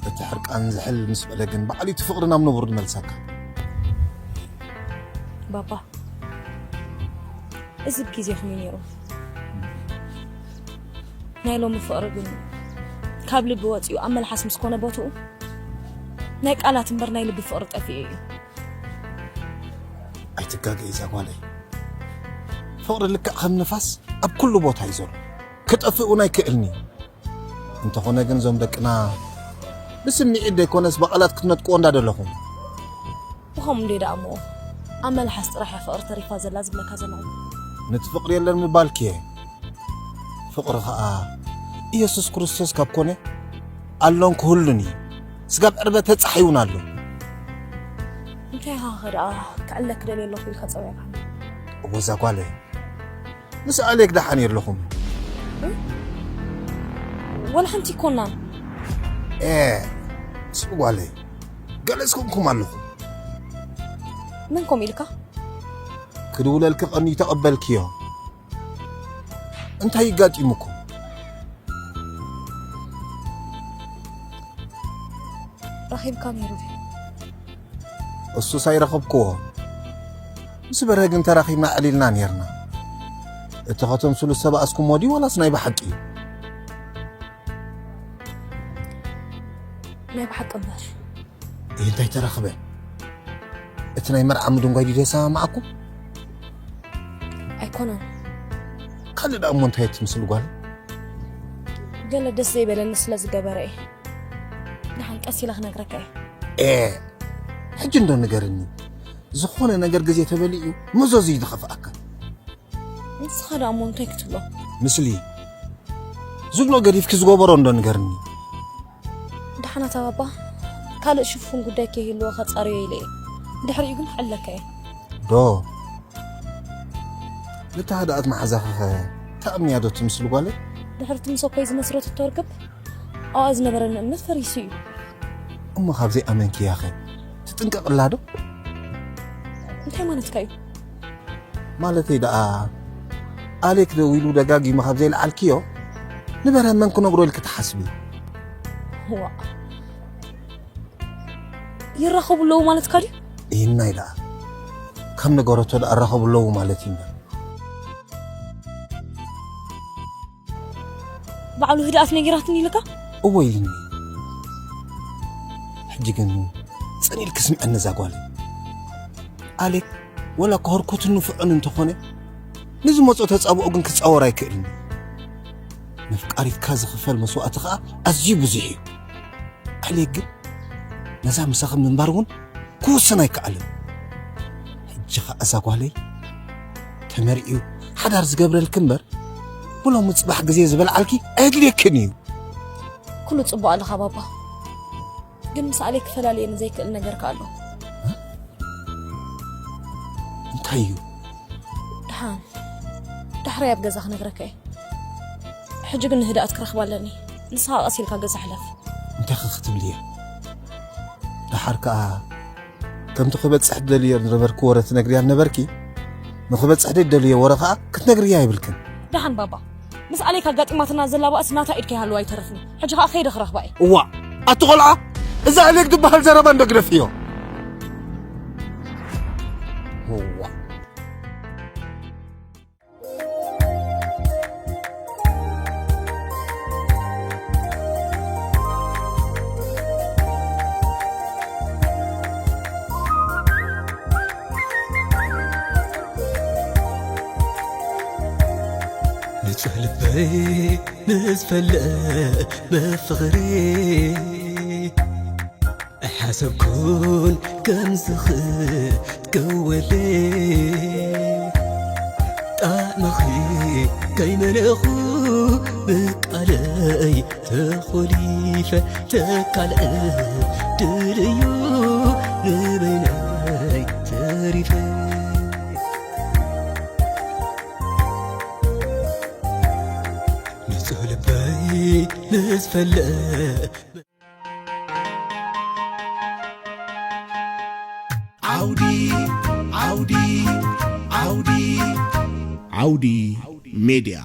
እቲ ሕርቃን ዝሕል ምስ በለ ግን ባዕሉ እቲ ፍቕሪ ናብ ንቡር ዝመልሰካ። ባባ፣ እዚ ብግዜኹም እዩ ነይሩ። ናይ ሎሚ ፍቕሪ ግን ካብ ልቢ ወጺኡ ኣብ መልሓስ ምስ ኮነ ቦትኡ ናይ ቃላት እምበር ናይ ልቢ ፍቕሪ ጠፊኡ እዩ። ኣይትጋገ እዛ ጓለይ። ፍቕሪ ልክዕ ከም ንፋስ ኣብ ኩሉ ቦታ እዩ ዘሎ። ክጠፍእ እውን ኣይክእልን እዩ። እንተኾነ ግን እዞም ደቅና ብስምዒት ዘይኮነስ ብቓላት ክትነጥቅዎ እንዳደለኹም። ብኸምኡ እንዶ ደኣ እሞ ኣብ መልሓስ ጥራሕ እያ ፍቕሪ ተሪፋ ዘላ ዝብለካ ዘለኹ። ነቲ ፍቕሪ የለን ምባልኪ እየ። ፍቕሪ ኸኣ ኢየሱስ ክርስቶስ ካብ ኮነ ኣሎን ክህሉን እዩ። ስጋብ ዕርበት ተጻሒውን ኣሎ። እንታይ ኢኻ ደኣ ክዕለክ ደልየ ኣለኹ ኢልካ ጸዊዕካ? እወ እዛ ጓለይ፣ ምስ ኣሌክ ደሓን የለኹም። ወላ ሓንቲ ይኮናን። ኤ፣ ስብ ጓለይ፣ ገለ ዝኮንኩም ኣለኹም። መን ኮም ኢልካ? ክድውለልኪ ቀንዩ ተቐበልክዮ። እንታይ ይጋጢሙኩም? ረኺብካ ነይሩ ድዩ? እሱስ ኣይረኸብክዎ። ምስ በርሀ ግን ተራኺብና ዕሊልና ነርና። እቲ ከተምስሉ ዝተባእስኩሞ ድዩ ዋላስ ናይ ብሓቂ እዩ? ናይ ብሓቂ እምበር። ይህ እንታይ ተረኽበ? እቲ ናይ መርዓ ምድንጓይ ድዩ ዘሰማማዓኩም? ኣይኮነን። ካልእ ደኣ እሞ እንታይ ትምስል ጓል? ገለ ደስ ዘይበለኒ ስለ ዝገበረ እየ። ንሓን ቀስ ኢለ ክነግረካ እየ። ኤ፣ ሕጂ እንዶ ንገርኒ። ዝኾነ ነገር ግዜ ተበሊኡ መዘዙ እዩ ዝኸፍኣካ። ንስኻ ደኣ እሞ እንታይ ክትብሎ? ምስሊ ዝብሎ ገዲፍኪ ዝገበሮ እንዶ ንገርኒ። ደሓናት ኣባባ፣ ካልእ ሽፉን ጉዳይ ከይህልዎ ከጻርዮ ኢለ እየ። ድሕሪኡ ግን ክዕለካ እየ። ዶ ነታ ህድኣት መሓዛኺኸ ተኣምንያ ዶ ትምስል ጓለይ? ድሕርቲ ምስ ኣኮይ ዝመስረትቶ ርክብ ኣብኣ ዝነበረኒ እምነት ፈሪሱ እዩ። እሞ ካብ ዘይኣመንክያኸ ትጥንቀቕላ ዶ? እንታይ ማለትካ እዩ? ማለተይ ደኣ ኣሌክ ደዊሉ ደጋጊሙ ካብ ዘይለዓልክዮ ንበርሀ መን ክነግሮ ኢልኪ ትሓስቢ? ዋ፣ ይራኸቡ ኣለዉ ማለትካ ድዩ? ይህናይ ደኣ ከም ነገረቶ ደኣ ኣራኸቡ ኣለዉ ማለት እዩ እምበር። ባዕሉ ህድኣት ነጊራትኒ ኢልካ? እወ ኢልኒ። ሕጂ ግን ጸኒልኪ ስምዐኒ እዛ ጓል። ኣሌክ ወላ እኳ ህርኩትን ንፉዕን እንተኾነ ንዝመጾ ተጻብኦ ግን ክጻወር ኣይክእልን። ነፍቃሪትካ ዝኽፈል መስዋእቲ ኸኣ ኣዝዩ ብዙሕ እዩ። ኣሌክ ግን ነዛ ምሳኺ ምንባር እውን ክውስን ኣይከኣልን። ሕጂ ኸኣ እዛ ጓለይ ተመርዕዩ ሓዳር ዝገብረልኪ እምበር ብሎሚ ጽባሕ ግዜ ዝበልዓልኪ ኣየድልየክን እዩ። ኩሉ ጽቡቕ ኣለኻ ባባ፣ ግን ምስ ኣሌክ ክፈላልየኒ ዘይክእል ነገር ከኣ ኣሎ። እንታይ እዩ? ደሓን ዳሕራይ ኣብ ገዛ ክነግረካ እየ። ሕጂ ግን ንህድኣት ክረኽባ ኣለኒ። ንስኻ ቀስ ኢልካ ገዛ ሕለፍ። እንታይ ኸ ክትብሊ እየ? ደሓር ከኣ ከምቲ ክበጽሕ ትደልዮ ዝነበርኪ ወረ ትነግርያ ነበርኪ። ንኽበጽሕ ደደልዮ ወረ ከኣ ክትነግርያ የብልክን። ደሓን ባባ፣ ምስ ኣሌክ ኣጋጢማትና ዘላ ባእሲ ናታ ኢድ ከይሃለዋ ኣይተርፍን። ሕጂ ከኣ ከይደ ክረኽባ እየ። እዋ፣ ኣቲ ቖልዓ፣ እዚ ኣሌክ ዝበሃል ዘረባ እንዶ ግደፍዮ። እዋ። ንጹህ ልበይ ምስ ፈለአ ብፍቕሪ ኣይሓሰብኩን ከምዚ ክትከወለይ። ጣዕምኺ ከይመለኹ ብቃለይ ተኾሊፈ ተካልዐ ድልዩ ንበይነይ ተሪፈ። ንጹህ ልበይ ምስ ፈለአ ዓውዲ ዓውዲ ዓውዲ ዓውዲ ሜድያ።